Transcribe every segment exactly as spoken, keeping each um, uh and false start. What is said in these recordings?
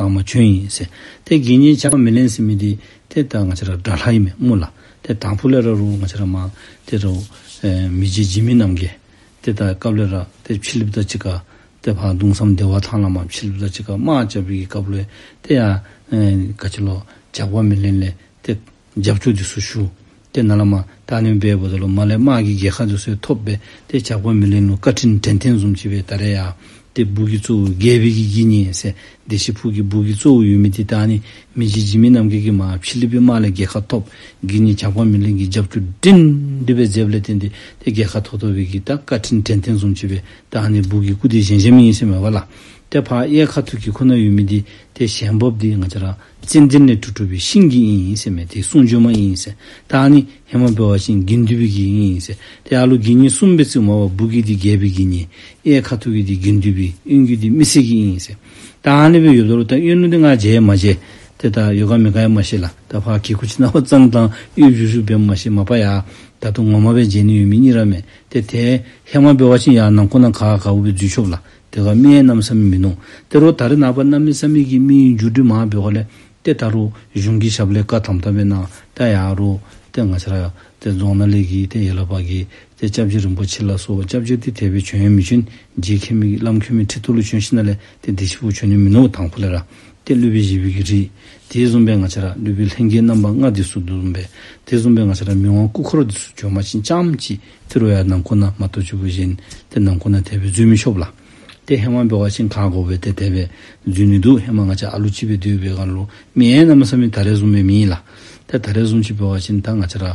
ལས་མར་བྱོན་ཡི་ཟེར། ཏེ་དགེ་བསྙེན་ཇག་པ་མེ་ལེན་ཟེར་མི་འདི་ཏེ་ད་ང་བཅས་ར་དགྲ་ལྷ་ཨིན་མས་སྨོ་ལགས། ཏེ་དང་ཕུ་ལས་ར་རུང་ང་བཅས་ར་མར་ཏེ་རུང་ཨེ་མི་རྗེ་འཇིགས་མེད་རྣམ་རྒྱལ་ཏེ་ད་སྐབས་ལས་ར་ཏེ་ཕྱི་གླིངཔ་དང་གཅིག་ཁར་ཏེ་ཕར་གདུང་བསམ་བདེ་བ་ཐང་ལས་མར་ཕྱི་གླིངཔ་དང་གཅིག་ཁར་དམག་རྐྱབ་པའི་སྐབས་ལུ་ཏེ་ཡར་ཨེ་ག་ཅི་ལོ་ཇག་པ་མེ་ལེན་ལས་ཏེ་རྒྱབ་སྐྱོར་འདི་ཚུ་ཞུ། ཏེ་ནཱ་ལས་མར་ད་ཨ་ནི་འབདཝ་ད་ལུ་མར་ལས་དམག་གི་རྒྱལ་ཁ་འདི་ཚུ་ཐོབ་སྦེ་ཏེ་ཇག་པ་མེ་ལེན་ལུ་བཀའ་དྲིན་དྲན་རྟེན་བཟུམ་ཅིག་སྦེ་ད་རེས་ཡར་ཏེ་སྦུག་གི་གཙོ་བོ་རྒྱལ་པོའི་གི་དགེ་བསྙེན་ཟེར་བདེ་ཆེན་ཕུག་གི་སྦུག་གི་གཙོ་བོ་ཡོད་མི་འདི་ད་ཨ་ནི་མི་རྗེ་འཇིགས་མེད་རྣམ་རྒྱལ་གྱིས་མར་ཕྱི་གླིངཔའི་དམག་ལས་རྒྱལ་ཁ་ཐོབ། དགེ་བསྙེན་ཇག་པ་མེ་ལེན་གྱིས་རྒྱབ་སྐྱོར་བཀྲིན་ཏེ་སྦེ་མཛདཔ་ལས་བརྟེན་ཏེ་ཏེ་རྒྱལ་ཁ་ཐོབ་ཐོབ་པའི་གི་ད་བཀའ་དྲིན་དྲན་རྟེན་བཟུམ་ཅིག་སྦེ་ད་ཨ་ནི་སྦུག་གི་སྐུ་འདི་བཞེངས་བཞེངསམ་ཨིན་ཟེར་མས་པ་ལགས། ཏེ་ཕར་གཡས་ཁ་ཐུག་གི་ཁོ་ན་ཡོད་མི་འདི་ཏེ་བཞེངས་འབབ་འདི་ང་བཅས་ར་ཙན་དན་ལས་གྲུབ་གྲུབ་པའི་ཤིང་གི་ཨིན་ཟེར་མས། ཏེ་གསུང་བྱོན་མ་ཨིན་ཟེར། ད་ཨ་ནི་ཧེ་མ་འབད་བ་ཅིན་དགེ་འདུན་པའི་གི་ཨིན་ཟེར། ཏེ་ཨ་ལུ་དགེ་བསྙེན་གསུམ་སྦེ་བརྩིཝ་མས་པ། སྦུག་གི་འདི་རྒྱལ་པོའི་དགེ་བསྙེན། གཡས་ཁ་ཐུག་གི་འདི་དགེ་འདུན་པའི། གཡོན་གྱི་འདི་མི་སེར་གྱི་ཨིན་ཟེར། ད་ཨ་ནི་སྦེ་ཡོདཔ་ད་ལུ་ད་གཡོན་ལུ་འདི་ང་མཇལ་མ་མཇལ་ཏེ་ད་ཡོད་ག་མེད་ག་ཡང་མ་ཤེས་ལགས། ད་ཕར་གི་ཁུག་ཅིག་ནང་ཕར་བཙངས་བཏང་གཡོ་བཞུགས་བཞུགས་འབདཝ་མ་ཤེས། མ་པ་ཡར་ད་ལྟོ་ངོ་མ་སྦེ་མཇལ་ནི་ཡོད་མི་གཉིས་ར་མས། ཏེ་ཏེ་ཧེ་མ་འབད་བ་ཅིན་ཡར་ནང་འཁོད་ནང་ག་ག་འོ་སྦེ་འཛུལ་ཆོགཔ་ལགས། དེ་ཁར་མི་ཡང་གནམ་མེད་ས་མེད་མིན་ནུག། ཏེ་རུང་ད་རེས་ནངས་པ་གནམ་མེད་ས་མེད་ཀྱི་མི་འགྱུར་འགྲོས་མང་བའི་སྒོ་ལས་ཏེ་ད་རུང་གཞུང་གི་ཞབས་ལས་བཀའ་དམ་དམ་སྦེ་གནང་། ད་ཡར་རུང་ཏེ་ང་བཅས་ར་ཏེ་རྫོང་ནང་ལས་ཀྱི་ཏེ་ཡར་ལས་ཕར་གྱི་ཏེ་སྐྱབས་རྗེ་རིན་པོ་ཆེ་ལ་སོགས་པ་སྐྱབས་རྗེ་འདི་དེ་སྦེ་བྱོན་ཡང་མི་བྱོན། རྗེ་མཁན་མི་བླམ་མཁན་མི་ཁྲི་ཐོག་ལུ་བྱོན་ཞིནམ་ལས་ཏེ་བདེ་ཆེན་ཕུག་བྱོན་ནི་མིན་ནུག། དང་ཕུ་ལས་ར་ཏེ་སློབ་དཔོན་བཞི་པའི་གི་རིགས། དེ་བཟུམ་སྦེ་ང་བཅས་ར་སློབ་དཔོན་ལྷན་རྒྱས་རྣམ་པ་ལྔ་འདི་ཚུ་དེ་བཟུམ་སྦེ། དེ་བཟུམ་སྦེ་ང་བཅས་ར་མི་དབང་སྐུ་འཁོར་འདི་ཚུ་བྱོན་པ་ཅིན་རྐྱངམ་ཅིག་ཏེ་རུང་ཡར་ནང་འཁོད་ནང་མ་གཏོགས་ཅིག་པུ་བཞེངས། ཏེ་ནང་འཁོད་ནང་དེ་སྦེ་འཛུལ་མི་ཆོགཔ་ལགས། ཏེ་ཧེ་མ་འབད་བ་ཅིན་ག་དགོ་སྦེ་ཏེ་དེ་སྦེ་འཛུལ་ནི་འདུག། ཧེ་མ་ང་བཅས་ཨ་ལུ་ཅིག་སྦེ་སྡོད་པའི་སྒང་ལུ་མི་ཡང་གནམ་མེད་ས་མེད་ད་རེས་བཟུམ་སྦེ་མེད་ལགས། ཏེ་ད་རེས་བཟུམ་ཅིག་འབད་བ་ཅིན་ད་ང་བཅས་ར་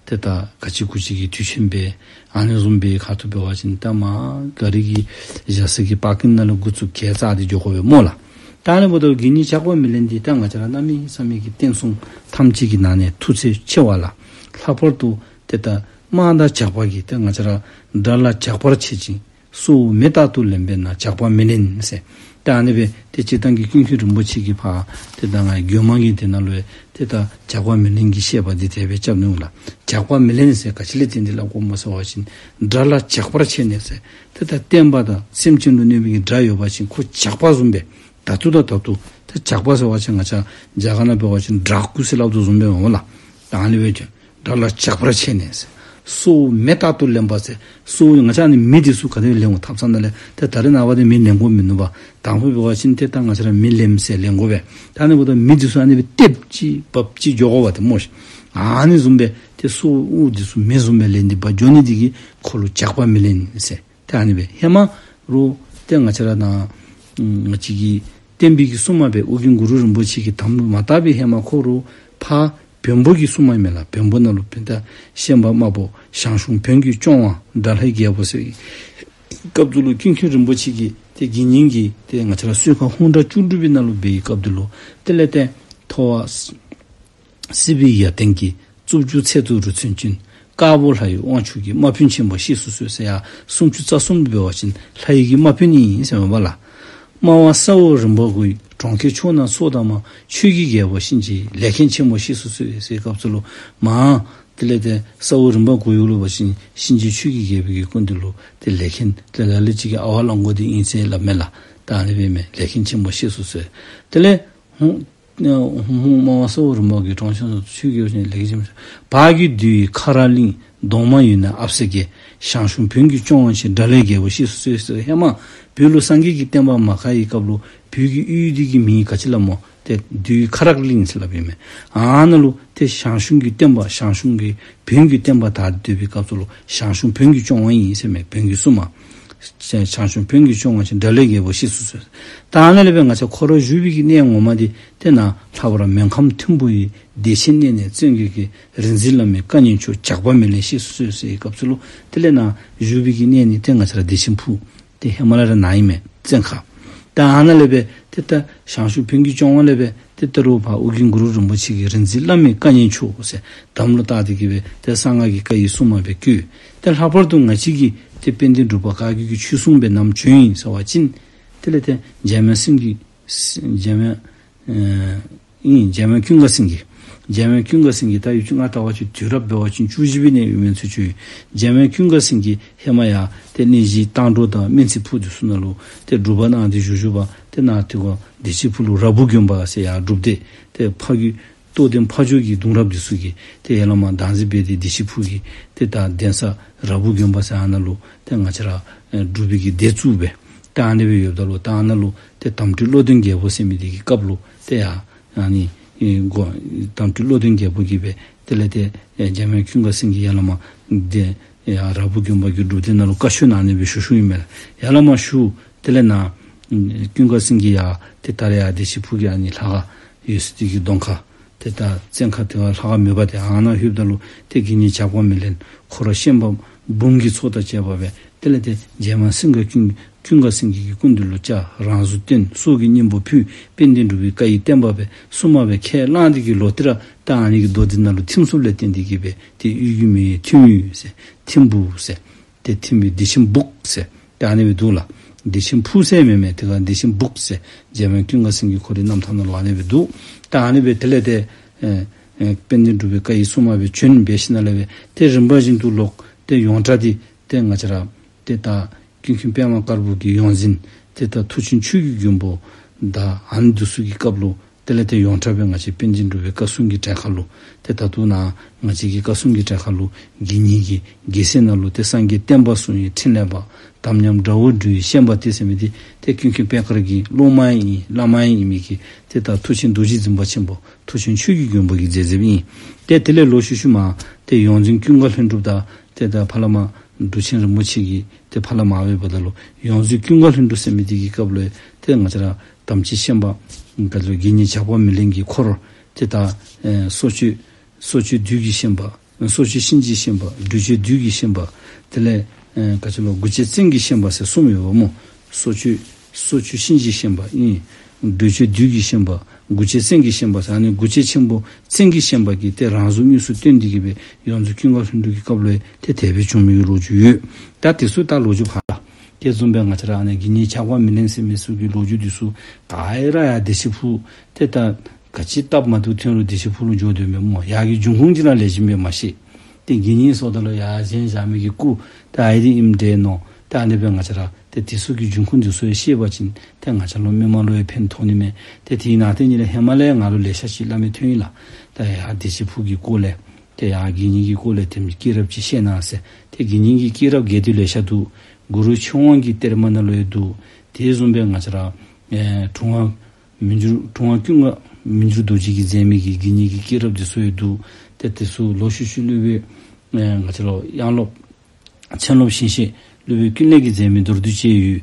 ཏེ་ད་ག་ཅི་གུ་ཅི་གི་དུས་ཆེན་སྦེ་ཨ་ནི་བཟུམ་སྦེ་ཁ་ཐུག་འབད་བ་ཅིན་ད་མར་ག་རི་གི་བཞག་ས་གི་པར་ཀིང་ནང་ལུ་འགོ་བཙུགས་གྱལ་བཙག་སྟེ་འགྱོ་དགོ་པས་སྨོ་ལགས། ད་ཨ་ནི་འབདཝ་ད་དགེ་བསྙེན་ཇག་པ་མེ་ལེན་འདི་ད་ང་བཅས་ར་གནམ་མེད་ས་མེད་ཀྱི་བསྟན་སྲུང་ཐམས་ཅད་ཀྱི་ནང་ནས་མཐུ་རྩལ་ཆེ་བ་ལགས། ལྷག་པར་དུ་ཏེ་ད་དམག་དང་ཇག་པ་གི་ཏེ་ང་བཅས་ར་དགྲ་ལྷ་ཇག་པར་བྱེད་ཅིང་སྲོག་མེ་ལྟར་དུ་ལེན་པས་ན་ཇག་པ་མེ་ལེན་ཟེར། ཏེ་ཨ་ནི་སྦེ་ཏེ་སྤྱིར་བཏང་གི་ཀུན་མཁྱེན་རིན་པོ་ཆེ་གིས་ཕར་ཏེ་ད་ང་བརྒྱུད་མང་གི་དེ་ནང་ལུ་ཏེ་ད་ཇག་པ་མེ་ལེན་གྱི་བཤད་པ་འདི་དེ་སྦེ་རྐྱབ་ནུག་ལགས། ཇག་པ་མེ་ལེན་ཟེར་ག་ཅི་ལས་བརྟེན་ཏེ་སླབ་དགོཔ་སྨོ་ཟེར་བ་ཅིན་དགྲ་ལྷ་ཇག་པར་བྱས་ནས་ཟེར། ཏེ་ད་བསྟན་པ་དང་སེམས་ཅན་ལུ་གནོད་པའི་གི་དགྲ་ཡོད་པ་ཅིན་ཁོ་ཇག་པ་བཟུམ་སྦེ་ད་ལྟོ་དང་ད་ལྟོ་ཏེ་ཇག་པ་ཟེར་བ་ཅིན་ང་བཅས་རྒྱ་གར་ནང་འབད་བ་ཅིན་ཌཱ་ཀུ་ཟེར་སླབ་དོ་བཟུམ་སྦེ་འོང་ལགས། ད་ཨ་ནི་སྦེ་ཅིག་དགྲ་ལྷ་ཇག་པར་བྱས་ནས་ཟེར། སྲོག་མེ་ལྟར་དུ་ལེན་པ་ཟེར། སྲོག་ང་བཅས་ནི་མེ་འདི་ཚུ་ག་དེ་སྦེ་ལེན་དགོ། ཐབ་ཚང་ནང་ལས་ཏེ་ད་རེས་ནངས་པ་འདི་མེ་ལེན་དགོཔ་མིན་ནུག་པ། དང་ཕུ་འབད་བ་ཅིན་ཏེ་ད་ང་བཅས་ར་མེ་ལེནམ་ཟེར་ལེན་དགོ་པས། ད་ཨ་ནི་འབདཝ་ད་མེ་འདི་ཚུ་ཨ་ནི་སྦེ་ཏེབ་ཅིག་བབ་ཅིག་འགྱོ་དགོ་པ་ཏེ་སྨོ་ཤིག། ཨ་ནི་བཟུམ་སྦེ་ཏེ་སྲོག་དབུགས་འདི་ཚུ་མེ་བཟུམ་སྦེ་ལེན་ཏེ་འབག་འགྱོ་ནི་འདི་གིས་ཁོ་ལུ་ཇག་པ་མེ་ལེན་ཟེར། ཏེ་ཨ་ནི་སྦེ་ཧེ་མ་རུང་ཏེ་ང་བཅས་ར་ནཱ་ང་བཅས་ཀྱི་བསྟན་པའི་གི་སྲུང་མ་སྦེ་ཨོ་རྒྱན་གུ་རུ་རིན་པོ་ཆེ་གིས་དམ་ལུ་མ་བཏགས་པའི་ཧེ་མ་ཁོ་རུང་ཕར་བོན་པོ་གི་སྲུང་མ་མས་ལགས། བོན་པོ་ནང་ལུ་བོན་ད་ཤན་པ་དམར་པོ་ཞང་ཞུང་བོན་གྱི་སྐྱོང་བ་དགྲ་ལྷའི་རྒྱལ་པོ་ཟེར་བའི་སྐབས་སུ་ལུ་ཀུན་མཁྱེན་རིན་པོ་ཆེ་གིས་ཏེ་དགེ་བསྙེན་གྱི་ཏེ་ང་བཅས་ར་གསོལ་ཁ་ཧཱུྃ་སྒྲ་བཅུ་དྲུག་པའི་ནང་ལུ་འབད་བའི་སྐབས་སུ་ལུ་དེ་ལས་ཏེ་ཐོ་བ་སྲིད་པའི་ཡར་ལྡན་གྱི་རྩུབ་འགྱུར་ཚད་དུ་རུ་མཚོན་ཅིང་། དཀར་པོ་ལྷ་ཡི་དབང་ཕྱུག་གི། དམག་དཔོན་ཆེན་པོ་གཤེགས་སུ་གསོལ་ཟེར་ཡར་སུམ་ཅུ་རྩ་གསུམ་འབད་བ་ཅིན་ལྷ་ཡི་གི་དམག་དཔོན་ཨིན་ཟེར་མས་པ་ལགས། དམའ་བ་ས་འོག་རིམ་པ་དགུའི། གྲོང་ཁྱེར་ཕྱོགས་རྣམས་སྲོག་བདག་མ། ཆོས་ཀྱི་རྒྱལ་པོ་གཤིན་རྗེའི། ལས་མཁན་ཆེན་པོ་གཤེགས་སུ་གསོལ་ཟེར་བའི་སྐབས་སུ་ལུ་མར་དེ་ལས་ཏེ་ས་འོག་རིམ་པ་དགུ་ཡུལ་ལུ་འབད་བ་ཅིན་གཤིན་རྗེ་ཆོས་ཀྱི་རྒྱལ་པོ་གི་སྐུ་མདུན་ལུ་ཏེ་ལས་མཁན་ཏེ་ལ་ལུ་ཅིག་གིས་ཨ་ཝ་ལང་ཀོ་འདི་ཨིན་ཟེར་སླབ་མས་ལགས། ད་ཨ་ནི་སྦེ་མས། ལས་མཁན་ཆེན་པོ་གཤེགས་སུ་གསོལ། དེ་ལས་ཧཱུྃ་ཧཱུྃ་ཧཱུྃ་དམའ་བ་ས་འོག་རིམ་པ་དགུའི། གྲོང་ཁྱེར་ཕྱོགས་རྣམས་སྲོག་བདག་མ། ཆོས་ཀྱི་རྒྱལ་པོ་གཤིན་རྗེའི། ལས་མཁན་ཆེན་པོ། བར་གྱི་བདུད་ཡི་ཁ་རག་གླིང་། གདོང་དམར་ཡུལ་ན་ཨ་བསེ་གེ། ཞང་ཞུང་བོན་གྱི་སྐྱོང་བ་ཆེ། དགྲ་ལྷའི་རྒྱལ་པོ་གཤེགས་སུ་གསོལ་ཟེར། ཧེ་མ་བོད་ལུ་སངས་རྒྱས་ཀྱི་བསྟན་པ་མ་ག་བའི་སྐབས་ལུ་བོད་ཀྱི་ཡུལ་འདི་གི་མིང་ག་ཅི་སླབ་སྨོ། ཏེ་བདུད་ཡི་ཁ་རག་གླིང་ཟེར་སླབ་ཨིན་མས། ཨ་ནཱ་ལུ་ཏེ་ཞང་ཞུང་གི་བསྟན་པ་ཞང་ཞུང་གི་བོན་གྱི་བསྟན་པ་དར་ཏེ་སྡོད་པའི་སྐབས་སུ་ལུ་ཞང་ཞུང་བོན་གྱི་སྐྱོང་བ་ཨིན་ཟེར་མས། བོན་གྱི་སྲུང་མ། ཞང་ཞུང་བོན་གྱི་སྐྱོང་བ་ཆེ། དགྲ་ལྷའི་རྒྱལ་པོ་གཤེགས་སུ་གསོལ། ད་ཨ་ནཱ་ལས་སྦེ་ང་བཅས་ཁོ་ར་བཞུགས་པའི་གི་གནས་ངོ་མ་འདི་ཏེ་ནཱ་ལྷག་པར་མོན་ཁམས་ཐིམ་ཕུ་ཡི་བདེ་ཆེན་གནས་ནས། བཙན་བྱོལ་གྱི་རིག་འཛིན་བླ་མའི་བཀའ་ཉན་མཆོག། ཇག་པ་མེ་ལེན་གཤེགས་སུ་གསོལ་ཟེར་བའི་སྐབས་སུ་ལུ་དེ་ལས་ནཱ་བཞུགས་པའི་གི་གནས་ནི་ཏེ་ང་བཅས་ར་བདེ་ཆེན་ཕུག། ཏེ་ཧེ་མ་ལས་ར་ནཱ་ཨིན་མས། བཙན་ཁ། ད་ཨ་ནཱ་ལས་སྦེ་ཏེ་ད་ཞང་ཞུང་བོན་གྱི་སྐྱོང་བ་ལས་སྦེ་ཏེ་ད་རུང་ཕར་ཨོ་རྒྱན་གུ་རུ་རིན་པོ་ཆེ་གི་རིག་འཛིན་བླ་མའི་བཀའ་ཉན་མཆོག་ཟེར་དམ་ལུ་བཏགས་ཏེ་གི་སྦེ་ཏེ་གསང་སྔགས་ཀྱི་བཀའ་ཡི་སྲུང་མ་སྦེ་བསྐོས། ཏེ་ལྷག་པར་དུ་ང་བཅས་ཀྱི་ཏེ་དཔལ་ལྡན་འབྲུག་པ་བཀའ་བརྒྱུད་ཀྱི་ཆོས་སྲུང་སྦེ་ནམ་བྱོན་ཡི་ཟེར་བ་ཅིན་དེ་ལས་ཏེ་འཇམ་དབྱངས་སེང་གེ་འཇམ་དབྱངས་ཨེ་ཨིན། འཇམ་དབྱངས་ཀུན་དགའ་སེང་གེ། འཇམ་དབྱངས་ཀུན་དགའ་སེང་གེ་ད་ཡུལ་གྱི་ང་ལྟ་བ་ཅིན་དུས་རབས་འབད་བ་ཅིན་བཅུ་བཞི་པའི་ནང་ཡོད་མི་ཚུ་ཅིག་ཡོད། འཇམ་དབྱངས་ཀུན་དགའ་སེང་གེ་ཧེ་མ་ཡང་ཏེ་གླིང་བཞི་རྟ་འགྲོ་དང་སྨན་རྩིས་ཕུག་འདི་ཚུ་ནང་ལུ་ཏེ་སྒྲུབ་པ་གནང་སྟེ་བཞུགས་བཞུགས་པ་ཏེ་ནཱ་ཏེ་གོ་བདེ་ཆེན་ཕུག་ལུ་ར་སྦུག་དགོན་པ་ཟེར་ཡར་སྒྲུབ་སྡེ་ཏེ་ཕ་རྒྱུད་རྟོགས་ལྡན་ཕ་ཇོ་གི་གདུང་རབས་འདི་ཚུ་གིས་ཏེ་ཡར་ལས་མར་བདག་འཛིན་འབད་དེ་བདེ་ཆེན་ཕུག་གི་ཏེ་ད་གདན་ས་ར་སྦུག་དགོན་པ་ཟེར་ཨ་ནཱ་ལུ་ཏེ་ང་བཅས་ར་ཨེ་སྒྲུབ་པའི་གི་སྡེ་བཙུགས་སྦེ་ཏེ་ཨ་ནི་སྦེ་ཡོདཔ་ད་ལུ་ཏེ་ཨ་ནཱ་ལུ་ཏེ་དམ་སྤྲུལ་བློ་ལྡན་རྒྱལ་པོ་ཟེར་མི་འདི་གི་སྐབས་ལུ་ཏེ་ཡར་ཨ་ནི་ཨེ་གོ་དམ་སྤྲུལ་བློ་ལྡན་རྒྱལ་པོ་གིས་སྦེ་དེ་ལས་ཏེ་ཨེ་འཇམ་དབྱངས་ཀུན་དགའ་སེང་གེ་ཡར་ལས་མར་ཏེ་ཡར་ར་སྦུག་དགོན་པ་གི་སྒྲུབ་སྡེ་ནང་ལུ་བཀའ་ཆོས་གནང་ནི་སྦེ་ཞུ་ཞུཝ་ཨིན་མས་ལགས། ཡར་ལས་མར་ཞུ་དེ་ལས་ནཱ་ཀུན་དགའ་སེང་གེ་ཡར་ཏེ་ད་རེས་ཡར་བདེ་ཆེན་ཕུག་གི་ཨ་ནི་ལྷ་ཁང་ཡོད་ས་འདི་གི་གདོང་ཁར་ཏེ་ད་བཙན་ཁ་དེ་ཁར་ལྷ་ཁང་མེད་པ་ཏེ་ཨ་ནཱ་ལྷོདཔ་ད་ལུ་ཏེ་དགེ་བསྙེན་ཇག་པ་མེ་ལེན་ཁོ་ར་ཤན་པ་འབུམ་གྱི་ཚོགས་དང་བཅས་པ་སྦེ་དེ་ལས་ཏེ་འཇམ་དབྱངས་སེང་གེ་ཀུན་ཀུན་དགའ་སེང་གེ་གི་སྐུ་མདུན་ལུ་བཅར། རང་གཟུགས་བསྟན། སྲོག་གི་སྙིང་པོ་ཕུལ། དཔལ་ལྡན་འབྲུག་པའི་བཀའ་ཡི་བསྟན་པ་སྦེ་སྲུངམ་སྦེ་ཁས་བླངས་ཏེ་གི་ལོག་སྟེ་ར་ད་ཨ་ནི་གི་རྡོ་འདི་ནང་ལུ་ཐིམ་སོངམ་ལས་བརྟེན་ཏེ་གི་སྦེ་ཏེ་གཡུས་ཀྱི་མིང་ཐིམ་གཡུས་ཟེར་ཐིམ་ཕུག་ཟེར་ཏེ་ཐིམ་པའི་བདེ་ཆེན་སྦུག་ཟེར་ཏེ་ཨ་ནི་སྦེ་འདུག་ལགས། བདེ་ཆེན་ཕུག་ཟེར་མེན་མས། དེ་ཁར་བདེ་ཆེན་སྦུག་ཟེར་འཇམ་དབྱངས་ཀུན་དགའ་སེང་གེ་ཁོ་རའི་རྣམ་ཐར་ནང་ལུ་ཨ་ནི་སྦེ་འདུག། ད་ཨ་ནི་སྦེ་དེ་ལས་ཏེ་ཨེ་ཨེ་དཔལ་ལྡན་འབྲུག་པའི་བཀའ་ཡི་སྲུངམ་སྦེ་བྱོན་འབད་ཞིནམ་ལས་སྦེ་ཏེ་རིམ་པ་བཞིན་དུ་ལོག་སྟེ་ཡོངས་གྲགས་འདི་ཏེ་ང་བཅས་ར་ཏེ་ད་ཀུན་མཁྱེན་པདྨ་དཀར་པོ་གི་ཡོངས་འཛིན་ཏེ་ད་མཐུ་ཆེན་ཆོས་ཀྱི་མགོན་པོ་དང་ཨ་ནི་འདི་ཚུ་གི་སྐབས་ལུ་དེ་ལས་ཏེ་ཡོངས་གྲགས་སྦེ་ང་བཅས་དཔལ་ལྡན་འབྲུག་པའི་བཀའ་སྲུང་གི་གྲལ་ཁར་ལུ་ཏེ་ད་ལྟོ་ནཱ་ང་བཅས་ཀྱི་བཀའ་སྲུང་གི་གྲལ་ཁར་ལུ་དགེ་བསྙེན་གྱི་རྒྱལ་མཚན་ནང་ལུ་ཏེ་སངས་རྒྱས་བསྟན་པ་སྲུང་བའི་ཕྲིན་ལས་པ། དམ་ཉམས་དགྲ་བོ་སྒྲོལ་བའི་ཤན་པ་སྟེ་ཟེར་མི་འདི་ཏེ་ཀུན་མཁྱེན་པད་དཀར་གྱི་སློབ་མ་ཡང་ཨིན་བླ་མ་ཡང་ཨིན་མི་གི་ཏེ་ད་མཐུ་ཆེན་རྡོ་རྗེ་འཛིན་པ་ཆེན་པོ་མཐུ་ཆེན་ཆོས་ཀྱི་མགོན་པོ་གིས་མཛད་མཛདཔ་ཨིན། ཏེ་དེ་ལས་ལོག་ཤུལ་ཤུལ་མ་ཏེ་ཡོངས་འཛིན་ཀུན་དགའ་ལྷུན་གྲུབ་དང་ཏེ་ད་ཕར་ལས་མར་འབྲུག་ཆེན་རིན་པོ་ཆེ་གིས་ཏེ་ཕར་ལས་མར་འབདཝ་ད་ལུ་ཡོངས་འཛིན་ཀུན་དགའ་ལྷུན་གྲུབ་ཟེར་མི་འདི་གི་སྐབས་ལུ་ཏེ་ང་བཅས་ར་དམ་ཅན་ཤན་པ་ག་ཅི་ལོ་དགེ་བསྙེན་ཇག་པ་མེ་ལེན་གྱི་འཁོར་ཏེ་ད་ཨེ་སྲོག་གཅོད་སྲོག་གཅོད་བདུད་ཀྱི་ཤན་པ། སྲོག་གཅོད་གཤིན་རྗེའི་ཤན་པ། སྒྲོལ་བྱེད་བདུད་ཀྱི་ཤན་པ། དེ་ལས་ཨེ་ག་ཅི་ལོ་མགུ་བྱད་བཙན་གྱི་ཤན་པ་ཟེར་གསུམ་ཡོདཔ་སྨོ། སྲོག་གཅོད་སྲོག་གཅོད་གཤིན་རྗེའི་ཤན་པ་ཨིན། སྒྲོལ་བྱེད་བདུད་ཀྱི་ཤན་པ། མགུ་བྱད་བཙན་གྱི་ཤན་པ་ཟེར་ཨ་ནི་མགུ་བྱད་ཆེན་པོ་བཙན་གྱི་ཤན་པ་གིས་ཏེ་རང་གཟུགས་དངོས་སུ་སྟོན་ཏེ་གི་སྦེ་ཡོངས་འཛིན་ཀུན་དགའ་ལྷུན་གྲུབ་ཀྱི་སྐབས་ལུ་ཏེ་དེ་སྦེ་བྱུང་མི་གི་ལོ་རྒྱུས་ཡོད། ད་དེ་ཚུ་ད་ལོ་རྒྱུས་ཕར་ལགས། དེ་བཟུམ་སྦེ་ང་བཅས་ར་ཨ་ནི་དགེ་བསྙེན་ཇག་པ་མེ་ལེན་ཟེར་མི་ཚུ་གི་ལོ་རྒྱུས་འདི་ཚུ་ག་ར་ཡར་བདེ་ཆེན་ཕུག་ཏེ་ད་ག་ཅི་སྟབས་མ་བདེཝ་ཐོན་རུང་བདེ་ཆེན་ཕུག་ལུ་འགྱོ་དོ་མས་སྨོ། ཡར་གྱི་འབྱུང་ཁུངས་ཅིག་ར་ལེགས་ཤོམ་སྦེ་མ་ཤེས། ཏེ་དགེ་བསྙེན་སོངམ་ད་ལུ་ཡར་བཞེངས་བཞག་མི་གི་སྐུ་ད་ཨ་ནི་ཨིནམ་འདྲས་མནོ། ད་ཨ་ནི་སྦེ་ང་བཅས་ར་ཏེ་དེ་ཚུ་གི་འབྱུང་ཁུངས་འདི་ཚུ་ཡང་ཤེས་པ་ཅིན་ཏེ་ང་བཅས་ལུ་མི་མང་ལུ་ཡང་ཕན་ཐོགས་ནི་མས། ཏེ་དེ་ནང་ཏེ་ཉིད་ལས་ཧེ་མ་ལས་ང་ལུ་ལེ་ཤ་ཅིག་སླབ་མི་ཐོན་ཡི་ལགས། ད་ཡར་བདེ་ཆེན་ཕུག་གི་སྐོར་ལས་ཏེ་ཡར་དགེ་བསྙེན་གྱི་སྐོར་ལས་དེམ་ཅིག་སྐྱེས་རབས་ཅིག་བཤད་གནང་ཟེར། ཏེ་དགེ་བསྙེན་གྱི་སྐྱེས་རབས་རྒྱས་བསྡུས་ལེ་ཤ་འདུག། གུ་རུ་ཆོས་དབང་གི་གཏེར་མ་ནང་ལུ་ཡང་འདུག། དེ་བཟུམ་སྦེ་ང་བཅས་ར་ཨེ་དྲུང་པ་མི་འགྱུར་དྲུང་པ་ཀུན་དགའ་མི་འགྱུར་རྡོ་རྗེ་གིས་མཛད་མི་གི་དགེ་བསྙེན་གྱི་སྐྱེས་རབས་འདི་ཚུ་ཡང་འདུག། ཏེ་དེ་ཚུ་ལོག་ཤུལ་ཤུལ་སློབ་དཔོན་ཨེ་ང་བཅས་ལུ་དབྱངས་སློབ་མཆན་སློབ་ཞིང་གཤེགས་སློབ་དཔོན་ཀུན་ལེགས་ཀྱིས་མཛད་མི་མདོར་བསྡུས་ཅིག་ཡོད།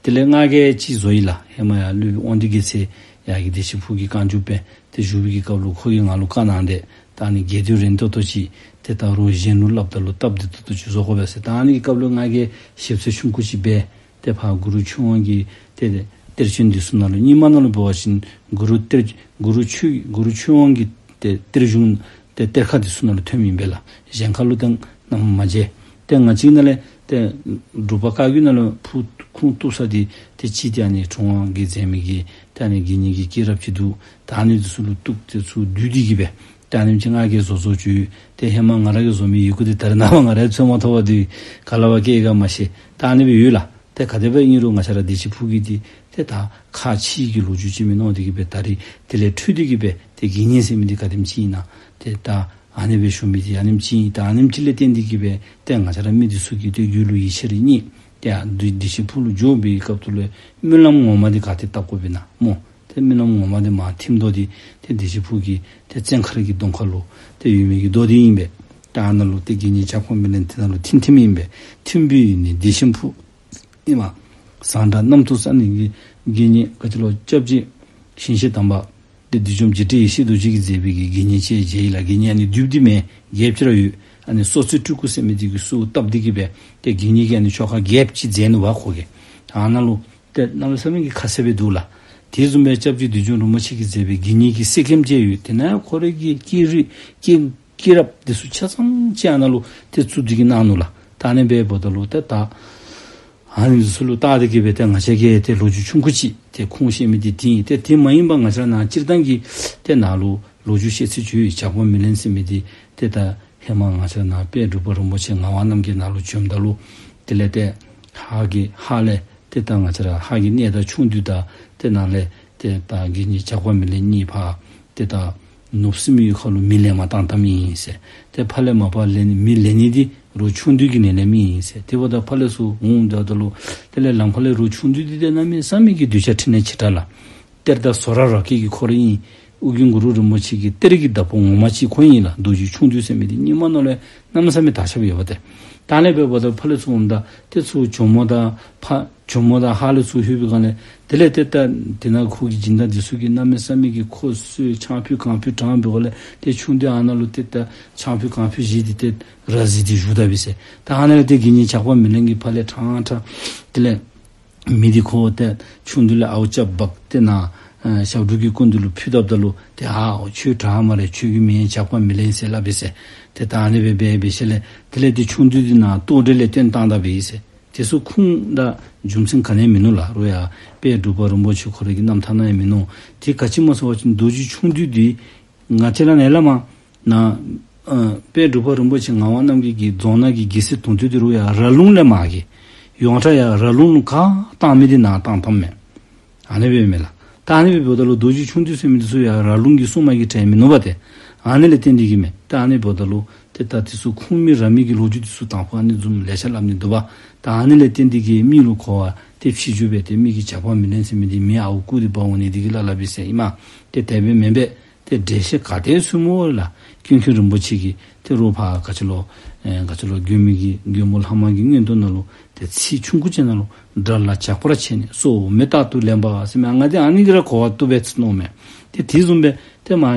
དེ་ལས་ང་གིས་ཅིག་བཟོ་ཡི་ལགས། ཧེ་མ་ཡར་སློབ་དཔོན་དབང་འདུས་རྒྱལ་མཚན་ཡར་གྱི་བདེ་ཆེན་ཕུག་གི་བཀའ་འགྱུར་དཔོན་ཏེ་བཞུགས་པའི་གི་སྐབས་ལུ་ཁོ་གིས་ང་ལུ་བཀའ་གནང་སྟེ་ད་ཨ་ནི་རྒྱས་བསྡུས་རན་ཏོག་ཏོ་ཅིག་ཏེ་ད་རུང་གཞན་ལུ་སླབ་ད་ལུ་སྟབས་བདེ་ཏོག་ཏོ་ཅིག་བཟོ་དགོ་པས་ཟེར། ད་ཨ་ནི་གི་སྐབས་ལུ་ང་གིས་ཞིབ་འཚོལ་ཆུང་ཀུ་ཅིག་འབད། ཏེ་ཕར་གུ་རུ་ཆོས་དབང་གི་ཏེ་གཏེར་བྱོན་འདི་ཚུ་ནང་ལུ་རྙིང་མ་ནང་ལུ་འབད་བ་ཅིན་གུ་རུ་གཏེར་གུ་རུ་ཆོས་གུ་རུ་ཆོས་དབང་གི་ཏེ་གཏེར་གཞུང་ཏེ་གཏེར་ཁ་འདི་ཚུ་ནང་ལུ་ཐོནམ་ཨིན་པས་ལགས། གཞན་ཁ་ལུ་ཏེ་ནམ་མ་མཇལ། ཏེ་ང་བཅས་ནང་ལས་ཏེ་འབྲུག་པ་བཀའ་བརྒྱུད་ནང་ལུ་ཕུ་ཁུངས་གཏུགས་ས་འདི་ཏེ་གཅིག་འདི་ཨ་ནི་དྲུང་པ་གིས་མཛད་མི་གི་ཏེ་ཨ་ནི་དགེ་བསྙེན་གྱི་སྐྱེས་རབས་ཅིག་འདུག། ད་ཨ་ནི་འདི་ཚུ་ལུ་གཏུགས་ཏེ་ཚུར་བསྡུས་ཏེ་གི་སྦེ་ཏེ་ཨ་ནེམ་ཅིག་ང་གིས་བཟོ་བཟོཝ་ཅིག་ཡོད། ཏེ་ཧེ་མ་ང་ར་གིས་བཟོ་མི་ཡི་གུ་འདི་ད་རེས་ནངས་པ་ང་ར་འཚོལ་མ་ཐོབ་པར་འདུག། ག་ལས་ཕར་བསྐྱལ་ག་མ་ཤེས། ད་ཨ་ནི་སྦེ་ཡོད་ལགས། ཏེ་ག་དེ་སྦེ་ཨིན་རུང་ང་བཅས་ར་བདེ་ཆེན་ཕུག་གི་འདི་ཏེ་ད་ཁག་ཆེ་གི་ལོ་རྒྱུས་ཅིག་མས་མནོ་སྟེ་གི་སྦེ་ད་རེས་དེ་ལས་འཕྲོས་ཏེ་གི་སྦེ་ཏེ་དགེ་བསྙེན་ཟེར་མི་འདི་ག་དེམ་ཅིག་ཨིན་ན་ཏེ་ད་ཨ་ནི་སྦེ་ཞུ་མི་འདི་ཨ་ནེམ་ཅིག་ཨིན། ད་ཨ་ནེམ་ཅིག་ལས་བརྟེན་ཏེ་གི་སྦེ་ཏེ་ང་བཅས་ར་མི་འདི་ཚུ་གིས་ཏེ་རྒྱུད་ལུ་ཡིད་ཆེས་རེ་རྙེད། ཏེ་ཡར་བདེ་བདེ་ཆེན་ཕུག་ལུ་འགྱོ་བའི་སྐབས་ཐོག་ལུ་སྨོན་ལམ་ངོ་མ་འདི་ག་ཏེ་བཏབ་དགོཔ་ཨིན་ན་སྨོ། ཏེ་སྨོན་ལམ་ངོ་མ་འདི་མར་ཐིམ་རྡོ་འདི་ཏེ་བདེ་ཆེན་ཕུག་གི་ཏེ་བཙན་མཁར་གྱི་གདོང་ཁ་ལུ་ཏེ་ཡོད་མི་གི་རྡོ་འདི་ཨིན་པས། ཏེ་ཨ་ནཱ་ལུ་ཏེ་དགེ་བསྙེན་ཇག་པ་མེ་ལེན་འདི་ནང་ལུ་ཐིམ་ཐིམ་ཨིན་པས། ཐིམ་པའི་ཡུལ་ནི་བདེ་ཆེན་ཕུག་ཨིན་མས། ཟངས་བྲག་རྣམ་ཐོས་ས་ནི་གི་དགེ་བསྙེན་ག་ཅི་ལོ་སྐྱབས་རྗེ་ཞིང་གཤེགས་དམ་པ་ཏེ་བདུད་འཇོམས་འཇིགས་བྲལ་ཡེ་ཤེས་རྡོ་རྗེ་གིས་མཛད་པའི་གི་དགེ་བསྙེན་ཅིག་མཇལ་ཡི་ལགས། དགེ་བསྙེན་ཨ་ནི་མདུན་འདི་མེན་རྒྱལཔོ་ཅིག་ར་ཡོད། ཨ་ནི་སོ་རྩེ་སྤྲུལ་སྐུ་ཟེར་མི་འདི་གིས་གསོལཝ་བཏབ་སྟེ་གི་སྦེ་ཏེ་དགེ་བསྙེན་གྱི་ཨ་ནི་ཆོ་ག་རྒྱས་ཅིག་མཛད་ནུག་པ་ཁོ་གིས། ཨ་ནཱ་ལུ་ཏེ་གནམ་མེད་ས་མེད་ཀྱི་ཁ་གསལ་སྦེ་འདུག་ལགས། དེ་བཟུམ་སྦེ་སྐྱབས་རྗེ་བདུད་འཇོམས་རིན་པོ་ཆེ་གིས་མཛད་པའི་དགེ་བསྙེན་གྱི་གསེར་སྐྱེམས་ཅིག་ཡོད། དེ་ནང་ཁོ་རའི་གི་སྐྱེས་རི་སྐྱེས་སྐྱེས་རབས་འདི་ཚུ་ཆ་ཚང་ཅིག་ཨ་ནཱ་ལུ་ཏེ་བཙུགས་ཏེ་གི་གནང་ནུག་ལགས། ད་ཨ་ནི་སྦེ་འབདཝ་ད་ལུ་ཏེ་ད་ཨ་ནི་འདི་ཚུ་ལུ་བལྟ་སྟེ་གི་སྦེ་ཏེ་ང་བཅས་ཀྱིས་ཏེ་ལོ་རྒྱུས་ཆུང་ཀུ་ཅིག་ཏེ་ཁུངས་བཤད་མི་འདི་འདི་ཨིན། ཏེ་དེ་མ་ཡིན་པར་ང་བཅས་ར་ནཱ་སྤྱིར་བཏང་གི་ཏེ་ནཱ་ལུ་ ལོ་རྒྱུས་བཤད་ཚིག་ཅིག་ཡོད། ཇག་པ་མེ་ལེན་ཟེར་མི་འདི་ཏེ་ད་ཧེ་མ་ང་བཅས་ནཱ་དཔལ་འབྲུག་པ་རིན་པོ་ཆེ་ངག་དབང་རྣམ་རྒྱལ་ནཱ་ལུ་བྱོནམ་ད་ལུ་དེ་ལས་ཏེ་ཧཱ་གི་ཧཱ་ལས་ཏེ་ད་ང་བཅས་ར་ཧཱ་གི་གནས་བདག་ཆུང་བདུད་དང་ཏེ་ནཱ་ལས་ཏེ་ད་དགེ་བསྙེན་ཇག་པ་མེ་ལེན་གཉིས་ཕར་ཏེ་ད་ནུབ་སྲིན་མོའི་ཁ་ལུ་མེ་ལེན་པར་བཏང་བཏངམ་ཨིན་ཟེར། ཏེ་ཕར་ལས་མར་ཕར་ལེན་མེ་ལེན་ནི་འདི་རོགས་ཆུང་བདུད་ཀྱིས་ནི་ལེནམ་ཨིན་ཟེར། དེ་འབདཝ་ད་ཕར་ལས་ཚུར་འོངམ་ད་ད་ལུ་དེ་ལས་ལམ་ཁ་ལས་རོགས་ཆུང་བདུད་འདི་ཏེ་གནམ་མེད་ས་མེད་ཀྱི་གདུལ་བྱ་ཕྲིན་ལས་ཆེ་དྲགས་ལགས། གཏེར་བདག་ཟོ་ར་ར་སྐྱེས་ཀྱི་འཁོར་ཨིན། ཨོ་རྒྱན་གུ་རུ་རིན་པོ་ཆེ་གི་གཏེར་གྱི་བདག་པོ་ངོ་མ་ཅིག་ཁོ་ཨིན་ལགས། རྡོ་རྗེ་ཆུང་བདུད་ཟེར་མི་འདི་རྙིང་མ་ནང་ལས་གནམ་མེད་ས་མེད་དར་ཁྱབ་ཡོདཔ་ཏེ། ད་ཨ་ནི་འབདཝ་ད་ཕར་ལས་ཚུར་འོངམ་ད་ཏེ་ཚུར་ཇོ་མོ་དང་ཕར་ཇོ་མོ་དང་ཧཱ་ལས་ཚུར་ལྷོད་པའི་སྒང་ལས་དེ་ལས་ཏེ་ད་དེ་ནང་ཁོ་གི་སྦྱིན་བདག་འདི་ཚུ་གིས་གནམ་མེད་ས་མེད་ཀྱི་ཁོ་ཚུ་ཆང་ཕུད་གང་ཕུད་དྲངས་པའི་སྒང་ལས་ཏེ་ཆུང་བདུད་ཨ་ནཱ་ལུ་ཏེ་ད་ཆང་ཕུད་གང་ཕུད་བཞེས་ཏེ་ཏེ་ར་བཟི་སྟེ་བཞུགས་ད་པས་ཟེར། ད་ཨ་ནཱ་ལས་ཏེ་དགེ་བསྙེན་ཇག་པ་མེ་ལེན་གྱིས་ཕར་ལས་ཕྲང་ཕྲང་དེ་ལས་མེ་འདི་ཁོ་ཏེ་ཆུང་བདུད་ལས་ཨརཝ་རྐྱབ་འབག་སྟེ་ནཱ་ཨེ་ཞབས་དྲུང་གི་སྐུ་མདུན་ལུ་ཕུལ་བཏབ་ད་ལུ་ཏེ་ཨའོ་ཁྱོད་དྲག་སྨ་རེ། ཁྱོད་ཀྱི་མིང་ཇག་པ་མེ་ལེན་ཟེར་སླབ་པས་ཟེར། ཏེ་ད་ཨ་ནི་སྦེ་འབད་འབད་ཞིནམ་ལས་དེ་ལས་ཏེ་ཆུང་བདུད་འདི་ནཱ་ལྟོ་འདྲེ་ལས་བཏོན་བཏང་ད་པས་ཟེར། དེ་ཚུ་ཁུངས་དང་རྒྱུ་མཚན་ག་ནི་ཡང་མིན་ནུག་ལགས། རོགས་ཡ་དཔལ་འབྲུག་པ་རིན་པོ་ཆེ་ཁོ་རའི་གི་རྣམ་ཐར་ནང་ཡང་མིན་ནུག། དེ་ག་ཅི་སྨོ་ཟེར་བ་ཅིན་རྡོ་རྗེ་ཆུང་བདུད་འདི་ང་བཅས་ར་ནཱ་ལས་མར་ནཱ་ཨ་དཔལ་འབྲུག་པ་རིན་པོ་ཆེ་ངག་དབང་རྣམ་རྒྱལ་གྱིས་རྫོང་ནང་གི་རྒྱལ་སྲིད་དོན་གཅོད་འདི་རོགས་ཡ་ར་ལུང་ལས་མར་གྱི་ཡོངས་གྲགས་ཡ་ར་ལུང་ལུ་ག་བཏང་མི་འདི་ནཱ་བཏང་བཏངམ་མས། ཨ་ནི་སྦེ་མས་ལགས། ད་ཨ་ནི་སྦེ་འབདཝ་ད་ལུ་རྡོ་རྗེ་ཆུང་བདུད་ཟེར་མི་འདི་ཚུ་ཡང་ར་ལུང་གི་སྲུང་མ་གི་གྲས་མིན་ནུག་པ་ཏེ། ཨ་ནི་ལས་བརྟེན་ཏེ་གིས་མས། ད་ཨ་ནི་འབདཝ་ད་ལུ་ཏེ་ད་དེ་ཚུ་ཁུངས་མེད་ར་མེད་ཀྱི་ལོ་རྒྱུས་འདི་ཚུ་དང་ཕུ་ཨ་ནི་བཟུམ་ལེ་ཤ་སླབ་ནི་འདུག་པ། ད་ཨ་ནི་ལས་བརྟེན་ཏེ་གིས་མི་ལུ་གོ་བ་ཏེ་ཕྱི་འགྱུར་སྦེ་ཏེ་མི་གིས་ཇག་པ་མེ་ལེན་ཟེར་མི་འདི་མེ་ཨརཝ་བརྐུ་སྟེ་འབག་འོང་ནི་འདི་གིས་སླབ་སླབ་པས་ཟེར་ཨིན་མས། ཏེ་དེ་སྦེ་མེན་པས། ཏེ་འགྲེལ་བཤད་ག་དེ་ཚུ་སྨོ་ལགས། ཀུན་མཁྱེན་རིན་པོ་ཆེ་གིས་ཏེ་རོགས་ཕར་ག་ཅི་ལོ་ཨེ་ག་ཅི་ལོ་མགོན་པོ་གི་མགོན་པོ་ལྷ་མ་གི་མངོན་རྟོགས་ནང་ལུ་ཏེ་ཚིག་ཆུང་ཀུ་ཅིག་ནང་ལུ་དགྲ་ལྷ་ཇག་པར་བྱས་ནས་སྲོག་འོ་མས་རྟག་ཏུ་ལེན་པ་ཟེར་མི་ཨ་ང་འདི་ཨ་ནི་གིས་ར་གོ་བ་བཏུབ་པས་ཟེར་མནོཝ་མས། ཏེ་དེ་བཟུམ་སྦེ་ཏེ་མར་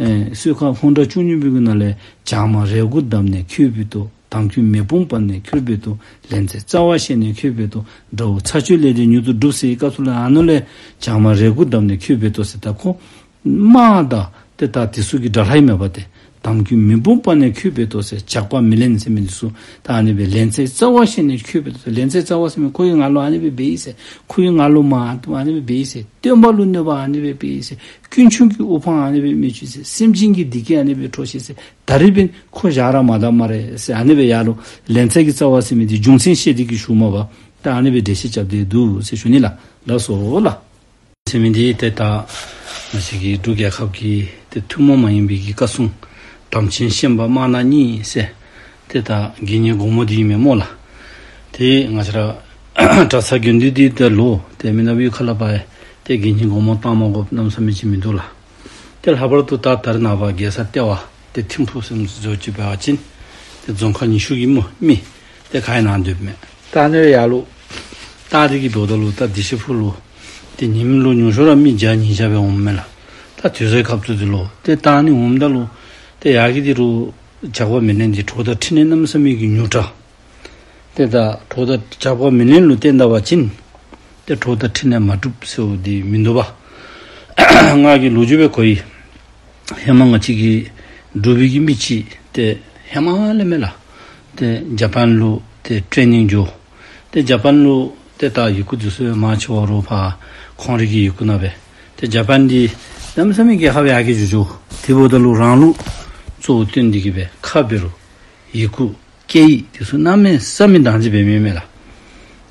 ཨེ་གསོལ་ཁ་ཧཱུྃ་སྒྲ་བཅུ་གཉིས་པའི་གི་ནང་ལས་ཇག་མ་རལ་གུ་བརྡབས་ནས་ཁྱོད་འབད་དོ། དམ་རྒྱུད་མེ་དཔུང་སྤར་ནས་ཁྱོད་འབད་དོ། ལན་ཚྭའི་རྩ་བ་བཤད་ནས་ཁྱོད་འབད་དོ། དགྲ་བོ་ཚར་གཅོད་ལས་འདས་མྱུར་དུ་འགྲུབ་ཟེར་བའི་སྐབས་སུ་ལུ་ཨ་ནཱ་ལས་ཇག་མ་རལ་གུ་བརྡབས་ནས་ཁྱོད་འབད་དོ་ཟེར། ད་ཁོ་དམག་དང་ཏེ་ད་དེ་ཚུ་གི་དགྲ་ལྷ་ཨིན་མས་པ་ཏེ། དམ་རྒྱུད་མེ་དཔུང་སྤར་ནས་ཁྱོད་འབད་དོ་ཟེར། ཇག་པ་མེ་ལེན་ཟེར་མི་འདི་ཚུ་ད་ཨ་ནི་སྦེ་ལན་ཚྭའི་རྩ་བ་བཤད་ནས་ཁྱོད་འབད་དོ་ཟེར། ལན་ཚྭའི་རྩ་བ་ཟེར་མི་ཁོ་གིས་ང་ལུ་ཨ་ནི་སྦེ་འབད་ཡི་ཟེར། ཁོ་གིས་ང་ལུ་མ་ཨ་ནི་སྦེ་འབད་ཡི་ཟེར། སྟོན་པ་ལུ་གནོད་པ་ཨ་ནི་སྦེ་འབད་ཡི་ཟེར། དཀོན་མཆོག་གི་དབུ་འཕང་ཨ་ནི་སྦེ་མི་བྱུང་ཟེར། སེམས་ཅན་གྱི་བདེ་སྐྱིད་ཨ་ནི་སྦེ་འཕྲོག་ཤིག་ཟེར། ད་རིས་འབདན་ཁོ་བཞག་ར་མ་ད་སྨ་རེ་ཟེར། ཨ་ནི་སྦེ་ཡར་ལུ་ལན་ཚྭ་གི་རྩ་བ་ཟེར་མི་འདི་རྒྱུ་མཚན་བཤད་དེ་གིས་ཞུཝ་མས་པ། ད་ཨ་ནི་སྦེ་འགྲེལ་བཤད་རྐྱབ་སྟེ་འདུག་ཟེར་ཞུ་ནི་ལགས། ལགས་སོ་ལགས། ཟེར་མི་འདི་ཏེ་ད་ང་བཅས་ཀྱི་འབྲུག་རྒྱལ་ཁབ་ཀྱི་ཏེ་ཐུན་མོང་མ་ཡིན་པའི་གི་བཀའ་སྲུང་དམ་ཅན་བཤན་པ་དམར་ནག་གཉིས་ཟེར་ཏེ་ད་དགེ་བསྙེན་གོང་མ་འདི་ཨིན་མས་སྨོ་ལགས། ཏེ་ང་བཅས་ར་གྲྭ་ཚང་དགེ་འདུན་འདི་ད་ལུ་ཏེ་མི་ནག་པའི་ཁ་ལས་ཕར་ཏེ་དགེ་བསྙེན་གོང་མ་བཏང་མ་དགོཔ་གནམ་མེད་ས་མེད་ཅིག་མིན་འདུག་ལགས། ཏེ་ལྷག་པར་དུ་ད་ད་རེས་ནངས་པ་རྒྱལ་ས་ལྟེ་བ་ཏེ་ཐིམ་ཕུག་ཟེར་མི་ཚུ་ཅིག་འབད་བ་ཅིན་ཏེ་རྫོང་ཁག་ཉི་ཤུ་གི་མི་མི་ཏེ་ག་ཨིན་ན་སྡོདཔ་མས། ད་ཨ་ནི་ཡར་ལུ་ད་འདི་གི་འབདཝ་ད་ལུ་ད་བདེ་ཆེན་ཕུག་ལུ་ཏེ་ཉིནམ་ལུ་ཉུང་ཤོས་ར་མི་བརྒྱ་ཉིས་བརྒྱ་སྦེ་འོངམ་མས་ལགས། ད་དུས་ཚོད་སྐབས་སུ་འདི་ལུ་ཏེ་ད་ཨ་ནི་འོངམ་ད་ལུ་ཏེ་ཡར་གྱི་འདི་རུ་ཇག་པ་མེ་ལེན་འདི་གྲོགས་དང་འཕྲིན་ལས་གནམ་མེད་ས་མེད་ཀྱི་ཉུང་དྲགས། ཏེ་ད་གྲོགས་དང་ཇག་པ་མེ་ལེན་ལུ་བརྟེན་ད་པ་ཅིན་ཏེ་གྲོགས་དང་འཕྲིན་ལས་མ་འགྲུབ་ཟེརཝ་འདི་མིན་འདུག་པ། ང་གིས་ལོ་རྒྱུས་སྦེ་གོ་ཡི། ཧེ་མ་ང་བཅས་ཀྱི་འབྲུག་པའི་གི་མི་ཅིག་ཏེ་ཧེ་མ་ལས་མས་ལགས། ཏེ་ཇ་པཱན་ལུ་ཏེ་ཊེ་ནིང་འགྱོ། ཏེ་ཇ་པཱན་ལུ་ཏེ་ད་ཡི་གུ་འདི་ཚུ་མང་ཆེ་བ་རོགས་ཕར་ཁོང་རའི་གི་ཡི་གུ་ནང་སྦེ། ཏེ་ཇ་པཱན་འདི་གནམ་མེད་ས་མེད་རྒྱལ་ཁབ་ཡར་རྒྱས་འགྱོ་འགྱོ། དེ་འབདཝ་ད་ལུ་རང་ལུགས་གཙོ་བོ་བཏོན་ཏེ་གིས་སྦེ་ཁ་འབད་རུང་ཡི་གུ་སྐད་ཡིག་འདི་ཚུ་གནམ་མེད་ས་མེད་བདག་འཛིན་འབད་མི་མས་ལགས།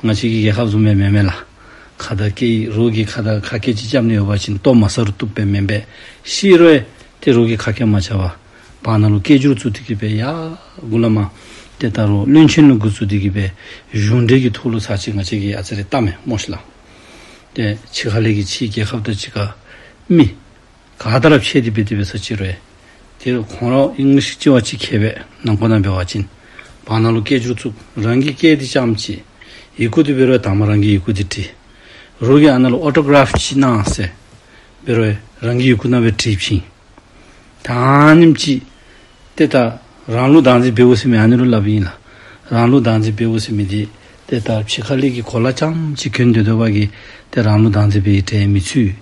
ང་བཅས་ཀྱི་རྒྱལ་ཁབ་བཟུམ་སྦེ་མེན་མས་ལགས། ཁ་དང་སྐད་ཡིག་རོགས་ཀྱིས་ཁ་དང་ཁ་སྐད་ཅིག་རྐྱབ་ནི་ཡོད་པ་ཅིན་ལྟོ་མ་ཟ་རུང་བཏུབ་པས་མེན་པས། ཤི་རུང་ཏེ་རོགས་ཀྱིས་ཁ་སྐད་མ་རྐྱབ་པར་བར་ན་ལུ་སྐད་སྒྱུར་བཙུགས་ཏེ་གིས་སྦེ་ཡར་མགུ་ལས་མར་ཏེ་ད་རུང་བློན་ཆེན་ལུ་འགོ་བཙུགས་ཏེ་གིས་སྦེ་གཞུང་འབྲེལ་གྱི་ཐོག་ལུ་ཚར་གཅིག་ང་བཅས་ཀྱིས་ཨ་ཙི་རེ་བལྟ་མས་སྨོ་ཤིག་ལགས། ཏེ་ཕྱི་ཁ་ལས་ཀྱི་ཕྱིའི་རྒྱལ་ཁབ་དང་གཅིག་ཁར་མི་ག་ཏེ་ར་ཕྱད་དེ་སྦེ་དེ་སྦེ་ས་ཅིག་རུང་ཏེ་ཁོང་ར་ཨིང་ལིཤ་ཅིག་བ་ཅིག་མཁས་པས། ནང་འཁོད་ནང་འབད་བ་ཅིན་བར་ན་ལུ་སྐད་སྒྱུར་བཙུགས། རང་གི་སྐད་འདི་རྐྱངམ་ཅིག་ཡི་གུ་འདི་འབད་རུང་དང་པ་རང་གི་ཡི་གུ་འདི་བྲིས། རོགས་ཀྱིས་ཨ་ནཱ་ལུ་ཨོ་ཊོ་གྲཱཕ་ཅིག་གནང་ཟེར་འབད་རུང་རང་གི་ཡི་གུ་ནང་སྦེ་བྲིས་བྱིན། ད་ཨ་ནེམ་ཅིག་ཏེ་ད་རང་ལུགས་བདག་འཛིན་འབདཝ་ཟེར་མི་ཨ་ནི་ལུ་སླབ་ཨིན་ལགས། རང་ལུགས་བདག་འཛིན་འབདཝ་ཟེར་མི་འདི་ཏེ་ད་ཕྱི་ཁ་ལས་ཀྱི་གོ་ལ་རྐྱངམ་ཅིག་གྱོན་སྡོད་སྡོད་པ་གིས་ཏེ་རང་ལུགས་བདག་འཛིན་འབད་བའི་གྲས་མི་ཚུད།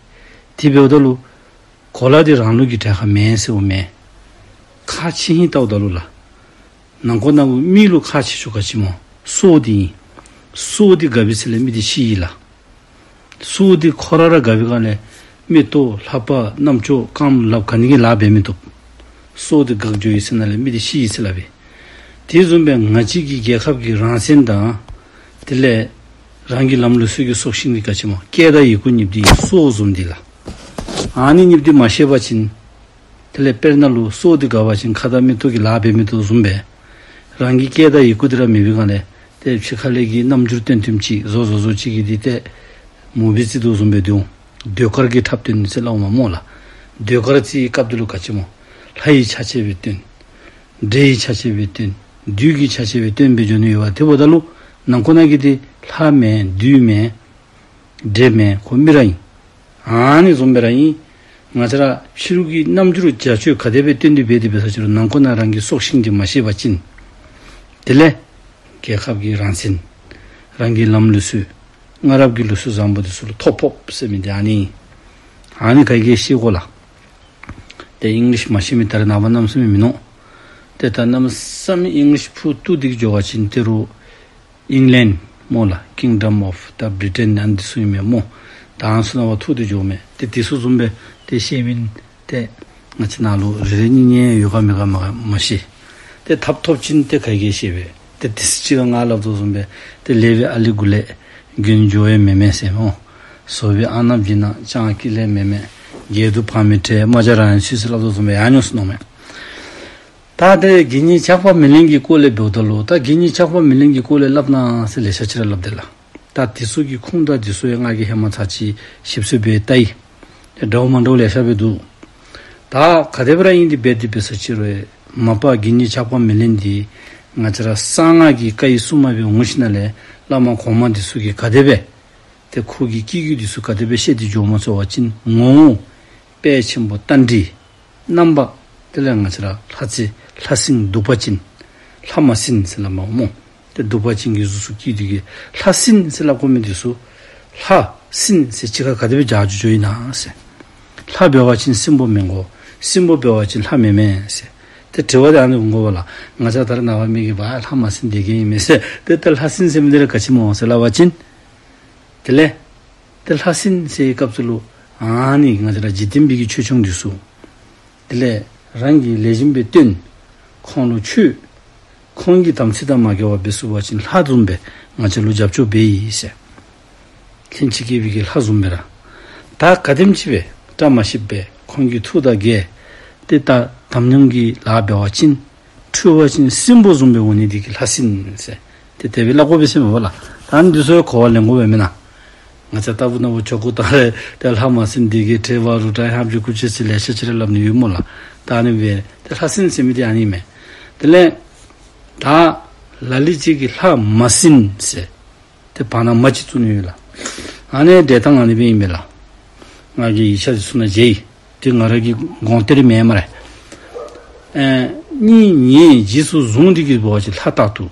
དེ་འབདཝ་ད་ལུ་གོ་ལ་འདི་རང་ལུགས་ཀྱི་གྲས་ཁར་མེན་ཟེརཝ་མེན། ཁག་ཆེ་ཧིང་བལྟཝ་ད་ལུ་ལགས། ནང་འཁོད་ནང་གི་མི་ལུ་ཁག་ཆེ་ཤོས་ག་ཅི་སྨོ། སྲོག་འདི་ཨིན། སྲོག་འདི་འགག་པའི་ཚེ་ལས་མི་འདི་ཤི་ཡི་ལགས། སྲོག་འདི་ཁོ་ར་ར་འགག་པའི་སྒང་ལས་ མིག་ཏོ་ལྷ་པ་རྣམ་ཅོ་རྐངམ་ལགཔ་ག་ནི་གིས་ལཱ་འབད་མི་བཏུབ། སྲོག་འདི་འགག་འགྱོ་ཡི་ཟེར་ན་ལས་མི་འདི་ཤི་ཡི་ཟེར་སླབ་ཨིན། དེ་བཟུམ་སྦེ་ང་བཅས་ཀྱི་རྒྱལ་ཁབ་ཀྱི་རང་བཙན་དང་དེ་ལས་རང་གི་ལམ་ལུགས་སྲོལ་གྱི་སྲོག་ཤིང་འདི་ག་ཅི་སྨོ། སྐད་དང་ཡི་གུ་གཉིས་འདི་སྲོག་བཟུམ་འདི་ལགས། ཨ་ནི་གཉིས་འདི་མ་ཤེས་པ་ཅིན་དེ་ལས་དཔེར་ན་ལུ་སྲོག་འདི་འགག་པ་ཅིན་ཁ་དང་མིག་ཏོ་གིས་ལཱ་འབད་མི་བཏུབ་བཟུམ་སྦེ་རང་གི་སྐད་དང་ཡི་གུ་འདི་ར་མེད་པའི་སྒང་ལས་ཏེ་ཕྱི་ཁ་ལས་ཀྱི་རྣམ་འགྱུར་སྟོན་ཐེངས་ཅིག་བཟོ་བཟོ་བཟོ་ཅིག་གིས་འདི་ཏེ་མུ་བི་རྩེད་དོ་བཟུམ་སྦེ་འདུག། ཟློས་གར་གྱི་འཁྲབ་སྟོན་ཟེར་སླབ་མས་སྨོ་ལགས། ཟློས་གར་རྩེད་སྐབས་འདི་ལུ་ག་ཅི་སྨོ། ལྷ་ཡི་ཆ་བྱད་སྦེ་སྟོན། འདྲེ་ཡི་ཆ་བྱད་སྦེ་སྟོན། བདུད་ཀྱི་ཆ་བྱད་སྦེ་སྟོན་སྦེ་འགྱོ་ནི་ཡོདཔ། དེ་འབདཝ་ད་ལུ་ནང་ཁོག་ནང་གི་འདི་ལྷ་མེན་བདུད་མེན་འདྲེ་མེན་ཁོ་མི་ར་ཨིན། ཨ་ནི་བཟུམ་སྦེ་ར་ཨིན། ང་བཅས་ར་ཕྱི་རུ་གི་རྣམ་འགྱུར་བྱ་སྤྱོད་ག་དེ་སྦེ་སྟོན་ཏེ་འབད་དེ་འབད་ས་ཅི་རུང་ནང་ཁོག་ནང་རང་གི་སྲོག་ཤིང་འདི་མ་ཤེས་པ་ཅིན་དེ་ལས་རྒྱལ་ཁབ་ཀྱི་རང་བཙན་རང་གི་ལམ་ལུགས་སྲོལ་སྔ་རབས་ཀྱི་ལུགས་སྲོལ་བཟང་པོ་འདི་ཚུ་ལུ་ཐོ་ཕོགཔ་ཟེར་མི་འདི་ཨ་ནི་ཨ་ནི་ག་གིས་ཤེས་དགོ་ལགས། ཏེ་ཨིང་ལིཤ་མ་ཤེས་མི་ད་རེས་ནངས་པ་གནམ་མེད་ས་མེད་མིན་ནུག། ཏེ་ད་གནམ་མེད་ས་མེད་ཨིང་ལིཤ་ཕུ་བཏུབ་སྟེ་འགྱོ་བ་ཅིན་ཏེ་རུང་ཨིང་ལེནཌ་སྨོ་ལགས། Kingdom of the Britain ཨ་ནི་འདི་ཚུ་ཨིན་མས་སྨོ། ད་ཨ་ནི་ཚུ་ནང་པ་ཐུག་སྟེ་འགྱོཝ་མས། ཏེ་འདི་ཚུ་བཟུམ་སྦེ་ཏེ་ཤེས་མི་ཏེ་ང་བཅས་ནང་ལུ་རེ་རེ་གཉིས་གཉིས་ཡོད་ག་མེད་ག་མ་མ་ཤེས། ཏེ་ཐབས་ཐོབ་ཅིན་ཏེ་ག་གིས་ཤེས་པས། ཏེ་འདི་ཚུ་ཅིག་ཁར་ང་སླབ་དོ་བཟུམ་སྦེ་ཏེ་ལེགས་པའི་ཨ་ལི་གུ་ལས་རྒྱུན་འགྱོ་ཡང་མེད་མས་ཟེར་སྨོ། བཟོ་པའི་ཨ་ནཱ་བྱིན་ན་སྤྱང་ཀི་ལས་མེད་མས། སྒེར་དུ་ཕ་མའི་གྲལ་རྨ་བྱ་རང་ཡང་ཚུད་ཟེར་སླབ་དོ་བཟུམ་སྦེ་ཡར་འགྱོ་སོ་ནུག་མས། ད་ཏེ་དགེ་བསྙེན་ཇག་པ་མེ་ལེན་གྱི་སྐོར་ལས་འབདཝ་ད་ལུ་ད་དགེ་བསྙེན་ཇག་པ་མེ་ལེན་གྱི་སྐོར་ལས་སླབ་ན་ཟེར་ལེ་ཤ་ཅིག་ར་སླབ་དེས་ལགས། ད་འདི་ཚུ་གི་ཁུངས་དང་འདི་ཚུ་ཡང་ང་གིས་ཧེ་མ་ཚར་གཅིག་ཞིབ་འཚོལ་འབད་བལྟ་ཡི། ཏེ་འདྲཝ་མ་འདྲཝ་ལེ་ཤ་སྦེ་འདུག། ད་ག་དེ་སྦེ་ར་ཨིན་ཏེ་འབད་དེ་འབད་ས་ཅི་རུང་མ་པ་དགེ་བསྙེན་ཇག་པ་མེ་ལེན་འདི་ང་བཅས་ར་གསང་སྔགས་ཀྱི་བཀའ་ཡི་སྲུང་མ་སྦེ་འོང་ཞིནམ་ལས་བླ་མ་གོང་མ་འདི་ཚུ་གིས་ག་དེ་སྦེ་ཏེ་ཁོ་གི་སྐྱེ་རྒྱུད་འདི་ཚུ་ག་དེ་སྦེ་བཤད་དེ་འགྱོཝ་སྨོ་ཟེར་བ་ཅིན་ངོ་བོ་དཔལ་ཆེན་པོ་རྟ་མགྲིན། རྣམ་པ་དེ་ལས་ང་བཅས་ར་ལྷ་རྫས་ལྷ་སྲིན་གདུག་པ་ཅན། ལྷ་མ་སྲིན་ཟེར་སླབ་མས་སྨོ། ཏེ་གདུག་པ་ཅན་གྱི་གཟུགས་སུ་སྐྱེས་ཏེ་གི་ལྷ་སྲིན་ཟེར་སླབ་དགོ་མི་འདི་ཚུ་ལྷ་སྲིན་ཟེར་གཅིག་ཁར་ག་དེ་སྦེ་སྦྱར་འགྱོ་འགྱོཝ་ཨིན་ན་ཟེར། ལྷ་འབད་བ་ཅིན་སྲིན་པོ་མེན་གོ། སྲིན་པོ་འབད་བ་ཅིན་ལྷ་མེན་མས་ཟེར། ཏེ་དྲི་བ་འདི་ཨ་ནི་འོང་དགོ་པས་ལགས། ང་བཅས་ད་རེས་ནངས་པ་མི་གིས་འབད་ལྷ་མ་སྲིན་སྡེ་བརྒྱད་ཨིན་མས་ཟེར། ཏེ་ད་ལྷ་སྲིན་ཟེར་མི་འདི་ར་ག་ཅི་སྨོ་ཟེར་སླབ་པ་ཅིན་དེ་ལས་ཏེ་ལྷ་སྲིན་ཟེར་བའི་སྐབས་སུ་ལུ་ཨ་ནི་ང་བཅས་ར་འཇིག་རྟེན་པའི་གི་ཆོས་སྐྱོང་འདི་ཚུ་དེ་ལས་རང་གིས་ལེགས་ཤོམ་སྦེ་སྟོན། ཁོང་ལུ་མཆོད། ཁོང་གི་དམ་ཚིག་དང་མ་འགལ་བར་འབད་ཚུགས་པ་ཅིན་ལྷ་བཟུམ་སྦེ་ང་བཅས་ལུ་རྒྱབ་སྐྱོར་འབད་ཡི་ཟེར། ལྷན་ཅིག་སྐྱེས་པའི་གི་ལྷ་བཟུམ་སྦེ་ར། ད་ག་དེམ་ཅིག་སྦེ་བཀྲ་མ་ཤིསཔ་སྦེ་ཁོང་གི་མཐུ་དང་འགལ། ཏེ་ད་དམ་ཉམས་ཀྱི་ལཱ་འབད་བ་ཅིན་འཁྲུལ་བ་ཅིན་སྲིན་པོ་བཟུམ་སྦེ་འོང་ནི་འདི་གིས་ལྷ་སྲིན་ཟེར། ཏེ་དེ་སྦེ་སླབ་དགོ་པས་ཟེར་མས་པ་ལགས། ད་ཨ་ནི་འདི་ཚུ་གོ་བ་ལེན་དགོ་པས་མེན་ན། ང་བཅས་ལྟ་བུ་ན་བུ་ཆོ་ག་ལྟར་ཏེ་ལྷ་མ་སྲིན་འདི་གིས་ཁྲེལ་བ་རུ་དྲག་ཧབ་ཅི་ཀུ་ཅི་ཟེར་ལེ་ཤ་ཅིག་ར་སླབ་ནི་ཡོད་སྨོ་ལགས། ད་ཨ་ནི་སྦེ་ཏེ་ལྷ་སྲིན་ཟེར་མི་འདི་ཨ་ནི་མས། དེ་ལས་ད་ལ་ལུ་ཅིག་གིས་ལྷ་མ་སྲིན་ཟེར། ཏེ་བར་ན་མ་ཅིག་བཙུགས་ནི་ཡོད་ལགས། ཨ་ནི་འགྲེལ་སྟངས་ཨ་ནི་སྦེ་ཨིན་པས་ལགས། ང་གིས་ཡིག་ཆ་འདི་ཚུ་ནང་མཇལ་ཡི། ཏེ་ང་ར་གི་དགོངས་གཏེར་མེན་སྨ་རེ། ཨེ་གཉིད་ཉལ་རྗེས་སུ་བཟུང་སྟེ་གི་འབད་བ་ཅིན་ལྷ་རྟག་ཏུ།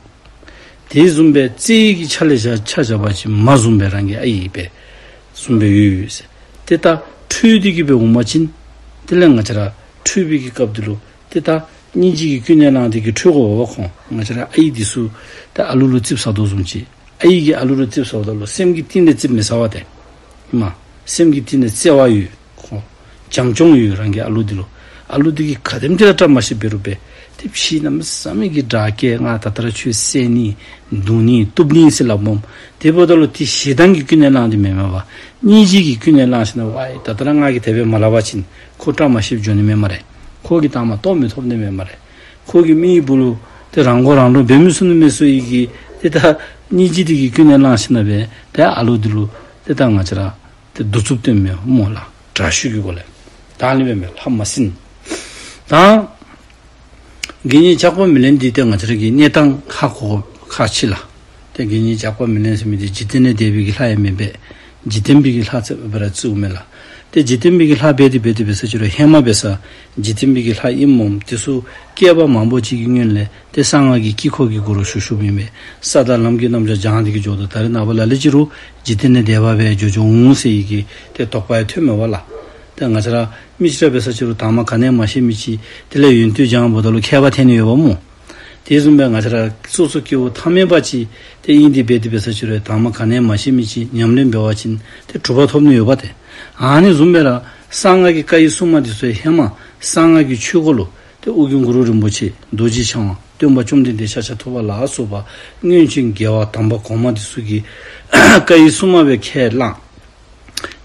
དེ་བཟུམ་སྦེ་རྩེད་ཀྱི་ཆ་ལས་བཞག་ཆ་བཞག་པ་ཅིན་མ་བཟུམ་སྦེ་རང་གི་ཨའི་སྦེ་བཟུམ་སྦེ་ཡོད་ཡོད་ཟེར། ཏེ་ད་འཁྲུལ་ཏེ་གི་སྦེ་འོང་པ་ཅིན་དེ་ལས་ང་བཅས་ར་འཁྲུལ་པའི་གི་སྐབས་འདི་ལུ་ཏེ་ད་སྙིང་རྗེ་གིས་ཀུན་ནས་བསླངས་ཏེ་གི་འཁྲུལ་དགོ་པས་ཁོང་། ང་བཅས་ར་ཨའི་འདི་ཚུ་ད་ཨ་ལུ་ལུ་རྩིགཔ་ཟ་དོ་བཟུམ་ཅིག། ཨའི་གིས་ཨ་ལུ་ལུ་རྩིགཔ་ཟཝ་ད་ལུ་སེམས་ཀྱི་གཏིང་ལས་རྩིགཔ་མི་ཟ་བས་ཏེ། ཨིན་མས། སེམས་ཀྱི་གཏིང་ལས་བརྩེ་བ་ཡོད། ཁོ་བྱམས་སྐྱོང་ཡོད་རང་གི་ཨ་ལུ་འདི་ལུ། ཨ་ལུ་འདི་གིས་ག་དེམ་ཅིག་ར་བཀྲ་མ་ཤིསཔ་འབད་རུང་སྦེ་ཏེ་ཕྱི་གནམ་མེད་ས་མེད་ཀྱི་དྲག་སྐད། ང་ད་ལྟོ་ར་ཁྱོད་བསད་ནི་བརྡུང་ནི་གཏུབ་ནི་ཟེར་སླབ་སྨོ། དེ་འབདཝ་ད་ལུ་ཏེ་ཞེ་སྡང་གིས་ཀུན་ནས་བསླངས་ཏེ་མེན་མས་པ། སྙིང་རྗེ་གིས་ཀུན་ནས་བསླངས་ཞིནམ་ལས་ཝའི་ད་ལྟོ་ར་ང་གིས་དེ་སྦེ་མ་སླབ་པ་ཅིན་ཁོ་བཀྲ་མ་ཤིསཔ་འགྱོ་ནི་མས་སྨ་རེ། ཁོ་གིས་དང་པ་ལྟོ་མི་ཐོབ་ནི་མས་སྨ་རེ། ཁོ་གིས་མི་གི་སྦུག་ལུ་ཏེ་རང་མགོ་རང་འདྲོངས་འབད་མི་ཚུགས་ནི་མས་ཟེར་བའི་གི་ཏེ་ད་སྙིང་རྗེ་འདི་གིས་ཀུན་ནས་བསླངས་ཞིནམ་ལས་ཏེ་ཨ་ལུ་འདི་ལུ་ཏེ་ད་ང་བཅས་ར་ཏེ་གདུག་རྩུབ་སྟོནམ་མས་སྨོ་ལགས། དྲག་ཤུལ་གྱི་སྒོ་ལས། ད་ཨ་ནི་སྦེ་མས་ལྷ་མ་སྲིན། ད་དགེ་བསྙེན་ཇག་པ་མེ་ལེན་འདི་ཏེ་ང་བཅས་ར་གིས་གནས་སྟངས་ཧ་གོ་ཁག་ཆེ་ལགས། ཏེ་དགེ་བསྙེན་ཇག་པ་མེ་ལེན་ཟེར་མི་འདི་འཇིག་རྟེན་ལས་འདས་པའི་གི་ལྷ་ཡང་མེན་པས། འཇིག་རྟེན་པའི་གི་ལྷ་ཟེར་སྦེ་ར་བརྩིཝ་མས་ལགས། ཏེ་འཇིག་རྟེན་པའི་གི་ལྷ་འབད་དེ་འབད་དེ་འབད་ས་ཅིག་རུང་ཧེ་མ་འབད་ས་འཇིག་རྟེན་པའི་གི་ལྷ་ཨིནམ་འོང་། དེ་ཚུ་བསྐལ་པ་མང་པོ་ཅིག་གི་སྔོན་ལས་ཏེ་གསང་སྔགས་ཀྱི་དཀྱིལ་འཁོར་གྱི་སྒོ་རུ་བཞུགས་བཞུགསཔ་ཨིན་པས། ས་དང་ལམ་གྱི་རྣམ་གཞག་སྦྱང་སྟེ་གི་འགྱོཝ་ད་ད་རེས་ནངས་པ་ལ་ལུ་ཅིག་རུང་འཇིག་རྟེན་ལས་འདས་པ་སྦེ་འགྱོ་འགྱོཝ་འོང་ཟེར་བའི་གི་ཏེ་དོགས་པ་ཡང་ཐོནམ་མས་པ་ལགས། ཏེ་ང་བཅས་ར་མི་ཅིག་ར་འབད་ས་ཅིག་རུང་དང་པ་ག་ནི་ཡང་མ་ཤེས་མི་ཅིག་དེ་ལས་ཡོན་ཏན་སྦྱང་འབདཝ་ད་ལུ་མཁས་པ་ཐོན་ནི་ཡོདཔ་སྨོ། དེ་བཟུམ་སྦེ་ང་བཅས་ར་སོ་སོ་སྐྱེ་བོ་ཐ་མལ་པ་ཅིག་ཏེ་ཨིན་ཏེ་འབད་དེ་འབད་ས་ཅིག་རུང་དང་པ་ག་ནི་ཡང་མ་ཤེས་མི་ཅིག་ཉམས་ལེན་འབད་བ་ཅིན་ཏེ་གྲུབ་པ་ཐོབ་ནི་ཡོདཔ་ཏེ། ཨ་ནི་བཟུམ་སྦེ་ར་གསང་སྔགས་ཀྱི་བཀའ་ཡི་སྲུང་མ་འདི་ཚུ་ཧེ་མ་གསང་སྔགས་ཀྱི་ཆོས་སྐོར་ལུ་ཏེ་ཨོ་རྒྱན་གུ་རུ་རིན་པོ་ཆེ་རྡོ་རྗེ་འཆང་དབང་སྟོན་པ་བཅོམ་ལྡན་འདས་ཤཱཀྱ་ཐུབ་པ་ལ་སོགས་པ་སྔོན་བྱོན་རྒྱལ་བ་དམ་པ་གོང་མ་འདི་ཚུ་གི་བཀའ་ཡི་སྲུང་མ་སྦེ་ཁས་བླངས།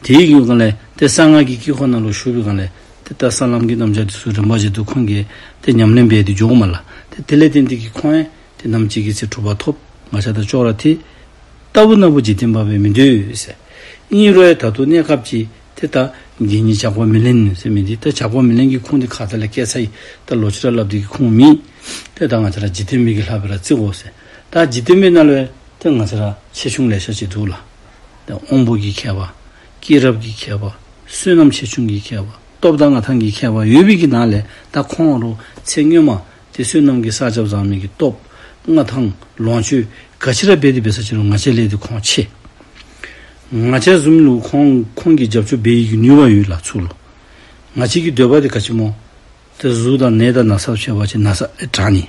དེའི་གི་སྒང་ལས་ཏེ་གསང་སྔགས་ཀྱི་དཀྱིལ་འཁོར་ནང་ལུ་བཞུགས་པའི་སྒང་ལས་ཏེ་ད་ས་ལམ་གྱི་རྣམ་གཞག་འདི་ཚུ་རིམ་པ་བཞིན་དུ་ཁོང་གིས་ཏེ་ཉམས་ལེན་འབད་དེ་འགྱོཝ་མས་ལགས། ཏེ་དེ་ལས་བརྟེན་ཏེ་གིས་ཁོང་ཡང་ཏེ་ནམ་ཅིག་གི་ཚེ་གྲུབ་པ་ཐོབ། ང་བཅས་དང་ཅོག་ར་འཐད། རྟག་བུ་ན་བུ་འཇིག་རྟེན་པ་སྦེ་མི་སྡོད་ཟེར། ཨིན་རུང་ཡང་ད་ལྟོ་གནས་སྐབས་ཅིག་ཏེ་ད་དགེ་བསྙེན་ཇག་པ་མེ་ལེན་ཟེར་མི་འདི་ད་ཇག་པ་མེ་ལེན་གྱི་ཁུངས་འདི་ཁ་ཙ་ལས་བཀལ་ཚར་ཡི། ད་ལོག་ཅི་ར་སླབ་སྟེ་གིས་ཁུངས་མེད། ཏེ་ད་ང་བཅས་ར་འཇིག་རྟེན་མི་གི་ལྷ་སྦེ་ར་བརྩི་དགོ་ཟེར། ད་འཇིག་རྟེན་པའི་ནང་ལུ་ཡང་ཏེ་ང་བཅས་ར་ཆེ་ཆུང་ལེ་ཤ་ཅིག་འདུག་ལགས། ཏེ་དབང་པོ་གི་ཁྱད་པར། སྐྱེས་རབས་ཀྱི་ཁྱད་པར། བསོད་ནམས་ཆེ་ཆུང་གི་ཁྱད་པར། སྟོབས་དང་མངའ་ཐང་གི་ཁྱད་པར་ཡོད་པའི་གི་ནང་ལས་ད་ཁོང་ར་ཚེ་སྔོན་མ་ཏེ་བསོད་ནམས་ཀྱི་བསགས་རྐྱབ་བཟང་མི་གི་སྟོབས་མངའ་ཐང་ལོངས་སྤྱོད་ག་ཅི་ར་འབད་དེ་འབད་ས་ཅི་རུང་ང་བཅས་ལས་ཏེ་ཁོང་ཆེ། ང་བཅས་བཟུམ་ལུ་ཁོང་ཁོང་གི་རྒྱབ་སྐྱོར་འབད་ཡི་གི་ནུས་པ་ཡོད་ལགས་ཚུར་ལུ། ང་བཅས་ཀྱི་འདོད་པ་འདི་ག་ཅི་སྨོ། ཏེ་གཟུགས་དང་ནད་དང་ན་ཚ་ཕྱད་པ་ཅིན་ན་ཚ་ལས་དྲག་ནི།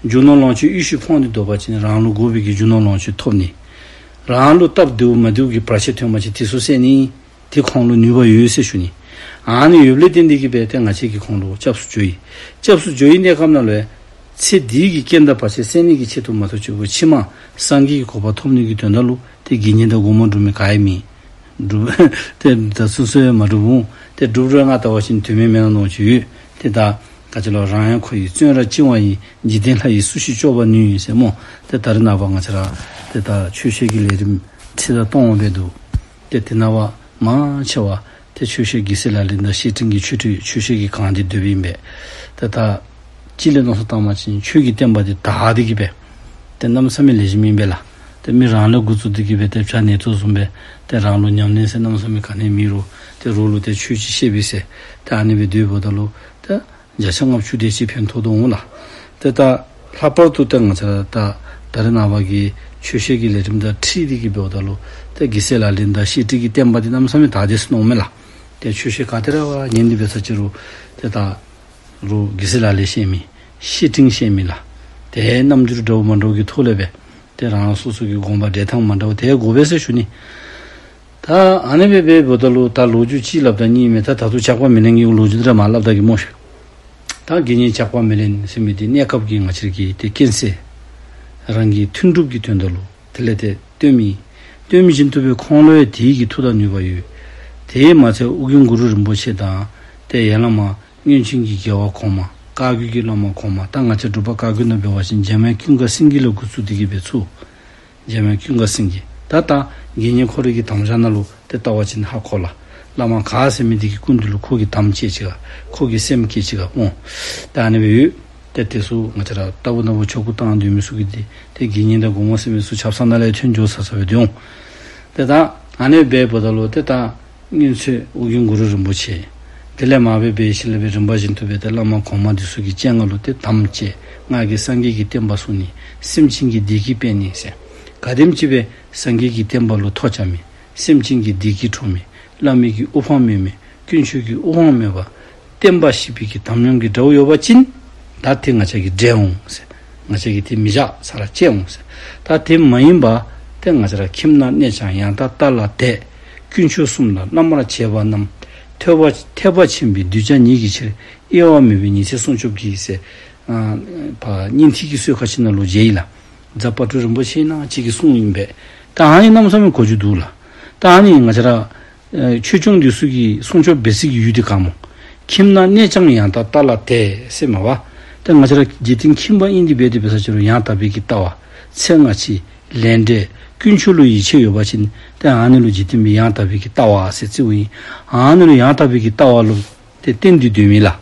རྒྱུ་ནོར་ལོངས་སྤྱོད་ཡེ་ཤེས་ཕོངས་ཏེ་སྡོད་པ་ཅིན་རང་ལུ་དགོ་པའི་གི་རྒྱུ་ནོར་ལོངས་སྤྱོད་ཐོབ་ནི། རང་ལུ་སྟབས་བདེཝ་མ་བདེཝ་གི་བར་ཆད་ཐོན་པ་ཅིན་དེ་ཚུ་སེལ་ནི། དེ་ཁོང་ལུ་ནུས་པ་ཡོད་ཟེར་ཞུ་ནི། ཨ་ནི་ཡོདཔ་ལས་བརྟེན་ཏེ་གིས་སྦེ་ཏེ་ང་བཅས་ཀྱིས་ཁོང་ལུ་སྐྱབས་སུ་འགྱོ་ཡི། སྐྱབས་སུ་འགྱོ་ཡི་གནས་སྐབས་ནང་ལུ་ཡང་ཚེ་འདི་གི་རྐྱེན་དང་བར་ཆད་སེལ་ནི་གི་ཆེད་དུ་མ་གཏོགས་ཕྱི་མ་སངས་རྒྱས་ཀྱི་གོ་འཕང་ཐོབ་ནི་གི་དོན་དག་ལུ་ཏེ་དགེ་བསྙེན་དང་སྒོ་མོ་སྒྲུབ་མི་ག་ཡང་མེད། སྒྲུབ་ཏེ་ད་སོ་སོ་ཡང་མ་སྒྲུབ་འོང་། ཏེ་སྒྲུབ་རུང་ང་བལྟ་བ་ཅིན་དོན་མེད་མེན་ན་མནོ་ཅིག་ཡོད། ཏེ་ད་ག་ཅི་ལོ། རང་ཡང་ཁོ་ཡི་བཙོན་རར་བཅིང་བ་ཡིན། འཇིག་རྟེན་ལྷ་ཡིས་སུ་ཞིག་སྐྱོབ་པར་ནུས་ཟེར་སྨོ། ཏེ་ད་རེས་ནངས་པ་ང་བཅས་ར་ཏེ་ད་ཆོས་བཤད་ཀྱི་ལས་རིམ་ཁྲི་དང་སྟོང་འབད་འདུག། ཏེ་དེ་ནང་པ་མང་ཆེ་བ་ཏེ་ཆོས་བཤད་དགེ་བསེ་ལག་ལེན་དང་བཤེས་སྤྲིང་གི་ཆོས་ཁྲིད་ཆོས་བཤད་ཀྱི་གང་འདི་འདོདཔ་ཨིན་པས། ཏེ་ད་གཅིག་ལས་མནོ་བསམ་བཏང་བ་ཅིན་ཆོས་ཀྱི་བསྟན་པ་འདི་དར་ཏེ་གིས་སྦེ་ཏེ་གནམ་མེད་ས་མེད་ལེགས་ཤོམ་ཨིན་པས་ལགས། ཏེ་མི་རང་ལས་འགོ་བཙུགས་ཏེ་གིས་སྦེ་ཏེ་བྱ་ནེ་ཙོ་བཟུམ་སྦེ་ཏེ་རང་ལུ་ཉམས་ལེན་ཟེར་གནམ་མེད་ས་མེད་ག་ནི་མེད་རུང་ཏེ་རོགས་ལུ་ཏེ་ཆོས་ཅིག་བཤད་པས་ཟེར་ཏེ་ཨ་ནི་སྦེ་སྡོདཔ་ད་ལུ་ཏེ་བརྒྱ་ཆ་ལྔ་བཅུ་དེ་ཅིག་ཕན་ཐོགས་དོ་འོང་ལགས། ཏེ་ད་ལྷག་པར་དུ་ཏེ་ང་བཅས་ར་ད་ད་རེས་ནངས་པ་གི་ཆོས་བཤད་ཀྱི་ལས་རིམ་དང་འཁྲིལ་ཏེ་གིས་འབདཝ་ད་ལུ་ཏེ་དགེ་བསེ་ལག་ལེན་དང་བཤེས་སྤྲིང་གི་བསྟན་པ་འདི་གནམ་མེད་ས་མེད་དར་ཏེ་སོ་ནུག་མས་ལགས། ཏེ་ཆོས་བཤད་ག་ཏེ་ར་བ་ཉན་ཏེ་འབད་ས་ཅི་རུང་ཏེ་ད་རོགས་དགེ་བསེ་ལག་ལེན་ཤེས་མི་བཤེས་སྤྲིང་ཤེས་མི་ལགས། ཏེ་རྣམ་འགྱུར་འདྲཝ་མ་འདྲཝ་གི་ཐོག་ལས་སྦེ་ཏེ་རང་སོ་སོ་གི་དགོངས་པ་འགྲེལ་ཐངས་མ་འདྲཝ་ཏེ་དགོ་པས་ཟེར་ཞུ་ནི། ད་ཨ་ནི་སྦེ་འབདཝ་ད་ལུ་ད་ལོ་རྒྱུས་ཅིག་སླབ་ད་ནི་མས། ད་ད་ལྟོ་ཇག་པ་མེ་ལེན་གྱི་ལོ་རྒྱུས་འདི་ར་མ་སླབ་ད་གི་སྨོ་ཤིག། ད་དགེ་བསྙེན་ཇག་པ་མེ་ལེན་ཟེར་མི་འདི་གནས་སྐབས་ཀྱི་ང་བཅས་ར་གི་ཏེ་རྐྱེན་སེལ་རང་གི་མཐུན་འགྲུབ་ཀྱི་དོན་དག་ལུ་དེ་ལས་ཏེ་སྟོན་མི་སྟོན་མི་བཞིན་དུ་སྦེ་ཁོང་ལུ་ཡང་དེ་གི་མཐུ་དང་ནུས་པ་ཡོད། དེ་མ་ཚད་ཨོ་རྒྱན་གུ་རུ་རིན་པོ་ཆེ་དང་ཏེ་ཡར་བླ་མ་སྔོན་བྱོན་གྱི་རྒྱལ་བ་གོང་མ་བཀའ་བརྒྱུད་ཀྱི་བླ་མ་གོང་མ་ད་ང་བཅས་འབྲུག་པ་བཀའ་བརྒྱུད་ནང་འབད་བ་ཅིན་འཇམ་དབྱངས་ཀུན་དགའ་སེང་གེ་ལས་འགོ་བཙུགས་ཏེ་གིས་སྦེ་ཚུར་འཇམ་དབྱངས་ཀུན་དགའ་སེང་གེ་ད་ད་དགེ་བསྙེན་ཁོ་རའི་གི་དམ་བཞག་ནང་ལུ་ཏེ་བལྟ་བ་ཅིན་ཧ་གོ་ལགས། བླ་མ་ག་ཟེར་མི་འདི་གི་སྐུ་མདུན་ལུ་ཁོ་གིས་དམ་བཅས་ཅི་ག་ཁོ་གིས་སེམས་བསྐྱེད་ཅི་ག་འོང་། ད་ཨ་ནི་སྦེ་ཡོད། ཏེ་དེ་ཚུ་ང་བཅས་ར་རྟག་བུ་ན་བུ་ཆོ་ག་བཏང་སྡོད་མི་ཚུ་གིས་ཏེ་ཏེ་དགེ་བསྙེན་དང་སྒོ་མོ་ཟེར་མི་ཚུ་ཆབ་གསང་ནང་ལས་ཐོན་འགྱོ་ཚར་ཚརཝ་སྦེ་སྡོད་འོང་། ཏེ་ད་ཨ་ནི་སྦེ་འབདཝ་ད་ལུ་ཏེ་ད་སྔོན་ཚེ་ཨོ་རྒྱན་གུ་རུ་རིན་པོ་ཆེ། དེ་ལས་མར་སྦེ་འབད་ཞིནམ་ལས་སྦེ་རིམ་པ་བཞིན་དུ་སྦེ་ཏེ་བླ་མ་གོང་མ་འདི་ཚུ་གི་སྤྱན་སྔར་ལུ་ཏེ་དམ་བཅས་ང་གིས་སངས་རྒྱས་ཀྱི་བསྟན་པ་སྲུང་ནི། སེམས་ཅན་གྱི་བདེ་སྐྱིད་སྤེལ་ནི་ཟེར། ག་དེམ་ཅིག་སྦེ་སངས་རྒྱས་ཀྱི་བསྟན་པ་ལུ་ཐོ་རྐྱབ་མི་སེམས་ཅན་གྱི་བདེ་སྐྱིད་འཕྲོག་མི་བླ་མའི་གི་དབུ་འཕང་མེད་མི་དཀོན་མཆོག་གི་དབུ་འཕང་མེད་པ་བསྟན་པ་བཤིག་པའི་གི་དམ་ཉམས་ཀྱི་དགྲ་བོ་ཡོད་པ་ཅིན་ད་དེ་ང་བཅས་ཀྱིས་བསྒྲལ་འོང་ཟེར། ང་བཅས་ཀྱིས་དེ་མི་བཞག་ས་ར་བཅད་འོང་ཟེར། ད་དེ་མ་ཡིན་པ་ཏེ་ང་བཅས་ར་ཁྱིམ་ན་གནས་ཀྱང་ཡང་དག་ལྟ་ལ་དད། དཀོན་མཆོག་གསུམ་ལ་བླ་མར་བྱེད་པ་རྣམས། ཐོས་པ་ཐེག་པ་ཆེན་པོའི་གདུལ་བྱ་ཉིད་ཀྱི་ཕྱིར། གཡེལ་བ་མེད་པའི་ཉི་ཚེ་སྲུང་སྐྱོབ་ཀྱིས་ཟེར། ཨ་ཕར་སྙིང་ཐིག་གི་གསོལ་ཁ་ཅིག་ནང་ལུ་མཇལ་ཡི་ལགས། རྫ་དཔལ་སྤྲུལ་རིན་པོ་ཆེ་ནང་ཅིག་གིས་གསུངས་ཡི་པས། ད་ཨ་ནི་གནམ་མེད་ས་མེད་གོ་རྒྱུ་འདུག་ལགས། ད་ཨ་ནི་ང་བཅས་ར་ཨེ་ཆོས་སྐྱོང་འདི་ཚུ་གིས་སྲུང་སྐྱོབ་འབད་སའི་གི་ཡུལ་འདི་ག་སྨོ། ཁྱིམ་ན་གནས་ཀྱང་ཡང་དག་ལྟ་ལ་དད་ཟེར་མས་པ། ད་ང་བཅས་ར་འཇིག་རྟེན་ཁྱིམ་པ་ཨིན་ཏེ་འབད་དེ་འབད་ས་ཅི་རུང་ཡང་དག་པའི་གི་ལྟ་བ། ཚེ་སྔ་ཕྱི་ལས་འབྲས་དཀོན་མཆོག་ལུ་ཡིད་ཆེས་ཡོད་པ་ཅིན་ཏེ་ཨ་ནི་ལུ་འཇིག་རྟེན་པའི་ཡང་དག་པའི་གི་ལྟ་བ་ཟེར་བརྩིཝ་ཨིན། ཨ་ནི་ལུ་ཡང་དག་པའི་གི་ལྟ་བ་ལུ་ཏེ་བརྟེན་ཏེ་སྡོད་མི་ལགས།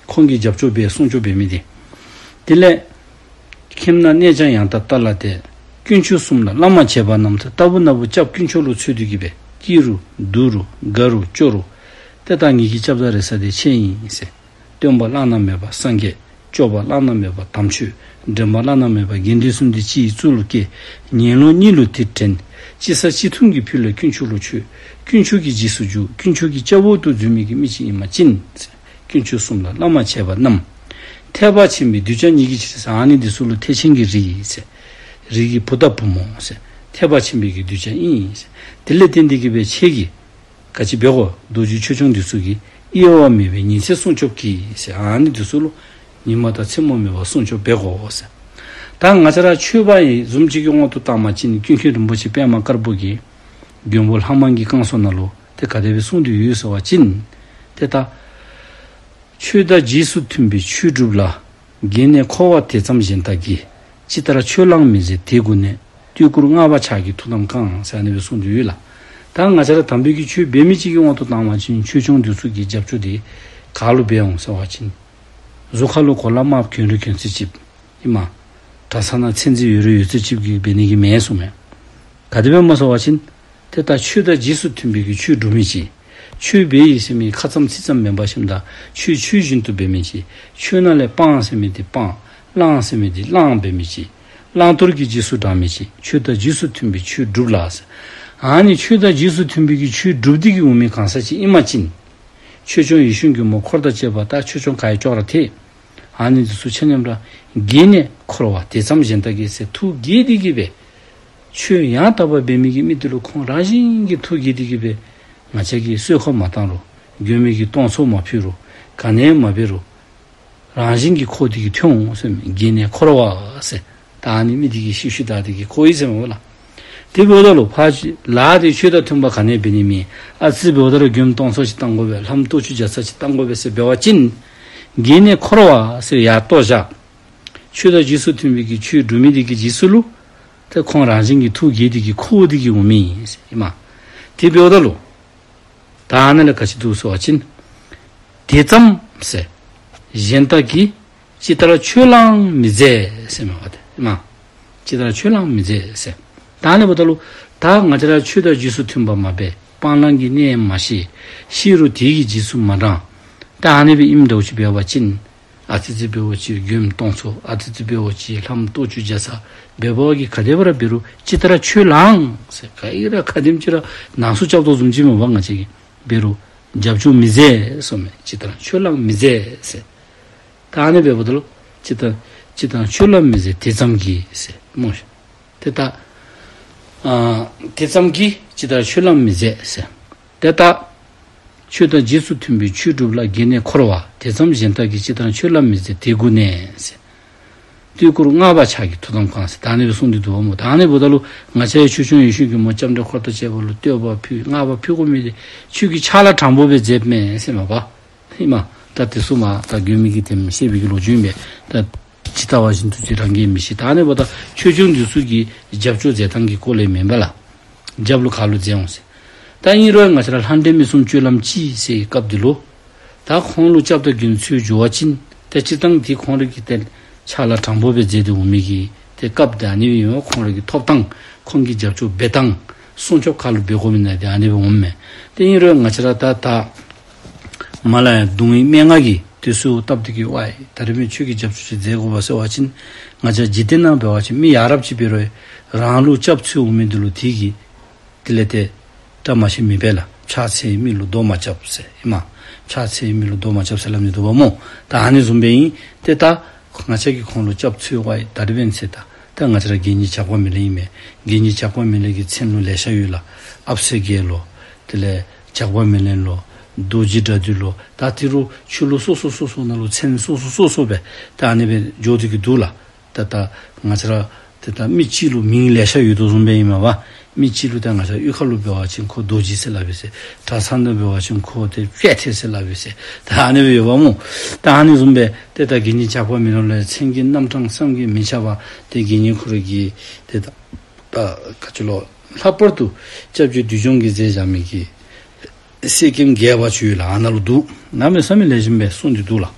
ཁོང་གིས་རྒྱབ་སྐྱོར་འབད་སྲུང་སྐྱོབ་འབད་མི་འདི། དེ་ལས་ཁྱིམ་ན་གནས་ཀྱང་ཡང་དག་ལྟ་ལ་དད། དཀོན་མཆོག་གསུམ་ལ་བླ་མར་བྱེད་པ་རྣམས། ལྟ་བུ་ན་བུ་སྐྱབས་དཀོན་མཆོག་ལུ་འཚོལ་དུས་ཀྱི་སྦེ་སྐྱིད་རུང་སྡུག་རུང་དགའ་རུང་སྐྱོ་རུང་ཏེ་ད་ངེ་གི་སྐྱབས་དང་རེ་ས་འདི་ཁྱེད་ཨིན་ཟེར། སྟོན་པ་བླ་ན་མེད་པ་སངས་རྒྱས། སྐྱོབ་པ་བླ་ན་མེད་པ་དམ་ཆོས། འདྲེན་པ་བླ་ན་མེད་པ་དགེ་འདུན་གསུམ་འདི་སྤྱི་ཡི་གཙུག་ལུ་བསྐྱེད། ངན་སློང་གཉིད་ལུ་དེ་དྲན། ཅི་ཟ་ཅི་འཐུང་གི་ཕུད་ལས་དཀོན་མཆོག་ལུ་མཆོད། དཀོན་མཆོག་གི་རྗེས་སུ་འཇུག། དཀོན་མཆོག་གི་སྐྱབས་འོག་ཏུ་འཛུལ་མི་གི་མི་ཅིག་ཨིན་པ་ཅིན་ཟེར། དཀོན་མཆོག་གསུམ་ལ་བླ་མར་བྱེད་པ་རྣམས། ཐེག་པ་ཆེན་པོའི་གདུལ་བྱ་ཉིད་ཀྱི་ཕྱིར་ཟེར། ཨ་ནི་འདི་ཚུ་ལུ་ཐེག་ཆེན་གྱི་རིགས་ཟེར། རིགས་ཀྱི་བུ་དང་བུ་མོ་ཟེར། ཐེག་པ་ཆེན་པོའི་གི་གདུལ་བྱ་ཨིན་ཟེར། དེ་ལས་བརྟེན་ཏེ་གི་སྦེ་ཁྱེད་ཀྱིས་ ག་ཅི་འབད་དགོ། རྡོ་རྗེ་ཆོས་སྐྱོང་འདི་ཚུ་གིས་གཡེལ་བ་མེད་པའི་ཉི་ཚེ་སྲུང་སྐྱོབ་གྱིས་ཟེར། ཨ་ནི་འདི་ཚུ་ལུ་ཉི་མ་དང་མཚན་མོ་མེད་པར་སྲུང་སྐྱོབ་འབད་དགོ་ཟེར། ད་ང་བཅས་ར་ཆོས་པ་ཡི་བཟུམ་ཅིག་གི་དབང་དུ་བཏང་བ་ཅིན་ཀུན་མཁྱེན་རིན་པོ་ཆེ་པདྨ་དཀར་པོ་གིས་མགོན་པོ་ལྷ་མང་གི་བསྐང་གསོ་ནང་ལུ་ཏེ་ག་དེ་སྦེ་གསུངས་ཏེ་ཡོད་ཟེར་བ་ཅིན་ཏེ་ད་ཆོས་དང་རྗེས་སུ་མཐུན་པའི་ཆོས་སྒྲུབ་ལ། རྒས་ནས་འཁོར་བ་དེ་ཙམ་གཞན་དག་གིས། ཇི་ལྟར་ཆོས་བླང་མི་མཛད་དེ་སྒུག་ནས། བསྟོད་བཀུར་བསྔགས་པ་ཕྱག་གིས་ཐུགས་དམ་བསྐང་། ཟེར་ཨ་ནི་སྦེ་གསུངས་ཏེ་ཡོད་ལགས། ད་ང་བཅས་ར་དམ་པའི་གི་ཆོས་འབད་མི་ཅིག་གི་དབང་དུ་བཏང་བ་ཅིན་ཆོས་སྐྱོང་འདི་ཚུ་གི་རྒྱབ་སྐྱོར་འདི་ག་ལུ་འབད་འོང་ཟེར་བ་ཅིན་གཟུགས་ཁ་ལུ་གོ་ལ་དམརཔོ་གྱོན་རུང་གྱོན་ཚད་ཅིག་ཨིན་མས། གྲྭ་ཚང་ནང་མཚན་རྩིས་ཡོད་རུང་ཡོད་ཚད་ཅིག་གིས་འབད་ནི་གི་མེན་གསུངམ་མས། ག་དེ་སྦེ་སྨོ་ཟེར་བ་ཅིན་ཏེ་ད་ཆོས་དང་རྗེས་སུ་མཐུན་པའི་གི་ཆོས་སྒྲུབ་མི་ཅིག། ཆོས་འབད་ཡི་ཟེར་མི་ཁ་ཙམ་ཚིག་ཙམ་མེན་པར་ཞིནམ་ད་ཆོས་ཆོས་བཞིན་དུ་འབད་མི་ཅིག། ཆོས་ནང་ལས་སྤང་ཟེར་མི་འདི་སྤང་། བླང་ཟེར་མི་འདི་བླང་འབད་མི་ཅིག། བླང་དོར་གྱི་རྗེས་སུ་འབྲང་མི་ཅིག། ཆོས་དང་རྗེས་སུ་མཐུན་པའི་ཆོས་སྒྲུབ་ལ་ཟེར། ཨ་ནི་ཆོས་དང་རྗེས་སུ་མཐུན་པའི་གི་ཆོས་སྒྲུབ་སྟེ་གི་འོང་མི་གང་ཟག་ཅིག་ཨིན་པ་ཅིན་ཆོས་སྐྱོང་ཡེ་ཤེས་མགོན་པོ་འཁོར་དང་བཅས་པ་ད་ཆོས་སྐྱོང་ག་ཡི་ཅོག་ར་འཐད། ཨ་ནི་འདི་ཚུ་ཆ་མཉམ་ར་རྒས་ནས་འཁོར་བ་དེ་ཙམ་གཞན་དག་གིས་ཟེར་ཐུགས་དགྱེས་ཏེ་གི་སྦེ་ཆོས་ཡང་དག་པ་འབད་མི་གི་མི་འདི་ལུ་ཁོང་རང་བཞིན་གྱིས་ཐུགས་དགྱེས་ཏེ་གི་སྦེ་ང་བཅས་ཀྱིས་གསོལ་ཁ་མ་བཏང་རུང་མགོན་པོ་གིས་གཏོར་ཚོགས་མ་ཕུལ་རུང་ག་ནི་མ་འབད་རུང་རང་བཞིན་གྱིས་འཁོར་ཏེ་གི་ཐོན་འོང་ཟེར་མས། རྒས་ནས་འཁོར་བ་ཟེར། ད་ཨ་ནི་མི་འདི་གིས་ཤི་ཤུལ་བདའ་སྟེ་གི་འཁོར་ཡི་ཟེར་མས་པ་ལགས། དེ་འབདཝ་ད་ལུ་ཕར་ཅིག་ལཱ་འདི་ཆོས་དང་མཐུན་པ་ག་ནི་འབད་ནི་མེད། ཨ་ཙི་འབདཝ་ད་ར་མགོནམ་གཏོར་ཚོགས་ཅིག་བཏང་དགོ་པས། ལྷམ་གཏོར་བཅུག་བརྒྱ་རྩ་ཅིག་བཏང་དགོ་པས་ཟེར་འབད་བ་ཅིན་རྒས་ནས་འཁོར་བ་ཟེར་ཡར་གཏོར་བཞག། ཆོས་དང་རྗེས་སུ་མཐུན་པའི་གི་ཆོས་སྒྲུབ་མི་འདི་གི་རྗེས་སུ་ལུ་ཏེ་ཁོང་རང་བཞིན་གྱིས་ཐུགས་དགྱེས་ཏེ་གི་འཁོར་ཏེ་གི་འོང་མི་ཨིན་མས། དེ་འབདཝ་ད་ལུ་ད་ཨ་ནཱ་ལས་ག་ཅི་འདུག་ཟེར་བ་ཅིན་དེ་ཙམ་ཟེར་གཞན་དག་གིས་ཇི་ལྟར་ཆོས་བླང་མི་མཛད་ཟེར་མས་པ་ཏེ་ཨིན་མས། ཇི་ལྟར་ཆོས་བླང་མི་མཛད་ཟེར། ད་ཨ་ནི་འབདཝ་ད་ལུ་ད་ང་བཅས་ར་ཆོས་དང་རྗེས་སུ་མཐུན་པ་མ་འབད། སྤང་བླང་གི་གནད་མ་ཤེས། ཤེས་རུང་དེ་གི་རྗེས་སུ་མ་འབྲང་། ད་ཨ་ནི་སྦེ་ཨིནམ་འདྲཝ་ཅིག་འབད་བ་ཅིན་ཨ་ཙི་ཙི་འབདཝ་ཅིག་མགོནམ་གཏོར་ཚོགས། ཨ་ཙི་ཙི་འབདཝ་ཅིག་ལྷམ་གཏོར་བཅུག་བརྒྱ་རྩ། འབད་བ་གིས་ག་དེ་སྦེ་ར་འབད་རུང་ཇི་ལྟར་ཆོས་བླང་ཟེར་ག་ཡི་ར་ག་དེམ་ཅིག་ར་ནང་སུ་རྐྱབ་དོ་བཟུམ་ཅིག་མས་པ། ང་བཅས་ཀྱིས་འབད་རུང་རྒྱབ་སྐྱོར་མི་མཛད་གསུངམ་མས། ཇི་ལྟར་ཆོས་བླང་མི་མཛད་ཟེར། ད་ཨ་ནི་འབདཝ་ད་ལུ་ཇི་ལྟར་ཇི་ལྟར་ཆོས་བླང་མི་མཛད་དེ་ཙམ་གྱིས་ཟེར་སྨོ་ཤིག། ཏེ་ད་ཨ་དེ་ཙམ་གྱིས་ཇི་ལྟར་ཆོས་བླང་མི་མཛད་ཟེར། ཏེ་ད་ཆོས་དང་རྗེས་སུ་མཐུན་པའི་ཆོས་སྒྲུབ་ལ། རྒས་ནས་འཁོར་བ་དེ་ཙམ་གཞན་དག་གིས། ཇི་ལྟར་ཆོས་བླང་མི་མཛད་དེ་སྒུག་ནས་ཟེར། བསྟོད་བཀུར་བསྔགས་པ་ཕྱག་གིས་ཐུགས་དམ་བསྐང་ཟེར་ད་ཨ་ནི་སྦེ་གསུངས་ཏེ་འདུག་པ་སྨོ། ད་ཨ་ནི་འབདཝ་ད་ལུ་ང་བཅས་ཆོས་སྐྱོང་ཡེ་ཤེས་མགོན་པོ་ལྕམ་དྲལ་འཁོར་དང་བཅས་པ་ལུ་བསྟོད་པ་ཕུལ་བསྔགས་པ་ཕུལ་དགོ་མི་འདི་ཁྱོད་ཀྱིས་ཕྱག་ལཱ་དྲང་པོ་སྦེ་མཛདཔ་མས་ཟེར་མས་པ། ཨིན་མས། ད་དེ་ཚུ་མ་ད་མགོནམ་གིས་དེམ་བཤད་པའི་གི་ལོ་རྒྱུས་ཨིན་པས། ད་ཇི་ལྟ་བ་བཞིན་དུ་ཅིག་རང་གིས་མི་ཤེས། ད་ཨ་ནི་འབདཝ་ད་ཆོས་སྐྱོང་འདི་ཚུ་གི་རྒྱབ་སྐྱོར་མཛད་ཐངས་ཀྱི་སྐོར་ལས་མེན་པ་ལགས། རྒྱབ་ལུ་ག་ལུ་མཛད་འོང་ཟེར། ད་ཨིན་རུང་ང་བཅས་ར་ལྷ་འདྲེ་མི་གསུམ་སྤྱོད་ལམ་གཅིག་ཟེར་བའི་སྐབས་འདི་ལུ་ད་ཁོང་ལུ་སྐྱབས་དང་མགོན་འཚོལ་འགྱོ་བ་ཅིན་ཏེ་སྤྱིར་བཏང་འདི་ཁོང་ར་གིས་ཏེ་ཕྱག་ལཱ་དྲང་པོ་སྦེ་མཛད་དེ་འོང་མི་གི་ཏེ་སྐབས་འདི་ཨ་ནི་སྦེ་ཨིན་པས། ཁོང་ར་གི་ཐོབ་ཐངས་ཁོང་གི་རྒྱབ་སྐྱོར་འབད་ཐངས་སྲུང་སྐྱོབ་ག་ལུ་འབད་དགོ་མི་ན་ཏེ་ཨ་ནི་སྦེ་འོངམ་མས། ཏེ་ཨིན་རུང་ང་བཅས་ར་ད་ད་མ་ལ་ཡ་གདུང་བའི་སྨྲེ་ངག་གིས་དེ་ཚུ་བཏབ་སྟེ་གི་ཝའི་ད་རིས་མི་ཁྱོད་ཀྱིས་རྒྱབ་སྐྱོར་ཅིག་མཛད་དགོ་པས་ཟེར་བ་ཅིན་ང་བཅས་འཇིག་རྟེན་ནང་འབད་བ་ཅིན་མི་ཡ་རབས་ཅིག་འབད་རུང་རང་ལུ་སྐྱབས་འཚོལ་འོང་མི་འདི་ལུ་དེ་གིས་དེ་ལས་ཏེ་བཀྲ་མ་ཤིསཔ་མེད་པས་ལགས། ཕྱག་འཚལ་མི་ལུ་རྡོ་མ་རྐྱབ་ཟེར་ཨིན་མས། ཕྱག་འཚལ་མི་ལུ་རྡོ་མ་རྐྱབ་ཟེར་སླབ་ནི་འདུག་པ་སྨོ། ད་ཨ་ནི་བཟུམ་སྦེ་ཨིན། ཏེ་ད་ང་བཅས་ཀྱིས་ཁོང་ལུ་སྐྱབས་འཚོལ་བ་ཡི་ད་རིས་འབདན་ཟེར་ད་ད་ང་བཅས་ར་དགེ་བསྙེན་ཇག་པ་མེ་ལེན་ཨིན་མས། དགེ་བསྙེན་ཇག་པ་མེ་ལེན་གྱི་མཚན་ལུ་ལེ་ཤ་ཡོད་ལགས། ཨཔ་སེ་རྒྱལ་ལོ། དེ་ལས་ཇག་པ་མེ་ལེན་ལོ། རྡོ་རྗེ་དགྲ་འདུལ་ལོ། ད་དེ་རུ་ཆོས་ལུགས་སོ་སོ་སོ་སོ་ནང་ལུ་མཚན་སོ་སོ་སོ་སོ་སྦེ་ད་ཨ་ནི་སྦེ་འགྱོ་སྟེ་གི་འདུག་ལགས། ད་ད་ང་བཅས་ར་ཏེ་ད་མི་གཅིག་ལུ་མིང་ལེ་ཤ་ཡོད་དོ་བཟུམ་སྦེ་ཨིན་མས་པ། མི་གཅིག་ལུ་ད་ང་བཅས་གཡུས་ཁ་ལུ་འབད་བ་ཅིན་ཁོ་རྡོ་རྗེ་ཟེར་སླབ་པས་ཟེར། གྲྭ་ཚང་ནང་འབད་བ་ཅིན་ཁོ་ཏེ་དཔལ་ཐེག་ཟེར་སླབ་པས་ཟེར། ད་ཨ་ནི་སྦེ་ཡོདཔ་སྨོ། ད་ཨ་ནི་བཟུམ་སྦེ་ཏེ་ད་དགེ་བསྙེན་ཇག་པ་མེ་ལེན་ལུ་མཚན་གྱི་རྣམ་གྲངས་བསམ་གྱིས་མི་ཁྱབ་པ་ཏེ་དགེ་བསྙེན་ཁོ་ར་གི་ཏེ་ད་ད་ག་ཅི་ལོ་ལྷག་པར་དུ་སྐྱབས་རྗེ་བདུད་འཇོམས་ཀྱིས་མཛད་བཞག་མི་གི་གསེར་སྐྱེམས་རྒྱས་པ་ཅིག་ཡོད་ལགས། ཨ་ནཱ་ལུ་འདུག། གནམ་མེད་ས་མེད་ལེགས་ཤོམ་སྦེ་གསུངས་ཏེ་འདུག་ལགས།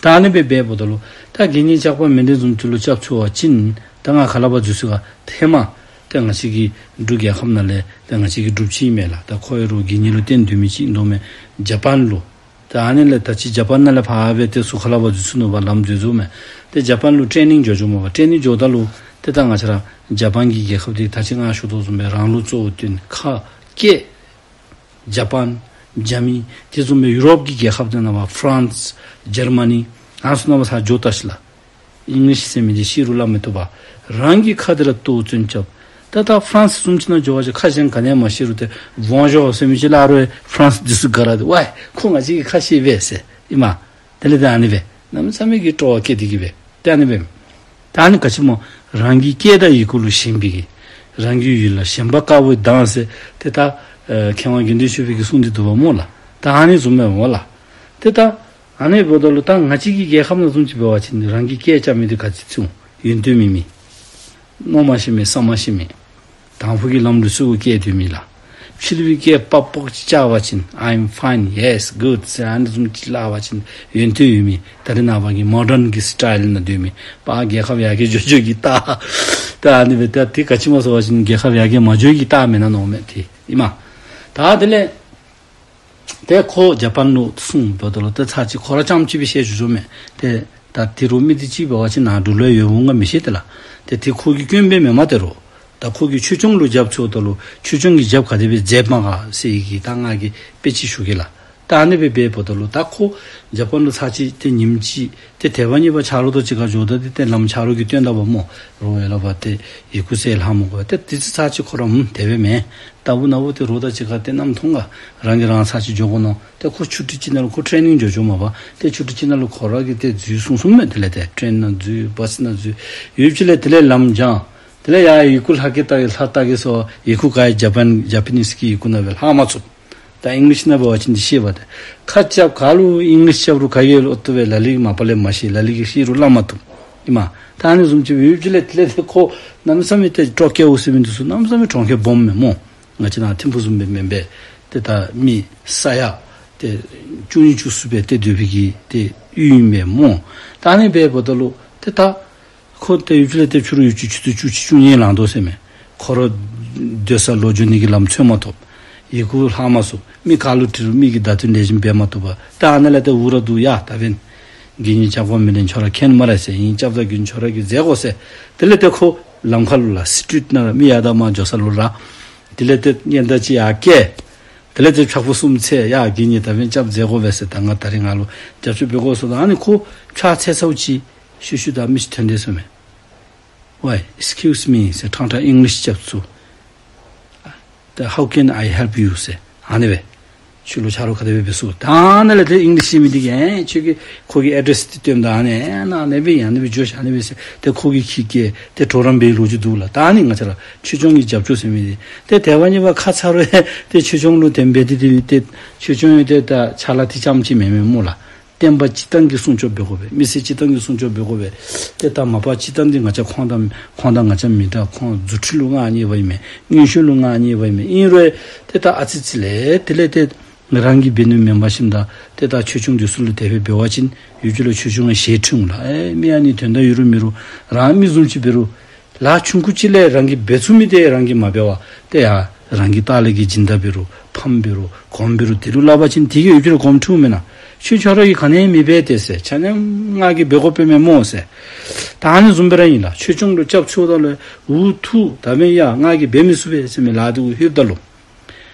ད་ཨ་ནི་སྦེ་འབདཝ་ད་ལུ་ད་དགེ་བསྙེན་ཇག་པ་མེ་ལེན་བཟུམ་ཅིག་ལུ་སྐྱབས་འཚོལ་བ་ཅིན་ད་ང་ག་ལས་ཕར་འཛུལ་ཚུགས་ག། ཧེ་མ་ཏེ་ང་བཅས་ཀྱི་འབྲུག་རྒྱལ་ཁབ་ནང་ལས་ཏེ་ང་བཅས་ཀྱི་འབྲུགཔ་ཅིག་ཨིན་མས་ལགས། ད་ཁོ་ཡང་རུང་དགེ་བསྙེན་ལུ་བསྟེན་སྡོད་མི་ཅིག་ཨིན་དོ་མས། ཇ་པཱན་ལུ། ད་ཨ་ནི་ལས་ད་ཅི་ཇ་པཱན་ནང་ལས་ཕར་སྦེ་ཏེ་ཚུར་ག་ལས་ཕར་འཛུལ་ཚུགས་ནུག་པ། ལམ་འཛོལ་འཛོལཝ་མས། ཏེ་ཇ་པཱན་ལུ་ཊེ་ནིང་འགྱོ་འགྱོཝ་མས་པ། ཊེ་ནིང་འགྱོཝ་ད་ལུ་ཏེ་ད་ང་བཅས་ར་ཇ་པཱན་གྱི་རྒྱལ་ཁབ་འདི་ད་ཅི་ང་ཞུ་དོ་བཟུམ་སྦེ་རང་ལུགས་གཙོ་བོ་བཏོན། ཁ་སྐད་ཇ་པཱན་ཇར་མ་ནི་དེ་བཟུམ་སྦེ་ཡུ་རོབ་ཀྱི་རྒྱལ་ཁབ་དེ་ནང་པ་ཕ་རན་སི་ཇར་མ་ནི་ཨ་ནི་ཚུ་ནང་པ་ས་འགྱོ་བལྟ་ཤིག་ལགས། ཨིང་ལིཤ་ཟེར་མི་འདི་ཤེས་རུང་སླབ་མི་བཏུབ་པས། རང་གི་ཁ་འདི་ར་ལྟོ་བཙོན་རྐྱབ། ད་ད་ཧྥ་རན་སི་བཟུམ་ཅིག་ནང་འགྱོ་བ་ཅིན་ཁ་གཞན་ག་ནི་ཡང་མ་ཤེས་རུང་ཏེ་Bonjour ཟེར་མི་ཅིག་སླབ་རུང་ཧྥ་རན་སི་འདི་ཚུ་དགའ་ར་ཏེ་ཝའི་ཁོ་ང་བཅས་ཀྱི་ཁ་ཤེས་པས་ཟེར་ཨིན་མས། དེ་ལས་ཏེ་ཨ་ནི་སྦེ་གནམ་མེད་ས་མེད་ཀྱི་སྤྲོ་བ་སྐྱེ་སྟེ་གི་སྦེ་ཏེ་ཨ་ནི་སྦེ། ད་ཨ་ནི་ག་ཅི་སྨོ། རང་གི་སྐད་དང་ཡི་གུ་ལུ་ཞེན་པའི་གི། རང་གི་ཡུལ་ལ་ཞེན་པ་དཀར་པོའི་མདངས་ཟེར་ཏེ་ད་ཨེ་མཁས་དབང་དགེ་འདུན་ཆོས་འཕེལ་གྱིས་གསུངས་ཏེ་འདུག་པ་སྨོ་ལགས། ད་ཨ་ནི་བཟུམ་སྦེ་སྨོ་ལགས། ཏེ་ད་ཨ་ནི་འབདཝ་ད་ལུ་ད་ང་བཅས་ཀྱི་རྒྱལ་ཁབ་ནང་བཟུམ་ཅིག་འབད་བ་ཅིན་རང་གི་སྐད་རྐྱབ་མི་འདི་ག་ཅི་ཚུ་ཡོན་ཏན་མེད་མི། མནོ་མ་ཤེས་མི་བསམ་མ་ཤེས་མི། དང་ཕུ་གི་ལམ་ལུགས་ཚུ་གི་སྐད་སྡོད་མི་ལགས། ཕྱི་གླིང་པའི་སྐད་པག་པོ་ཅིག་རྐྱབ་པ་ཅིན་I'm fine, yes, good ཟེར་ཨ་ནི་བཟུམ་ཅིག་སླབ་པ་ཅིན་ཡོན་ཏན་ཡོད་མི། ད་རེས་ནངས་པ་གི་མོ་ཌརན་གྱི་སི་ཊའིལ་ནང་སྡོད་མི། པ་རྒྱལ་ཁབ་ཡར་རྒྱས་འགྱོ་འགྱོ་གི་རྟགས། ད་ཨ་ནི་སྦེ་ད་དེ་ག་ཅི་སྨོ་ཟེར་བ་ཅིན་རྒྱལ་ཁབ་ཡར་རྒྱས་མ་འགྱོ་གི་རྟགས་མེན་ན་མནོཝ་མས་ཏེ་ཨིན་མས། ད་དེ་ལས་ཏེ་ཁོ་ཇ་པཱན་ལུ་སོང་འབདཝ་ད་ལུ་ཏེ་ཚར་གཅིག་ཁོ་ར་རྐྱངམ་གཅིག་སྦེ་བཤལ་བཞུགས་བཞུགསཔ་མས། ཏེ་ད་དེ་རུ་མི་དེ་ཅིག་འབད་བ་ཅིན་ནཱ་འབྲུག་ལུ་ཡོདཔ་འོང་ག་མི་ཤེས་ཏེ་ལགས། ཏེ་དེ་ཁོ་གི་སྐྱོན་སྦེ་མེན་མས་ཏེ་རོ། ད་ཁོ་གིས་ཆོས་སྐྱོང་ལུ་རྒྱབ་འཚོལཝ་ད་ལུ་ཆོས་སྐྱོང་གིས་རྒྱབ་ག་དེ་སྦེ་མཛདཔ་མས་ག་ཟེར་གི་ད་ང་གིས་དཔེ་ཅིག་ཞུ་གེ་ལགས། ད་ཨ་ནི་སྦེ་འབདཝ་ད་ལུ་ད་ཁོ་ཇ་པཱན་ལུ་ཚར་གཅིག་ཏེ་ཉིནམ་གཅིག་ཏེ་དེ་བ་གཉིས་པ་ཆ་རོགས་དང་གཅིག་ཁར་འགྱོཝ་ད་ཏེ་ཏེ་ལམ་ཆ་རོགས་ཀྱིས་སྟོན་ད་པ་སྨོ། རོགས་ཡར་ལས་ཕར་ཏེ་ཡི་གུ་ཟེར་ལྷག་མི་དགོ་པས། ཏེ་དེ་ཚར་གཅིག་ཁོ་ར་ཨུམ་དེ་སྦེ་མེན། ལྟ་བུ་ན་བུ་ཏེ་རོགས་དང་གཅིག་ཁར་ཏེ་མནའམ་མཐུན་ག། རང་གིས་རང་ཚར་གཅིག་འགྱོ་དགོ་མནོ། ཏེ་ཁོ་ཆུ་ཊི་ཅིག་ནང་ལུ་ཁོ་ཊེ་ནིང་འགྱོ་འགྱོཝ་མས་པ། ཏེ་ཆུ་ཊི་ཅིག་ནང་ལུ་ཁོ་ར་གིས་ཏེ་འཛུལ་སོང་སོངམ་མས། དེ་ལས་ཏེ་ཊེན་ནང་འཛུལ་བཱསི་ནང་འཛུལ་ཡོདཔ་ཅིག་ལས་དེ་ལས་ལམ་སྦྱང་། དེ་ལས་ཡར་ཡི་གུ་ལྷག་གེ་ལྟ་གེ་ལྷག་ལྟ་གེ་ཟེར་ཡི་གུ་ག་ཡང་ཇ་པཱན་ཇ་པ་ནིས་ཀྱི་ཡི་གུ་ནང་སྦེ་ལྷག་མ་ཚུགས། ད་ཨིང་ལིཤ་ནང་འབད་བ་ཅིན་འདི་ཤེས་པ་ཏེ། ཁ་རྐྱབ་ག་ལུ་ཨིང་ལིཤ་རྐྱབ་རུང་ག་གིས་ཨོ་ཏོ་སྦེ་ལ་ལུ་གིས་མ་པ་ལས་མ་ཤེས། ལ་ལུ་གིས་ཤེས་རུང་སླབ་མ་བཏུབ། ཨིན་མས། ད་ཨ་ནི་བཟུམ་ཅིག་ཡོདཔ་ཅིག་ལས་དེ་ལས་ཏེ་ཁོ་གནམ་མེད་ས་མེད་ཏེ་སྤྲོ་སྐྱེཝ་ཟེར་མི་འདི་ཚུ་གནམ་མེད་ས་མེད་གྲོང་ཁྱེར་སྦོམ་མས་སྨོ། ང་བཅས་ནཱ་ཐིམ་ཕུ་བཟུམ་སྦེ་མེན་པས། ཏེ་ད་མི་ས་ཡ་ཏེ་བཅུ་གཉིས་བཅུ་གསུམ་སྦེ་ཏེ་སྡོད་པའི་གི་ཏེ་ཡུལ་ཨིན་པས་སྨོ། ད་ཨ་ནི་སྦེ་འབདཝ་ད་ལུ་ཏེ་ད་ཁོ་ཏེ་ཡོདཔ་ཅིག་ལས་ཏེ་ཕྱི་རུ་ཡོདཔ་ཅིག་ཆུ་ཚོད་བཅུ་གཅིག་བཅུ་གཉིས་ལང་དོ་ཟེར་མས། ཁོ་ར་སྡོད་ས་ལོག་འགྱོ་ནི་གི་ལམ་འཚོལ་མ་ཐོབ། ཡི་གུ་ལྷག་མ་ཚུགས། མི་ག་ལུ་དྲི་རུང་མི་གིས་བརྡ་སྟོན་ལེགས་ཤོམ་འབད་མ་བཏུབ་པར་ད་ཨ་ནཱ་ལས་ཏེ་འུ་ར་འདུག་ཡ། ད་འབདན་དགེ་བསྙེན་ཇག་པ་མེ་ལེན་ཁྱོད་ར་མཁྱེན་སྨ་རེ་ཟེར། ཨིན་སྐྱབས་དང་དགེ་འདུན་ཁྱོད་ར་གིས་མཛད་དགོ་ཟེར། དེ་ལས་ཏེ་ཁོ་ལམ་ཁ་ལུ་ལགས་སི་ཊི་རིཊ་ནང་ར་མི་ཡར་དང་མར་འགྱོ་ས་ལུ་ར། དེ་ལས་ཏེ་སྙན་དར་ཅིག་ཡར་བཀལ། དེ་ལས་ཏེ་ཕྱག་པོ་གསུམ་འཚལ་ཡ། དགེ་བསྙེན་ད་འབདན་སྐྱབས་མཛད་དགོ་པས་ཟེར། ད་ང་ད་རིས་ང་ལུ་རྒྱབ་སྐྱོར་འབད་དགོ་ཟེརཝ་ད་ཨ་ནི་ཁོ་ཕྱག་འཚལ་ཚརཝ་ཅིག་ཤུལ་ཤུལ་ད་མི་ཅིག་ཐོན་དེས་ཟེར་མས། Why, excuse me ཟེར་ཕྲང་ཕྲང་ཨིང་ལིཤ་རྐྱབ་ཚུགས། ད་how can I help you ཟེར་ཨ་ནི་སྦེ། ཁྱོད་ལུ་ཆ་རོགས་ག་དེ་སྦེ་འབད་ཚུགས། ད་ཨ་ནཱ་ལས་ཏེ་ཨིང་ལིཤ་ཤེས་མི་འདི་གིས་ཨེ་ཁྱོད་ཀྱིས་ཁོ་གི་ཨེ་ཌེསི་འདི་སྟོནམ་ད་ཨ་ནི་ཨེ་ནཱ་ཨ་ནི་སྦེ་ཨ་ནི་སྦེ་འགྱོ་ཤིག་ཨ་ནི་སྦེ་ཟེར་ཏེ་ཁོ་གིས་ཁྱོད་ཀྱི་ཏེ་གྲོགས་རམ་འབད་ལོ་རྒྱུས་འདུག་ལགས། ད་ཨ་ནི་ང་བཅས་ར་ཆོས་སྐྱོང་གི་རྒྱབ་སྐྱོར་ཟེར་མི་འདི་ཏེ་དེ་བ་གཉིས་པ་ཁ་ཚར་རུང་ཏེ་ཆོས་སྐྱོང་ལུ་དེ་སྦེ་ཏེ་ཏེ་ཏེ་ཆོས་སྐྱོང་ཡང་ཏེ་ད་ཕྱག་ལཱ་འདི་རྐྱངམ་ཅིག་མེན་མས་སྨོ་ལགས། བསྟན་པ་སྤྱིར་བཏང་གི་སྲུང་སྐྱོབ་འབད་དགོ་པས། མི་སེར་སྤྱིར་བཏང་གི་སྲུང་སྐྱོབ་འབད་དགོ་པས། ཏེ་ད་མ་པ་སྤྱིར་བཏང་འདི་ང་བཅས་ཁོང་དང་ཁོང་དང་ང་བཅས་མི་འདྲ། ཁོང་རྫུ་འཕྲུལ་ལུ་མངའ་བརྙེས་པ་ཨིན་མས། མངོན་ཤེས་ལུ་མངའ་བརྙེས་པ་ཨིན་མས། ཨིན་རུང་ཏེ་ད་ཨ་ཙི་ཙི་ལས་དེ་ལས་ཏེ་རང་གིས་འབད་ནི་མེན་པར་ཞིནམ་ད་ཏེ་ད་ཆོས་སྐྱོང་འདི་ཚུ་ལུ་དེ་སྦེ་འབད་བ་ཅིན་ཡུལ་གྱི་ལུ་ཆོས་སྐྱོང་ཡང་ཞེ་ཁྲིད་འོང་ལགས། ཨེ་མི་ཨ་ནི་དོན་དག་ཡོད་རུང་མེད་རུང་རང་མི་བཟུམ་ཅིག་འབད་རུང་ལཱ་ཆུང་ཀུ་ཅིག་ལས་རང་གིས་འབད་ཚུགས་མི་དེ་རང་གིས་མ་འབད་བར་ཏེ་ཡ་རང་གི་ལྟག་ལས་ཀྱི་སྦྱིན་བདག་འབད་རུང་ཕམ་འབད་རུང་གོངམ་འབད་རུང་དེ་ལུ་སླབ་པ་ཅིན་དེ་གིས་ཡུལ་གྱི་ལུ་གོངམ་འཁྲུལཝ་མེན་ན། ཁྱོད་ཁྱོད་ར་གིས་ག་ནི་ཡང་མི་འབད་དེ་ཟེར། ཆ་མཉམ་ང་གིས་འབད་དགོཔ་མས་སྨོ་ཟེར། ད་ཨ་ནི་བཟུམ་སྦེ་ར་ཨིན་ལགས། ཆོས་སྐྱོང་ལུ་སྐྱབས་འཚོལཝ་ད་ལུ་འུ་ཐུག་ད་འབདན་ཡ་ང་གིས་འབད་མི་ཚུགས་པས་ཟེར་མི་ལཱ་འདི་གུ་ལྷོདཔ་ད་ལུ།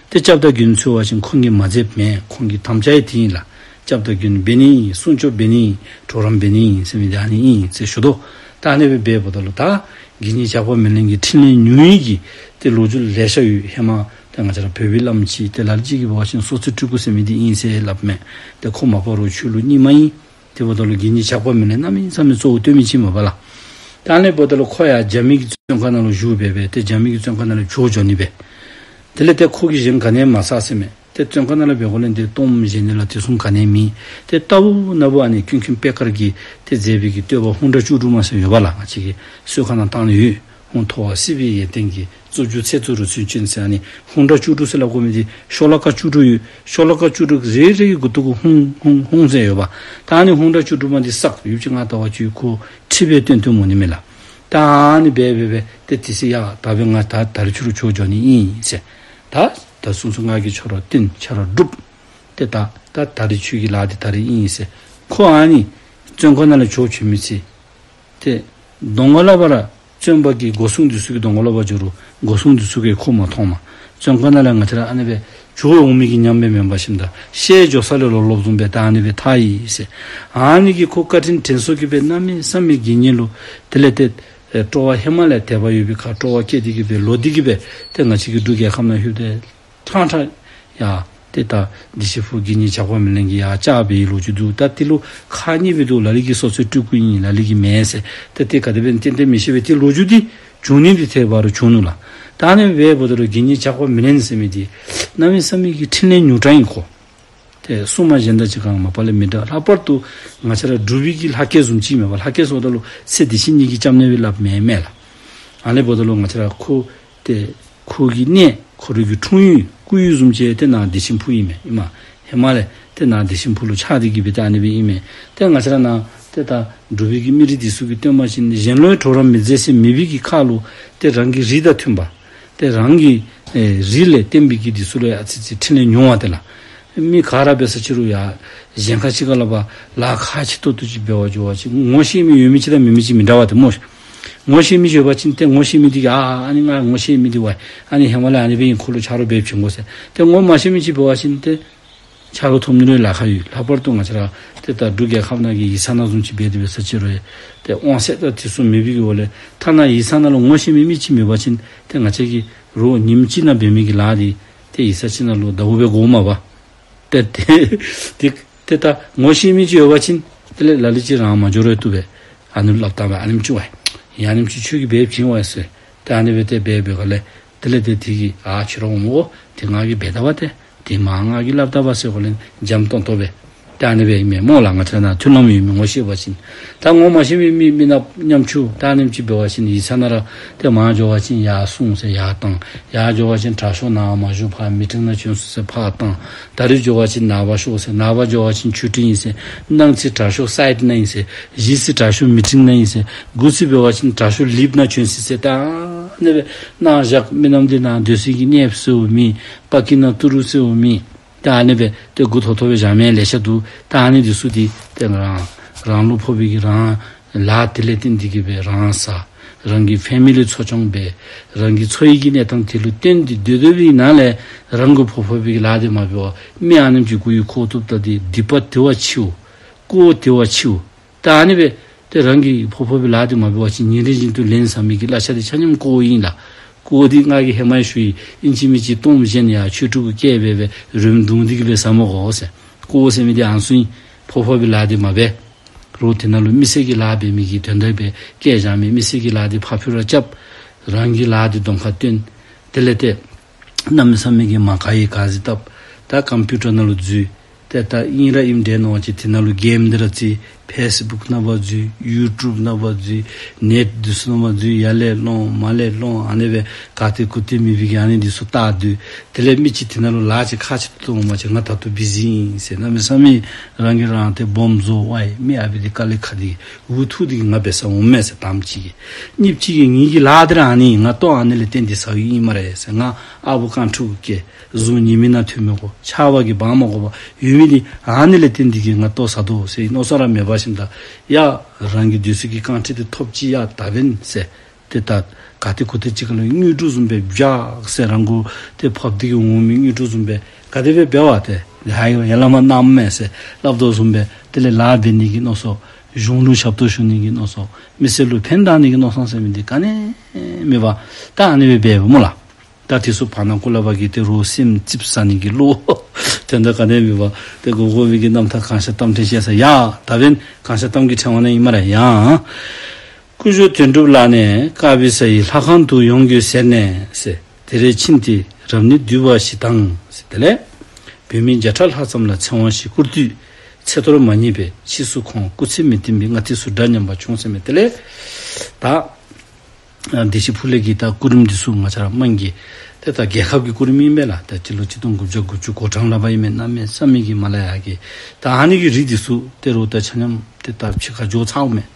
ཏེ་སྐྱབས་དང་དགེ་འདུན་འཚོལ་བ་ཅིན་ཁོང་གིས་མ་མཛདཔ་མེན། ཁོང་གི་དམ་བཅའ་ཡང་དེ་ཨིན་ལགས། སྐྱབས་དང་དགེ་འདུན་འབད་ནི་ཨིན། སྲུང་སྐྱོབ་འབད་ནི་ཨིན། གྲོགས་རམ་འབད་ནི་ཨིན་ཟེར་མི་འདི་ཨ་ནི་ཨིན་ཟེར་ཞུ་དོ། ད་ཨ་ནི་སྦེ་འབདཝ་ད་ལུ་ད་དགེ་བསྙེན་ཇག་པ་མེ་ལེན་གྱི་འཕྲིན་ལས་ཉུང་ཡི་གི་ཏེ་ལོ་རྒྱུས་ལེ་ཤ་ཡོད། ཧེ་མ་ཏེ་ང་བཅས་ར་བོད་པའི་བླམ་ཅིག་ཏེ་ལ་ལུ་ཅིག་གིས་འབད་བ་ཅིན་སོ་ཙི་སྤྲུལ་སྐུ་ཟེར་མི་འདི་ཨིན་ཟེར་སླབ་མས། ཏེ་ཁོ་མ་པ་རོགས་ཆོས་ལུགས་རྙིང་མ་ཨིན། དེ་འབདཝ་ད་ལུ་དགེ་བསྙེན་ཇག་པ་མེ་ལེན་གནམ་མེད་ས་མེད་གཙོ་བོ་སྟོན་མི་ཅིག་མས་པ་ལགས། ད་ཨ་ནི་འབདཝ་ད་ལུ་ཁོ་ཡང་རྒྱ་མི་གི་བཙོན་ཁང་ནང་ལུ་བཞུགས་སྦེ་སྦེ་ཏེ་རྒྱ་མི་གི་བཙོན་ཁང་ནང་ལས་བྱོག་འགྱོ་ནི་སྦེ། དེ་ལས་ཏེ་ཁོ་གིས་གཞན་ག་ནི་ཡང་མ་བསགས་ཟེར་མས། ཏེ་བཙོན་ཁང་ནང་ལས་འབད་དགོ་ལས་ཏེ་གཏོརམ་བཞེས་ནི་ལ་དེ་བཟུམ་ག་ནི་ཡང་མེད། ཏེ་ལྟ་བུ་ན་བུ་ཨ་ནི་ཀུན་མཁྱེན་པད་དཀར་གྱིས་ཏེ་མཛད་པའི་གི་བསྟོད་པ་ཧཱུྃ་སྒྲ་བཅུ་དྲུག་མ་ཟེར་ཡོད་པ་ལགས། ང་བཅས་ཀྱི་གསོལ་ཁ་ནང་བཏང་ནི་ཡོད། ཧཱུྃ་མཐོ་བ་སྲིད་པའི་ཡོན་ཏན་གྱིས། རྩུབ་འགྱུར་ཚད་དུ་རུ་ཚུལ་ཅན་ཟེར་ཨ་ནི་ཧཱུྃ་སྒྲ་བཅུ་དྲུག་ཟེར་སླབ་དགོ་མི་འདི་ཤོ་ལོ་ཀ་བཅུ་དྲུག་ཡོད། ཤོ་ལོ་ཀ་བཅུ་དྲུག་རེ་རེ་གི་མགུ་ཏོ་གུ་ཧཱུྃ་ཧཱུྃ་ཧཱུྃ་ཟེར་ཡོད་པ། ད་ཨ་ནི་ཧཱུྃ་སྒྲ་བཅུ་དྲུག་མ་འདི་བསགས་ཡོདཔ་ཅིག་ང་ལྟ་བ་ཅིན་ཁོ་ཁྲིད་སྦེ་སྟོན་སྟོནམ་འོང་ནི་མས་ལགས། ད་ཨ་ནི་སྦེ་སྦེ་སྦེ་ཏེ་དེ་ཚེ་ཡ་ད་འབདན་ང་ད་ད་རིས་ཁྱོད་ར་བྱོག་འགྱོ་ནི་ཨིན་ཟེར། ད་ད་གསུང་ཚུལ་ང་གིས་ཁྱོད་ར་སྟོན་ཁྱོད་ར་སྒྲུབ། ཏེ་ད་ད་ད་རིས་ཁྱོད་ཀྱི་ལཱ་འདི་ད་རིས་ཨིན་ཟེར། ཁོ་ཨ་ནི་བཙོན་ཁང་ནང་ལས་བྱོག་བྱོན་མི་ཚེ། ཏེ་གདོང་ཁ་ལས་ཕར་བཙོན་པ་གི་སྒོ་སྲུང་འདི་ཚུ་གིས་གདོང་ཁ་ལས་ཕར་འགྱོ་རུང་སྒོ་སྲུང་འདི་ཚུ་གིས་ཁོ་མ་མཐོང་མས། བཙོན་ཁང་ནང་ལས་ང་བཅས་ར་ཨ་ནི་སྦེ་བྱོག་འོང་མི་གི་ཉམས་སྦེ་མེན་པར་ཞིནམ་ད་ཤེས་འགྱོ་ས་ལས་ལོག་ལོགཔ་བཟུམ་སྦེ་ད་ཨ་ནི་སྦེ་ཐར་ཡི་ཟེར། ཨ་ནི་གིས་ཁོ་བཀའ་དྲིན་དྲན་གསོ་གིས་སྦེ་གནམ་མེད་ས་མེད་དགེ་བསྙེན་ལུ་དེ་ལས་ཏེ་ ཏེ་སྤྲོ་བ་ཧེ་མ་ལས་དད་པ་ཡོད་པའི་ཁར་སྤྲོ་བ་སྐྱེས་ཏེ་གི་སྦེ་ལོག་སྟེ་གི་སྦེ་ཏེ་ང་བཅས་ཀྱི་འབྲུག་རྒྱལ་ཁབ་ནང་ལྷོད་དེ་ཕྲང་ཕྲང་ཡར་ཏེ་ད་བདེ་ཆེན་ཕུག་དགེ་བསྙེན་ཇག་པ་མེ་ལེན་གྱིས་ཡར་བཅགས་པའི་ལོ་རྒྱུས་འདུག། ད་དེ་ལུ་ཁག་གཉིས་སྦེ་འདུག། ལ་ལུ་གིས་སོ་སོའི་སྤྲུལ་སྐུ་ཨིན་ལ་ལུ་གིས་མེན་ཟེར། ཏེ་དེ་ག་དེ་སྦེ་ཏན་ཏན་མི་ཤེས་པས། དེ་ལོ་རྒྱུས་འདི་བྱུང་ནི་འདི་ཐད་བར་བྱུང་ནུག་ལགས། ད་ཨ་ནི་སྦེ་འབདཝ་ད་ལུ་དགེ་བསྙེན་ཇག་པ་མེ་ལེན་ཟེར་མི་འདི་གནམ་མེད་ས་མེད་ཀྱི་འཕྲིན་ལས་མྱུར་དྲགས་ཨིན་ཁོ། ཏེ་སྲུང་མ་གཞན་དང་གཅིག་ཁར་མ་པ་ལས་མི་འདྲ། ལྷག་པར་དུ་ང་བཅས་ར་འབྲུག་པའི་གི་ལྷ་སྐལ་བཟུམ་ཅིག་མས་པ། ལྷ་སྐལ་ཟེརཝ་ད་ལུ་སྲས་བདེ་ཆེན་གཉིས་ཀྱིས་སྐྱབས་གནས་སྦེ་སླབ་མི་མས་ལགས། ཨ་ནི་འབདཝ་ད་ལུ་ང་བཅས་ར་ཁོ་ཏེ་ཁོ་གི་གནས་ཁོ་རའི་གི་འཁྲུངས་ཡུལ་སྐུ་ཡུལ་བཟུམ་ཅིག་ཏེ་ནཱ་བདེ་ཆེན་ཕུག་ཨིན་མས། ཨིན་མས། ཧེ་མ་ལས་ཏེ་ནཱ་བདེ་ཆེན་ཕུག་ལུ་ཆགས་ཏེ་གི་སྦེ་ཏེ་ཨ་ནི་སྦེ་ཨིན་མས། ཏེ་ང་བཅས་ར་ནཱ་ཏེ་ད་འབྲུག་པའི་གི་མི་རིགས་འདི་ཚུ་གིས་སྟོན་པ་ཅིན་གཞན་ལུ་ཡང་གྲོགས་རམ་མི་མཛད་ཟེར་མེད་པའི་གི་ཁར་ལུ་ཏེ་རང་གི་རིགས་དང་མཐུན་པ། ཏེ་རང་གི་ཨེ་རིགས་ལས་བརྟེན་པའི་གི་འདི་ཚུ་ལུ་ཡང་ཨ་ཙི་ཙི་འཕྲིན་ལས་མྱུར་བ་དེ་ལགས། མི་ག་ར་འབད་ས་ཅི་རུང་ཡང་གཞན་ཁ་ཅིག་ཁར་ལུ་འབད་ལཱ་ཁག་ཆེ་ཏོག་ཏོ་ཅིག་འབད་བར་འགྱོ་བ་ཅིན་ངོ་ཤེས་མི་ཡོད་མི་ཅིག་དང་མེད་མི་ཅིག་མི་འདྲ་བ་དེ་སྨོ་ཤིག། ངོ་ཤེས་མི་ཅིག་ཡོད་པ་ཅིན་ཏེ་ངོ་ཤེས་མི་འདི་གིས་ཨ་ཨ་ནི་ང་ངོ་ཤེས་མི་འདི་བ་ཨ་ནི་ཧེ་མ་ལས་ཨ་ནི་སྦེ་ཨིན། ཁོ་ལུ་ཆ་རོགས་འབད་བྱིན་དགོ་ཟེར། ཏེ་ངོ་མ་ཤེས་མི་ཅིག་འབད་བ་ཅིན་ཏེ་ཆ་རོགས་ཐོབ་ནི་ལུ་ལཱ་ཁག་ཡོད། ལྷག་པར་དུ་ང་བཅས་ར་ཏེ་ད་འབྲུག་རྒྱལ་ཁབ་ནང་གི་ཡིག་ཚང་ནང་བཟུམ་ཅིག་འབད་དེ་འབད་ས་ཅི་རུང་ཏེ་དབང་ཚད་དང་དེ་ཚུ་མེད་པའི་གི་འོག་ལས་ཐ་ན་ཡིག་ཚང་ནང་ལུ་ངོ་ཤེས་མི་མི་ཅིག་མེད་པ་ཅིན་ཏེ་ང་བཅས་ཀྱིས་རོགས་ཉིནམ་གཅིག་ནང་འབད་མི་གི་ལཱ་འདི་ཏེ་ཡིག་ཚང་ཅིག་ནང་ལུ་ཟླཝ་སྦེ་འགོརཝ་མས་པ། ཏེ་ཏེ་ཏེ་ཏེ་ད་ངོ་ཤེས་མི་ཅིག་ཡོད་པ་ཅིན་དེ་ལས་ལ་ལུ་ཅིག་རང་མ་འགྱོ་རུང་བཏུབ་པས། ཨ་ནི་སླབ་བཏང་པས། ཨ་ནེམ་ཅིག་བ་ཡ་ཨ་ནེམ་ཅིག་ཁྱོད་ཀྱིས་འབད་བྱིན་འོང་ཟེར། ཏེ་ཨ་ནི་སྦེ་ཏེ་འབད་འབད་ག་ལས་དེ་ལས་ཏེ་དེ་གིས་ཨ་ཁྱོད་ར་འོང་མི་དགོ། ཏེ་ང་གིས་འབད་ད་པ་ཏེ་ཏེ་མ་ང་གིས་སླབ་ད་པ་ཟེར་ག་ལས་འཇམ་ཏོང་ཏོ་སྦེ་ཏེ་ཨ་ནི་སྦེ་ཨིན་མས་སྨོ་ལགས། ང་བཅས་ནཱ་མཐུན་ལམ་ཡོད་མི་ངོ་ཤེས་པ་ཅིན། ད་ངོ་མ་ཤེས་མི་མི་མི་ནག་ཉམ་ཆུང་ད་ཨ་ནེམ་ཅིག་འབད་བ་ཅིན་ཡིག་ཚང་ནང་ར་ཏེ་མར་འགྱོ་བ་ཅིན་ཡར་སོང་ཟེར་ཡར་བཏང་། ཡར་འགྱོ་བ་ཅིན་དྲག་ཤོས་ནཱ་མ་བཞུགས་ཕར་མི་ཊིང་ནང་བྱོན་སོང་ཟེར་ཕར་བཏང་། ད་རིས་འགྱོ་བ་ཅིན་ནངས་པ་ཤོག་ཟེར། ནངས་པ་འགྱོ་བ་ཅིན་ཆོས་ཁྲི་ཨིན་ཟེར། གནངས་ཚེ་དྲག་ཤོས་སའིཌ་ནང་ཨིན་ཟེར། གཞེས་ཚེ་དྲག་ཤོས་མི་ཊིང་ནང་ཨིན་ཟེར། དགུ་ཚེ་འབད་བ་ཅིན་དྲག་ཤོས་ལིབ་ནང་བྱོན་སོང་ཟེར། ད་ཨ་ནི་སྦེ་ནཱ་བཞག་མི་རྣམས་འདི་ནཱ་སྡོད་སའི་གི་གནས་ཟེར་བ་མེད། པ་ཀི་ནང་ཏི་རུ་ཟེར་བ་མེད། ད་ཨ་ནི་སྦེ་ཏེ་མགུ་ཐོག་ཐོག་སྦེ་བཞག་མི་ལེ་ཤ་འདུག། ད་ཨ་ནི་འདི་ཚུ་འདི་ཏེ་རང་རང་ལུ་ཕོག་པའི་གི་རང་ལཱ་དེ་ལས་བརྟེན་ཏེ་གི་སྦེ་རང་ཟ། རང་གི་ཕེ་མི་ལི་འཚོ་སྐྱོང་འབད། རང་གི་འཚོ་བའི་གི་གནས་སྟངས་དེ་ལུ་བརྟེན་ཏེ་སྡོད་སྡོད་པའི་ནང་ལས་རང་གི་ཕོག་ཕོག་པའི་གི་ལཱ་དེ་མ་འབད་བར་མི་ཨ་ནེམ་ཅིག་མགུ་ཡུ་འཁོར་བཏུབ་ད་དེ་སྡིག་པ་དེ་བ་ཆེཝ། དཀོར་དེ་བ་ཆེཝ། ད་ཨ་ནི་སྦེ་ཏེ་རང་གི་ཕོག་ཕོག་པའི་ལཱ་དེ་མ་འབད་བ་ཅིན་ཉིན་རེ་བཞིན་དུ་ལན་བཟའ་མི་གི་གླ་ཆ་དེ་ཆ་མཉམ་དཀོར་ཨིན་ལགས། དཀོར་འདི་ང་གིས་ཧེ་མ་ཡང་ཞུ་ཡི། ཨིན་ཅི་མིན་ཅི་སྟོངམ་བཞེས་ནི་ཡར་ཆོས་ཁྲི་གུ་བསྐྱལ་སྦེ་སྦེ་རོལམོ་བརྡུང་སྟེ་གི་སྦེ་བཟའ་མི་དགོ་ཟེར། དཀོར་ཟེར་མི་འདི་ཨ་ནི་ཚུ་ཨིན། ཕོག་ཕོག་པའི་ལཱ་འདི་མ་འབད། རོགས་དེ་ནང་ལུ་མི་སེར་གྱི་ལཱ་འབད་མི་གི་དོན་དག་སྦེ་བསྐྱལ་བཞག་མི་མི་སེར་གྱི་ལཱ་འདི་ཕར་ཕུད་ར་རྐྱབ། རང་གི་ལཱ་འདི་གདོང་ཁར་སྟོན། དེ་ལས་ཏེ་གནམ་མེད་ས་མེད་ཀྱི་མ་དཀའ་བའི་དཀའ་ཚེགས་བཏབ། ད་ཀམ་པིའུ་ཊར་ནང་ལུ་འཛུལ། ཏེ་ད་ཨིན་ར་ཨིནམ་འདྲས་མནོ་བ་ཅིན་དེ་ནང་ལུ་གེམ་འདི་ར་རྩེ། ཕེསི་བུཀ་ནང་ཕར་འཛུལ། ཡུ་ཊུབ་ནང་ཕར་འཛུལ། ནེཊ་འདི་ཚུ་ནང་ཕར་འཛུལ། ཡར་ལས་སློང་མར་ལས་སློང་ཨ་ནི་སྦེ་ག་ཏེ་གུ་ཏེ་མེད་པའི་གི་ཨ་ནི་འདི་ཚུ་བལྟ་སྡོད། དེ་ལས་མི་ཅིག་དེ་ནང་ལུ་ལཱ་ཅིག་ཁག་ཆེ་ཏོག་ཏོ་འོང་པ་ཅིན་ང་ད་ལྟོ་བི་ཟི་ཨིན་ཟེར། གནམ་མེད་ས་མེད་རང་གིས་རང་ཏེ་སྦོམ་བཟོ་བ་ཡི། མི་ཨ་ཕི་འདི་དཀའ་ལས་ཁག་འདི་འུ་ཐུག་འདི་གིས་ང་འབད་ས་འོང་མས་ཟེར་དང་པ་ཅིག་གིས། གཉིས་པ་ཅིག་གིས་ངེ་གི་ལཱ་འདི་ར་ཨ་ནི་ང་ལྟོ་ཨ་ནི་ལས་བརྟེན་ཏེ་ཟ་བའི་ཨིན་སྨ་རེ་ཟེར། ང་ཨ་བུ་རྐང་ཕྲུག་གི་སྐྱེ། གཟུགས་ཉི་མའི་ནང་ཐོན་མི་དགོ། ཆར་པ་གིས་འབག་མ་དགོ་པར་ཡོད་མི་འདི་ཨ་ནི་ལས་བརྟེན་ཏེ་གིས་ང་ལྟོ་ཟ་དོ་ཟེར་མནོ་བསམ་ར་མེད་པ་ཅིན་ད་ཡ་རང་གི་སྡོད་ས་གི་རྐང་ཁྲི་འདི་ཐོབ་ཅི་ཡ་ད་འབདན་ཟེར། ཏེ་ད་ག་ཏེ་གུ་ཏེ་ཅིག་ཁར་ལུ་དངུལ་ཕྲུག་བཟུམ་སྦེ་བཞག་ཟེར། རང་མགུ་ཏེ་ཕབ་སྟེ་གི་འོང་མི་དངུལ་ཕྲུག་བཟུམ་སྦེ་ག་དེ་སྦེ་འབད་བ་ཏེ་ཡ་ཡ་ལ་མ་གནམ་མེད་ཟེར་སླབ་དོ་བཟུམ་སྦེ་དེ་ལས་ལཱ་འབད་ནི་གི་མནོ་བསམ། གཞུང་ལུ་ཞབས་ཏོག་ཞུ་ནི་གི་མནོ་བསམ། མི་སེར་ལུ་ཕན་བཏགས་ནི་གི་མནོ་བསམ་ཟེར་མི་འདི་ག་ནི་མེད་པར་ད་ཨ་ནི་སྦེ་འབདཝ་སྨོ་ལགས། ད་དེ་ཚུ་བར་ན་ཀུན་ལེགས་པ་གིས་ཏེ་རོགས་སེམས་ཙིགཔ་ཟ་ནི་གི་བློ་དོན་དག་ག་ནི་མེད་པར་ཏེ་དགོ་དགོ་པའི་གི་རྣམ་ཐར་གང་ཤར་གཏམ་ཕྲན་བཤད་ས་ཡ་ད་འབདན་གང་ཤར་གཏམ་གྱི་ཕྲེང་བ་ནང་ཨིན་སྨ་རེ་ཡ། སྐུ་གཞོགས་དོན་གྲུབ་ལགས་ནས་དཀར་སྦི་ས་ཡི་ལྷ་ཁང་དུ་ཡོང་དགོས་ཟེར་ནས་ཟེར། དེ་རེ་ཕྱིན་ཏེ་རབ་གནས་བསྡུས་པ་ཞིག་དང་ཟེར། དེ་ལས་བོད་མི་བརྒྱ་ཕྲག་ལྷག་ཙམ་ལ་ཚེ་དབང་ཞིག་བསྐུར་དུས་ཚེ་གཏོར་མ་རྙེད་པས་ཕྱིས་སུ་ཁོང་སྐུ་ཚེ་མི་བརྟན་པའི་སྔ་ལྟས་སུ་འདྲ་སྙམ་པ་བྱུང་ཟེར་མས། དེ་ལས་ད་ཨ་བདེ་ཆེན་ཕུག་ལས་ཀྱི་ད་སྐུ་རིམ་འདི་ཚུ་ང་བཅས་ར་དམངས་ཀྱི་ཏེ་ད་རྒྱལ་ཁབ་ཀྱི་སྐུ་རིམ་ཨིན་པས་ལགས། ད་སྤྱི་ལོ་གཅིག་སྟོང་དགུ་བརྒྱ་དགུ་བཅུ་གོ་གྲངས་ལ་བབ་ཨིན་མས། གནམ་མེད་ས་མེད་ཀྱི་མ་ལ་ཡ་གི་ད་ཨ་ནི་གི་རིགས་འདི་ཚུ་ཏེ་རུང་ད་ཆ་མཉམ་ཏེ་ད་ཕྱི་ཁར་འགྱོ་ཚརཝ་མས།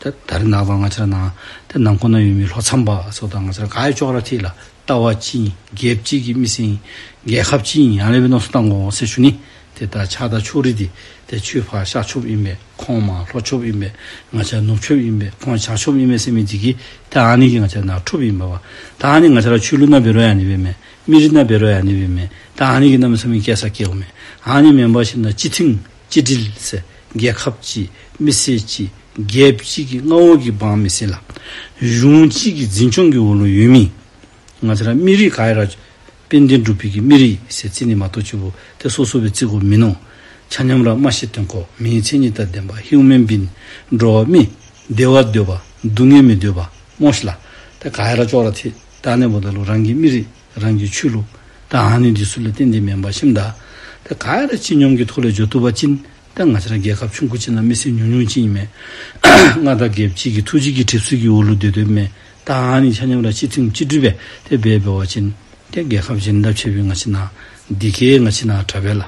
ད་ད་རེས་ནངས་པ་ང་བཅས་ར་ནཱ་ཏེ་ནང་འཁོད་ནང་ཡོད་མི་ལྷོ་མཚམས་པ་ཚུ་དང་ང་བཅས་ར་ག་ཡོད་ཅོག་ར་འཐདཔ་ལགས། ལྟ་བ་གཅིག་ཨིན། རྒྱལཔོ་གཅིག་གི་མི་སེར་ཨིན། རྒྱལ་ཁབ་གཅིག་ཨིན། ཨ་ནི་སྦེ་མནོ་བསམ་བཏང་དགོ་ཟེར་ཞུ་ནི། ཏེ་ད་ཆགས་སྡང་ཕྱོགས་རིས་འདི་ཏེ་ཁྱོད་ཕར་ཤར་ཕྱོགས་ཨིན་པས། ཁོང་མར་ལྷོ་ཕྱོགས་ཨིན་པས། ང་བཅས་ནུབ་ཕྱོགས་ཨིན་པས། ཁོང་བྱང་ཕྱོགས་ཨིན་པས་ཟེར་མི་འདི་གིས་ད་ཨ་ནི་གིས་ང་བཅས་ནཱ་འཁྲུགཔ་ཨིན་པས་པ། ད་ཨ་ནི་ང་བཅས་ར་ཆོས་ལུགས་ནང་འབད་རུང་ཡང་ཨ་ནི་སྦེ་མས། མི་རིགས་ནང་འབད་རུང་ཡང་ཨ་ནི་སྦེ་མས། ད་ཨ་ནི་གིས་གནམ་མེད་ས་མེད་སྐྱེ་ས་སྐྱེཝ་མས། ཨ་ནི་མེན་པར་ཞིན་ན་སྤྱི་མཐུན་གཅིག་སྒྲིལ་ཟེར་རྒྱལ་ཁབ་གཅིག་མི་སེར་གཅིག་ རྒྱལཔོ་གཅིག་གི་མངའ་འོག་གི་འབངས་མི་སེར་ལགས། གཞུང་གཅིག་གི་འཛིན་སྐྱོང་གི་འོག་ལུ་ཡོད་མི་ང་བཅས་ར་མི་རིགས་ག་ར་དཔལ་ལྡན་འབྲུག་པའི་གི་མི་རིགས་ཟེར་རྩི་ནི་མ་གཏོགས་ཅིག་པོ་ཏེ་སོ་སོ་སྦེ་རྩི་དགོཔ་མིན་ནུག། ཆ་མཉམ་ར་སྨྲ་ཤེས་དོན་གོ་མིའི་མཚན་ཉིད་དང་ལྡན་པ་ཧིའུ་མེན་བིང་འགྲོ་བ་མི། བདེ་བ་འདོད་པ་སྡུག་བསྔལ་མི་འདོད་པ་སྨོ་ཤིག་ལགས། ཏེ་ག་ར་ཅོག་ར་འཐད། ད་ཨ་ནི་འབདཝ་ད་ལུ་རང་གི་མི་རིགས་རང་གི་ཆོས་ལུགས་ད་ཨ་ནི་འདི་ཚུ་ལས་བརྟེན་ཏེ་མེན་པར་ཞིནམ་ད་ཏེ་ག་ར་སྤྱི་སྙོམས་ཀྱི་ཐོག་ལས་འགྱོ་བཏུབ་པ་ཅིན་ད་ང་བཅས་ར་རྒྱལ་ཁབ་ཆུང་ཀུ་ཅིག་ནང་མི་སེར་ཉུང་ཉུང་ཅིག་ཨིན་མས། མངའ་བདག་རྒྱལཔོ་གཅིག་གི་ཐུགས་རྗེ་གི་གྲིབ་བསིལ་གྱི་འོག་ལུ་སྡོད་སྡོདཔ་མས། ད་ཨ་ནི་ཆ་མཉམ་ར་གཅིག་མཐུན་གཅིག་སྒྲིལ་སྦེ་ཏེ་འབད་འབད་བ་ཅིན་ཏེ་རྒྱལ་ཁབ་གཞན་དང་ཕྱད་པའི་ང་བཅས་ནཱ་འདི་གིས་ང་བཅས་ནཱ་དྲག་པས་ལགས།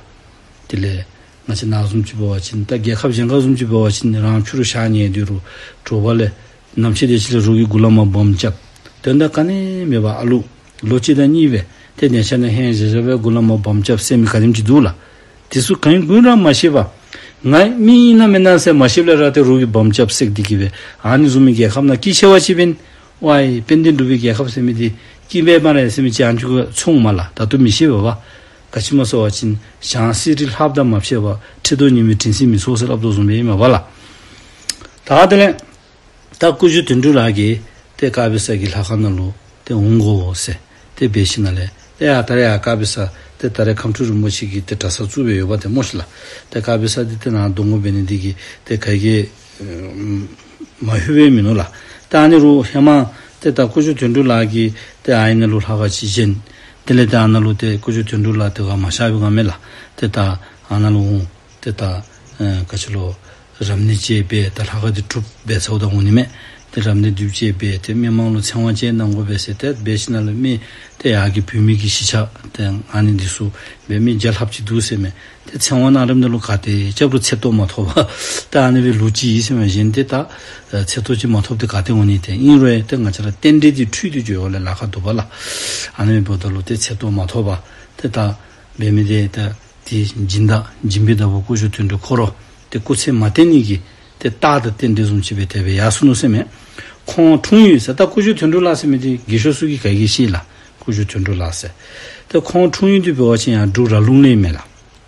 དེ་ལས་ང་བཅས་ནཱ་བཟུམ་ཅིག་འབད་བ་ཅིན་ད་རྒྱལ་ཁབ་གཞན་ཁར་བཟུམ་ཅིག་འབད་བ་ཅིན་རང་ཕྱི་རུ་ཞག་ཉལ་ཏེ་རུང་དྲོ་པ་ལས་ནམ་ཕྱེད་དེ་ཅིག་ལས་རོགས་ཀྱིས་མགུ་ལས་མར་བོམ་རྐྱབ། དོན་དག་ག་ནི་མེད་པར་ཨ་ལུ་ལོ་གཅིག་དང་གཉིས་སྦེ་ཏེ་ཉལ་ཆས་ནང་ཧེང་བཞེས་བཞེས་སྦེ་མགུ་ལས་མར་བོམ་རྐྱབ་ཟེར་མི་ག་དེམ་ཅིག་འདུག་ལགས། དེ་ཚུ་ག་ཡང་གུ་ར་མ་ཤེས་པར་ང་མི་ཨིན་ན་མེན་ན་ཟེར་མ་ཤེསཔ་ལས་ར་ཏེ་རོགས་ཀྱིས་བོམ་རྐྱབ་ཟེར་འདི་གིས་སྦེ་ཨ་ནི་བཟུམ་མའི་རྒྱལ་ཁབ་ནང་སྐྱིད་ཆེ་བ་ཅིག་འབདན་ཝའི་དཔལ་ལྡན་འབྲུག་པའི་རྒྱལ་ཁབ་ཟེར་མི་འདི་སྐྱིད་པས་སྨ་རེ་ཟེར་མི་ཅིག་ཨ་ནི་ཅིག་གུ་ཚོར་འོང་མས་ལགས། ད་ལྟོ་མི་ཤེས་པས་པ། ག་ཅི་སྨོ་ཟེར་བ་ཅིན་ཞང་གསེར་རི་ལྷབ་དང་མ་ཕྱད་པར་ཁྲི་གདུགས་ཉི་མའི་དྲན་ཤེས་མི་ཚོར་ཟེར་སླབ་དོ་བཟུམ་སྦེ་ཨིན་མས་པ་ལགས། ད་དེ་ལས་ད་སྐུ་ཞབས་དོན་གྲུབ་ལགས་ཀྱིས་ཏེ་དཀར་སྦི་ས་གི་ལྷ་ཁང་ནང་ལུ་ཏེ་འོང་དགོ་ཟེར་ཏེ་འབད་ཞིནམ་ལས་ཏེ་ཡ་ད་རེས་ཡ་དཀར་སྦི་ས་ཏེ་ད་རེས་ཁམས་སྤྲུལ་རིན་པོ་ཆེ་གིས་ཏེ་གྲྭ་ས་བཙུགས་སྦེ་ཡོདཔ་ཏེ་སྨོ་ཤིག་ལགས། ཏེ་དཀར་སྦི་ས་འདི་ཏེ་ནཱ་འདོང་དགོ་འབད་ནི་འདི་གིས་ཏེ་ག་གིས་མ་ལྷོད་པས་མིན་ནུག་ལགས། ཏེ་ཨ་ནི་རུང་ཧེ་མ་ཏེ་ད་སྐུ་ཞབས་དོན་གྲུབ་ལགས་ཀྱིས་ཏེ་ཨ་ནི་ནང་ལུ་ལྷ་ཁང་ཅིག་བཞེངས། དེ་ལས་ཏེ་ཨ་ནཱ་ལུ་ཏེ་སྐུ་ཞབས་དོན་གྲུབ་ལགས་ཏེ་ག་མ་གཤགས་པའི་སྒང་མས་ལགས། ཏེ་ད་ཨ་ནཱ་ལུ་འོང་། ཏེ་ད་ཨེ་ག་ཅི་ལོ་རབ་གནས་ཅིག་འབད་ད་ལྷ་ཁང་འདི་གྲུབ་འབད་ཚརཝ་ད་འོང་ནི་མས། ཏེ་རབ་གནས་འདི་ཅིག་འབད་ཏེ་མི་མང་ལུ་ཚེ་དབང་ཅིག་གནང་དགོ་པས་ཟེར་ཏེ་འབད་ཞིནམ་ལས་མི་ཏེ་ཡར་གྱི་བོད་མི་གི་གཞིས་ཆགས་ཏེ་ཨ་ནི་འདི་ཚུ་འབད་མི་བརྒྱ་ལྷགཔ་ཅིག་འདུག་ཟེར་མས། ཏེ་ཚེ་དབང་གནང་རནམ་ད་ལུ་ག་ཏེ་རྐྱབ་རུང་ཚེ་ཏོག་མ་ཐོབ་པར་ད་ཨ་ནི་སྦེ་ལུས་ཅི་ཟེར་མས། གཞན་ཏེ་ད་ཨེ་ཚེ་ཏོག་ཅིག་མ་ཐོབ་སྟེ་ག་ཏེ་འོང་ནི། ཏེ་ཨིན་རུང་ཡང་ཏེ་ང་བཅས་ར་རྟེན་འབྲེལ་འདི་འཁྲུལ་ཏེ་འགྱོ་ཡོདཔ་ལས་ལཱ་ཁག་འདུག་པ་ལགས། ཨ་ནི་འབདཝ་ད་ལུ་ཏེ་ཚེ་ཏོག་མ་ཐོབ་པར་ཏེ་ད་འབད་མི་འདི་ད་ཏེ་སྦྱིན་བདག་སྦྱིན་པའི་བདག་པོ་སྐུ་ཞབས་དོན་གྲུབ་ཁོ་ར་ཏེ་སྐུ་ཚེ་མ་བརྟན་ནི་གི་ཏེ་རྟགས་དང་རྟེན་འབྲེལ་བཟུམ་ཅིག་སྦེ་དེ་སྦེ་ཡར་སོ་ནུག་ཟེར་མས། ཁོང་འཁྲུངས་ཡུལ་ཟེར་ད་སྐུ་ཞབས་དོན་གྲུབ་ལགས་ཟེར་མི་འདི་རྒས་ཤོས་ཚུ་གིས་ག་གིས་ཤེས་ལགས། སྐུ་ཞབས་དོན་གྲུབ་ལགས་ཟེར། ཏེ་ཁོང་འཁྲུངས་ཡུལ་འདི་འབད་བ་ཅིན་ཡར་འབྲུག་ར་ལུང་ལས་ཨིན་མས་ལགས།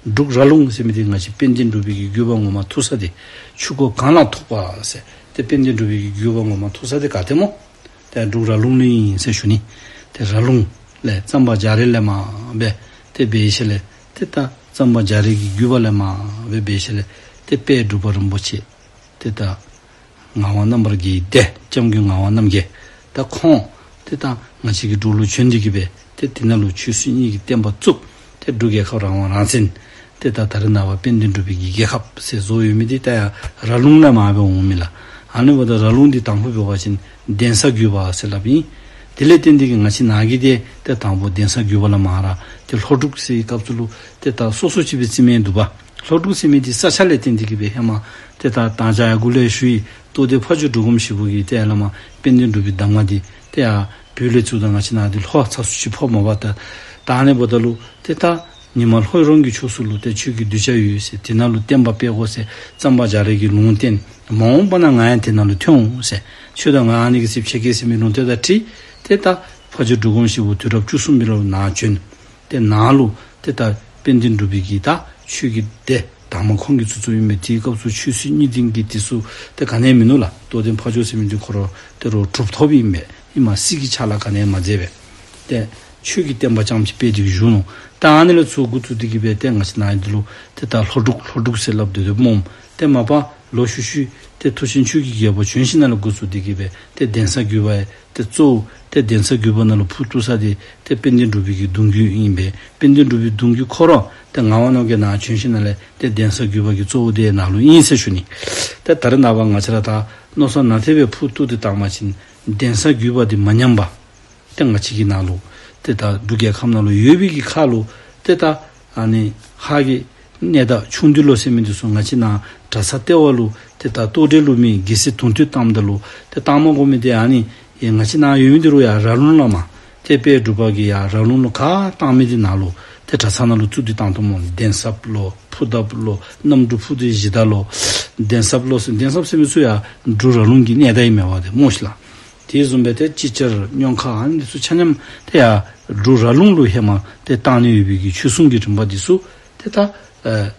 འབྲུག་ར་ལུང་ཟེར་མི་འདི་ང་བཅས་དཔལ་ལྡན་འབྲུག་པའི་གི་བརྒྱུད་པ་ངོ་མ་ཐུག་ས་འདི་ཆུ་འགོ་གངས་ལ་ཐུག་པ་ཟེར། ཏེ་དཔལ་ལྡན་འབྲུག་པའི་གི་བརྒྱུད་པ་ངོ་མ་ཐུག་ས་འདི་ག་ཏེ་སྨོ། ཏེ་འབྲུག་ར་ལུང་ལས་ཨིན་ཟེར་ཞུ་ནི། ཏེ་ར་ལུང་ལས་གཙང་པ་རྒྱ་རས་ལས་མར་འབད་ཏེ་འབད་ཞིནམ་ལས་ཏེ་ད་གཙང་པ་རྒྱ་རས་ཀྱི་བརྒྱུད་པ་ལས་མར་འབད་འབད་ཞིནམ་ལས་ཏེ་དཔལ་འབྲུག་པ་རིན་པོ་ཆེ་ཏེ་ད་ངག་དབང་རྣམ་པར་རྒྱལ་གྱི་སྡེ་སྐྱབས་མགོན་ངག་དབང་རྣམ་རྒྱལ་ད་ཁོང་ཏེ་ད་ང་བཅས་ཀྱི་འབྲུག་ལུ་བྱོན་ཏེ་གིས་སྦེ་ཏེ་དེ་ནང་ལུ་ཆོས་སྲིད་གཉིས་ཀྱི་བསྟན་པ་བཙུགས། ཏེ་འབྲུག་རྒྱལ་ཁབ་རང་དབང་རང་བཙན་ཏེ་ད་ད་རེས་ནངས་པ་དཔལ་ལྡན་འབྲུག་པའི་གི་རྒྱལ་ཁབ་ཟེར་བཟོ་ཡོད་མི་འདི་ད་ཡར་ར་ལུང་ལས་མར་འབད་འོང་མི་ལགས། ཨ་ནི་འབདཝ་ད་ར་ལུང་འདི་དང་ཕུ་འབད་བ་ཅིན་གདན་ས་བརྒྱུད་པ་ཟེར་སླབ་ཨིན། དེ་ལས་བརྟེན་ཏེ་གིས་ང་བཅས་ནཱ་གི་འདི་ཏེ་དང་ཕུ་གདན་ས་བརྒྱུད་པ་ལས་མར་ར་ཏེ་ལྷོ་འབྲུག་ཟེར་བའི་སྐབས་སུ་ལུ་ཏེ་ད་སོ་སོ་ཅིག་སྦེ་རྩི་མི་འདུག་པ། ལྷོ་འབྲུག་ཟེར་མི་འདི་ས་ཆ་ལས་བརྟེན་ཏེ་གིས་སྦེ་ཧེ་མ་ཏེ་ད་ད་ཅི་ཡར་འགོ་ལས་ཞུ་ཡི། རྟོགས་ལྡན་ཕ་ཇོ་འབྲུག་སྒོམ་ཞིག་པོ་གིས་ཏེ་ཡར་ལས་མར་དཔལ་ལྡན་འབྲུག་པའི་གདམས་ངག་འདི་ཏེ་ཡར་བོད་ལས་བཙུགས་ད་ང་བཅས་ནཱ་འདི་ལྷོ་ཚ་སུ་ཅིག་ཕོགཔ་མས་པ། ད་ད་ཨ་ནི་འབདཝ་ད་ལུ་ཏེ་ད་ཉི་མ་ལྷོ་རོང་གི་ཕྱོགས་སུ་ལུ་ཏེ་ཆོས་ཀྱི་གདུལ་བྱ་ཡོད་ཟེར་དེ་ནང་ལུ་བསྟན་པ་སྤེལ་དགོ་ཟེར་གཙང་པ་རྒྱ་རས་ཀྱིས་ལུང་བསྟན། མ་འོངས་པ་ན་ང་ཡང་དེ་ནང་ལུ་ཐོན་འོང་ཟེར། ཁྱོད་དང་ང་ཨ་ནི་གི་ཚེ་ཕྱད་གེ་ཟེར་མི་ལུང་བསྟན་དང་འཁྲིལ་ཏེ་ད་ཕ་ཇོ་འབྲུག་སྒོམ་ཞིག་པོ་དུས་རབས་བཅུ་གསུམ་པའི་ལོ་ནཱ་བྱོན། ཏེ་ནཱ་ལུ་ཏེ་ད་དཔལ་ལྡན་འབྲུག་པའི་གི་ད་ཆོས་ཀྱི་སྡེ་དང་པ་ཁོང་གིས་བཙུགས་བཙུགསཔ་ཨིན་པས། དེའི་སྐབས་སུ་ཆོས་སྲིད་གཉིས་ལྡན་གྱི་དེ་ཚུ་ཏེ་ག་ནི་ཡང་མིན་ནུག་ལགས། རྟོགས་ལྡན་ཕ་ཇོ་ཟེར་མི་འདི་ཁོ་ར་ཏེ་རོགས་གྲུབ་ཐོབ་ཨིན་པས། ཨིན་མས། སྲིད་ཀྱི་ཕྱག་ལཱ་ག་ནི་ཡང་མ་མཛད་པས། ཏེ་ཆོས་ཀྱི་བསྟན་པ་རྐྱངམ་ཅིག་སྤེལ་ཏེ་བཞུགས་ནུག། ད་ཨ་ནི་ལས་ཚུར་འགོ་བཙུགས་ཏེ་གིས་སྦེ་ཏེ་ང་བཅས་ནཱ་འདི་ལུ་ཏེ་ད་ལྷོ་འབྲུག་ལྷོ་འབྲུག་ཟེར་སླབ་སྡོད་སྡོདཔ་སྨོ། ཏེ་མ་པ་ལོག་ཤུལ་ཤུལ་ཏེ་མཐུ་ཆེན་ཆོས་ཀྱི་རྒྱལ་པོ་བྱོན་ཞིནམ་ལས་འགོ་བཙུགས་ཏེ་གིས་སྦེ་ཏེ་གདན་ས་བརྒྱུད་པ་ཏེ་གཙོ་བོ་ཏེ་གདན་ས་བརྒྱུད་པ་ནང་ལུ་ཕུ་བཏུ་ས་འདི་ཏེ་དཔལ་ལྡན་འབྲུག་པའི་གི་གདུང་བརྒྱུད་ཨིན་པས། དཔལ་ལྡན་འབྲུག་པའི་གདུང་བརྒྱུད་ཁོ་ར་ཏེ་ངག་དབང་རྣམ་རྒྱལ་ནཱ་བྱོན་ཞིནམ་ལས་ཏེ་གདན་ས་བརྒྱུད་པ་གི་གཙོ་བོ་འདི་ནཱ་ལུ་ཨིན་ཟེར་ཞུ་ནི། ཏེ་ད་རེས་ནངས་པ་ང་བཅས་ར་ད་མནོ་བསམ་ནང་དེ་སྦེ་ཕུ་བཏུ་སྟེ་བཏང་པ་ཅིན་གདན་ས་བརྒྱུད་པ་འདི་མ་ཉམས་པར་ཏེ་ང་བཅས་ཀྱི་ནང་ལུ་ཏེ་ད་འབྲུག་རྒྱལ་ཁབ་ནང་ལུ་ཡོད་པའི་གི་ཁར་ལུ་ཏེ་ད་ཨ་ནི་ཧཱ་གི་གནས་བདག་ཆུང་འདུས་ལོ་ཟེར་མི་འདི་ཚུ་ང་བཅས་ནཱ་གྲྭ་ཚང་ལྟེ་བ་ལུ་ཏེ་ད་ལྟོ་འབྲེལ་ལུ་མི་རྒྱལ་སྲས་དུང་སྟོད་བཏངམ་ད་ལུ་ཏེ་བཏང་མ་དགོ་མི་འདི་ཨ་ནི་ཡེ་ང་བཅས་ནཱ་ཡོད་མི་འདི་རུང་ཡར་ར་ལུང་ལས་མར་ཏེ་དཔལ་འབྲུག་པ་གིས་ཡར་ར་ལུང་ལུ་ག་བཏང་མི་འདི་ནཱ་ལུ་ཏེ་གྲྭ་ཚང་ནང་ལུ་བཙུགས་ཏེ་བཏང་དོ་སྨོ། གདན་ཟབ་ལོ་ཕུ་འདབ་ལོ་གནམ་གྲུ་ཕུ་འདི་གཞི་བདག་ལོ་གདན་ཟབ་ལོ་ཟེར་གདན་ཟབ་ཟེར་མི་ཚུ་ཡར་འབྲུག་ར་ལུང་གི་གནས་བདག་ཨིན་མས་པ་ཏེ་སྨོ་ཤིག་ལགས། དེ་བཟུམ་སྦེ་ཏེ་ཅིག་ཅར་སྨྱོན་ཁ་ཨ་ནི་འདི་ཚུ་ཆ་མཉམ་ཏེ་ཡར་འབྲུག་ར་ལུང་ལུ་ཧེ་མ་ཏེ་བཏང་ནི་ཡོད་པའི་གི་ཆོས་སྲུང་གི་རིམ་པ་འདི་ཚུ་ཏེ་ད་ཨེ་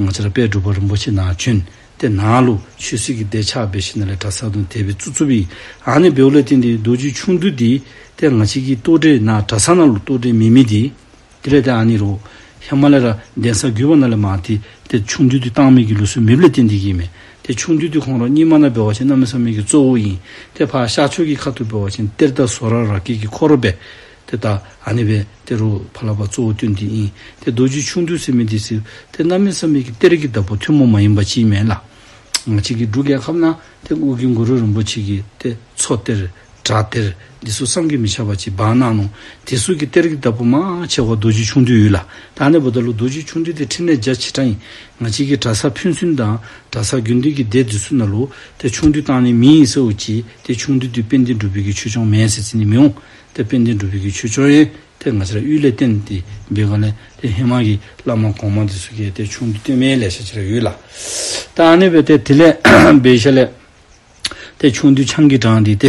ང་བཅས་ར་དཔལ་འབྲུག་པ་རིན་པོ་ཆེ་ནཱ་བྱོན། ཏེ་ནཱ་ལུ་ཆོས་སྲིད་ཀྱི་སྡེ་ཆགས་འབད་ཞིནམ་ལས་གྲྭ་ཚང་དང་དེ་སྦེ་བཙུགས་བཙུགསཔ་ཨིན། ཨ་ནི་འབདཝ་ལས་བརྟེན་ཏེ་རྡོ་རྗེ་ཆུང་དུས་འདི་ཏེ་ང་བཅས་ཀྱི་ལྟོ་འབྲས་ནཱ་གྲྭ་ཚང་ནང་ལུ་ལྟོ་འབྲས་མེད་མི་འདི་དེ་ལས་ཏེ་ཨ་ནི་རུང་ཧེ་མ་ལས་ར་གདན་ས་བརྒྱུད་པ་ནང་ལས་མར་ཏེ་ཏེ་ཆུང་དུས་འདི་བཏང་མི་གི་ལུགས་སྲོལ་མེདཔ་ལས་བརྟེན་ཏེ་གིས་མས། ཏེ་ཆུང་དུས་འདི་ཁོང་ར་རྙིང་མ་ནང་འབད་བ་ཅིན་གནམ་མེད་ས་མེད་ཀྱི་གཙོ་བོ་ཨིན། ཏེ་ཕར་ཤར་ཕྱོགས་ཀྱི་ཁ་ཐུག་འབད་བ་ཅིན་གཏེར་དང་ཟོར་ར་ར་སྐྱེས་ཀྱི་འཁོར་ལོ་སྦེ་ཏེ་ད་ཨ་ནི་སྦེ་ཏེ་རུང་ཕར་ལས་ཕར་གཙོ་བོ་བཏོན་ཏེ་ཨིན། ཏེ་རྡོ་རྗེ་ཆུང་དུས་ཟེར་མི་འདི་ཚུ་ཏེ་གནམ་མེད་ས་མེད་ཀྱི་གཏེར་གྱི་བདག་པོ་ཐུན་མོང་མ་ཡིན་པ་ཅིག་མས་ལགས། ང་བཅས་ཀྱི་འབྲུག་རྒྱལ་ཁབ་ནང་ཏེ་ཨོ་རྒྱན་གུ་རུ་རིན་པོ་ཆེ་གིས་ཏེ་མཚོ་གཏེར་བྲག་གཏེར་འདི་ཚུ་བསམ་གྱིས་མི་ཁྱབ་པ་ཅིག་སྦ་གནང་ནུག། དེ་ཚུ་གི་གཏེར་གྱི་བདག་པོ་མང་ཆེ་བ་རྡོ་རྗེ་ཆུང་དུས་ཡོད་ལགས། ད་ཨ་ནི་འབདཝ་ད་ལུ་རྡོ་རྗེ་ཆུང་དུས་འདི་ཕྲིན་ལས་རྒྱ་ཆེ་དྲགས་ཨིན། ང་བཅས་ཀྱི་གྲྭ་ཚང་ཕན་ཚུན་དང་གྲྭ་ཚང་དགོན་སྡེ་གི་སྡེ་འདི་ཚུ་ནང་ལུ་ཏེ་ཆུང་དུས་བཏང་ནི་མེད་ཟེར་བ་ཅིན་ཏེ་ཆུང་དུས་འདི་དཔལ་ལྡན་འབྲུག་པའི་གི་ཆོས་སྐྱོང་མེན་ཟེར་བརྩི་ནི་མི་འོང་། ཏེ་དཔལ་ལྡན་འབྲུག་པའི་གི་ཆོས་སྐྱོང་ཡང་ཏེ་ང་བཅས་ར་དབུས་ལས་བཏོན་ཏེ་འབད་ག་ལས་ཏེ་ཧེ་མ་གི་བླ་མ་གོང་མ་འདི་ཚུ་གིས་ཏེ་ཆུང་དུས་བཏོན་མི་ལེ་ཤ་ཅིག་ར་ཡོད་ལགས། ད་ཨ་ནི་སྦེ་ཏེ་དེ་ལས་འབད་ཞིནམ་ལས་ཏེ་ཆུང་དུས་ཆང་གིས་དྲངས་ཏེ་ཏེ་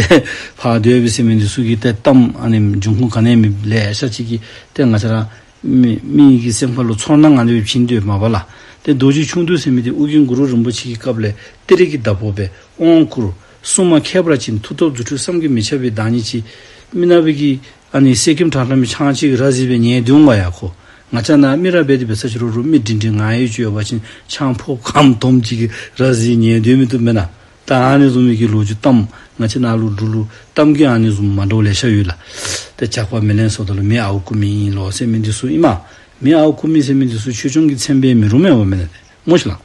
ཕར་སྡོད་པའི་ཟེར་མི་འདི་ཚུ་གིས་ཏེ་གཏམ་ཨ་ནི་འབྱུང་ཁུངས་ག་ནི་མེད་ལེ་ཤ་ཅིག་གིས་ཏེ་ང་བཅས་ར་མི་མི་གི་སེམས་ཁ་ལུ་ཚོར་སྣང་ཨ་ནི་སྦེ་བྱིན་དོ་མས་པ་ལགས། ཏེ་རྡོ་རྗེ་ཆུང་དུས་ཟེར་མི་འདི་ཨོ་རྒྱན་གུ་རུ་རིན་པོ་ཆེ་གི་སྐབས་ལས་གཏེར་གྱི་བདག་པོ་སྦེ་དབང་བསྐུར། སྲུང་མ་ཁྱད་པར་ཅན་མཐུ་སྟོབས་རྫུ་འཕྲུལ་བསམ་གྱིས་མི་ཁྱབ་པའི་བདག་ཉིད་ཅིག། མི་ནག་པའི་གི་ཨ་ནི་གསེར་སྐྱེམས་ཁྲག་ཁྲག་མི་ཆང་ཅིག་ར་བཟི་སྦེ་ཉལ་སྡོད་འོང་ག་ཡ་ཁོ། ང་བཅས་ནཱ་མི་ར་འབད་དེ་འབད་ས་ཅིག་རུང་རུང་མི་འདྲིས་འདྲིས་ང་ཡོད་ཅིག་ཡོད་པ་ཅིན་ཆང་ཕོརཔ་གམ་དོམ་ཅིག་གིས་ར་བཟི་ཉལ་སྡོད་མི་བཏུབ་མེན་ན། ད་ཨ་ནི་བཟུམ་མའི་གི་ལོ་རྒྱུས་གཏམ་ང་བཅས་ནཱ་ལུ་འབྲུག་ལུ་གཏམ་གྱི་ཨ་ནི་བཟུམ་མ་འདྲཝ་ལེ་ཤ་ཡོད་ལགས། ཏེ་ཇག་པ་མེ་ལེན་སོངམ་ད་ལུ་མེ་ཨརཝ་རྐུ་མི་ཨིན་ལོ་ཟེར་མི་འདི་ཚུ་ཨིན་མས། མེ་ཨརཝ་རྐུ་མི་ཟེར་མི་འདི་ཚུ་ཆོས་སྐྱོང་གི་མཚན་སྦེ་མི་རུང་མས་པ་མེན་ན་ཏེ་སྨོ་ཤིག་ལགས།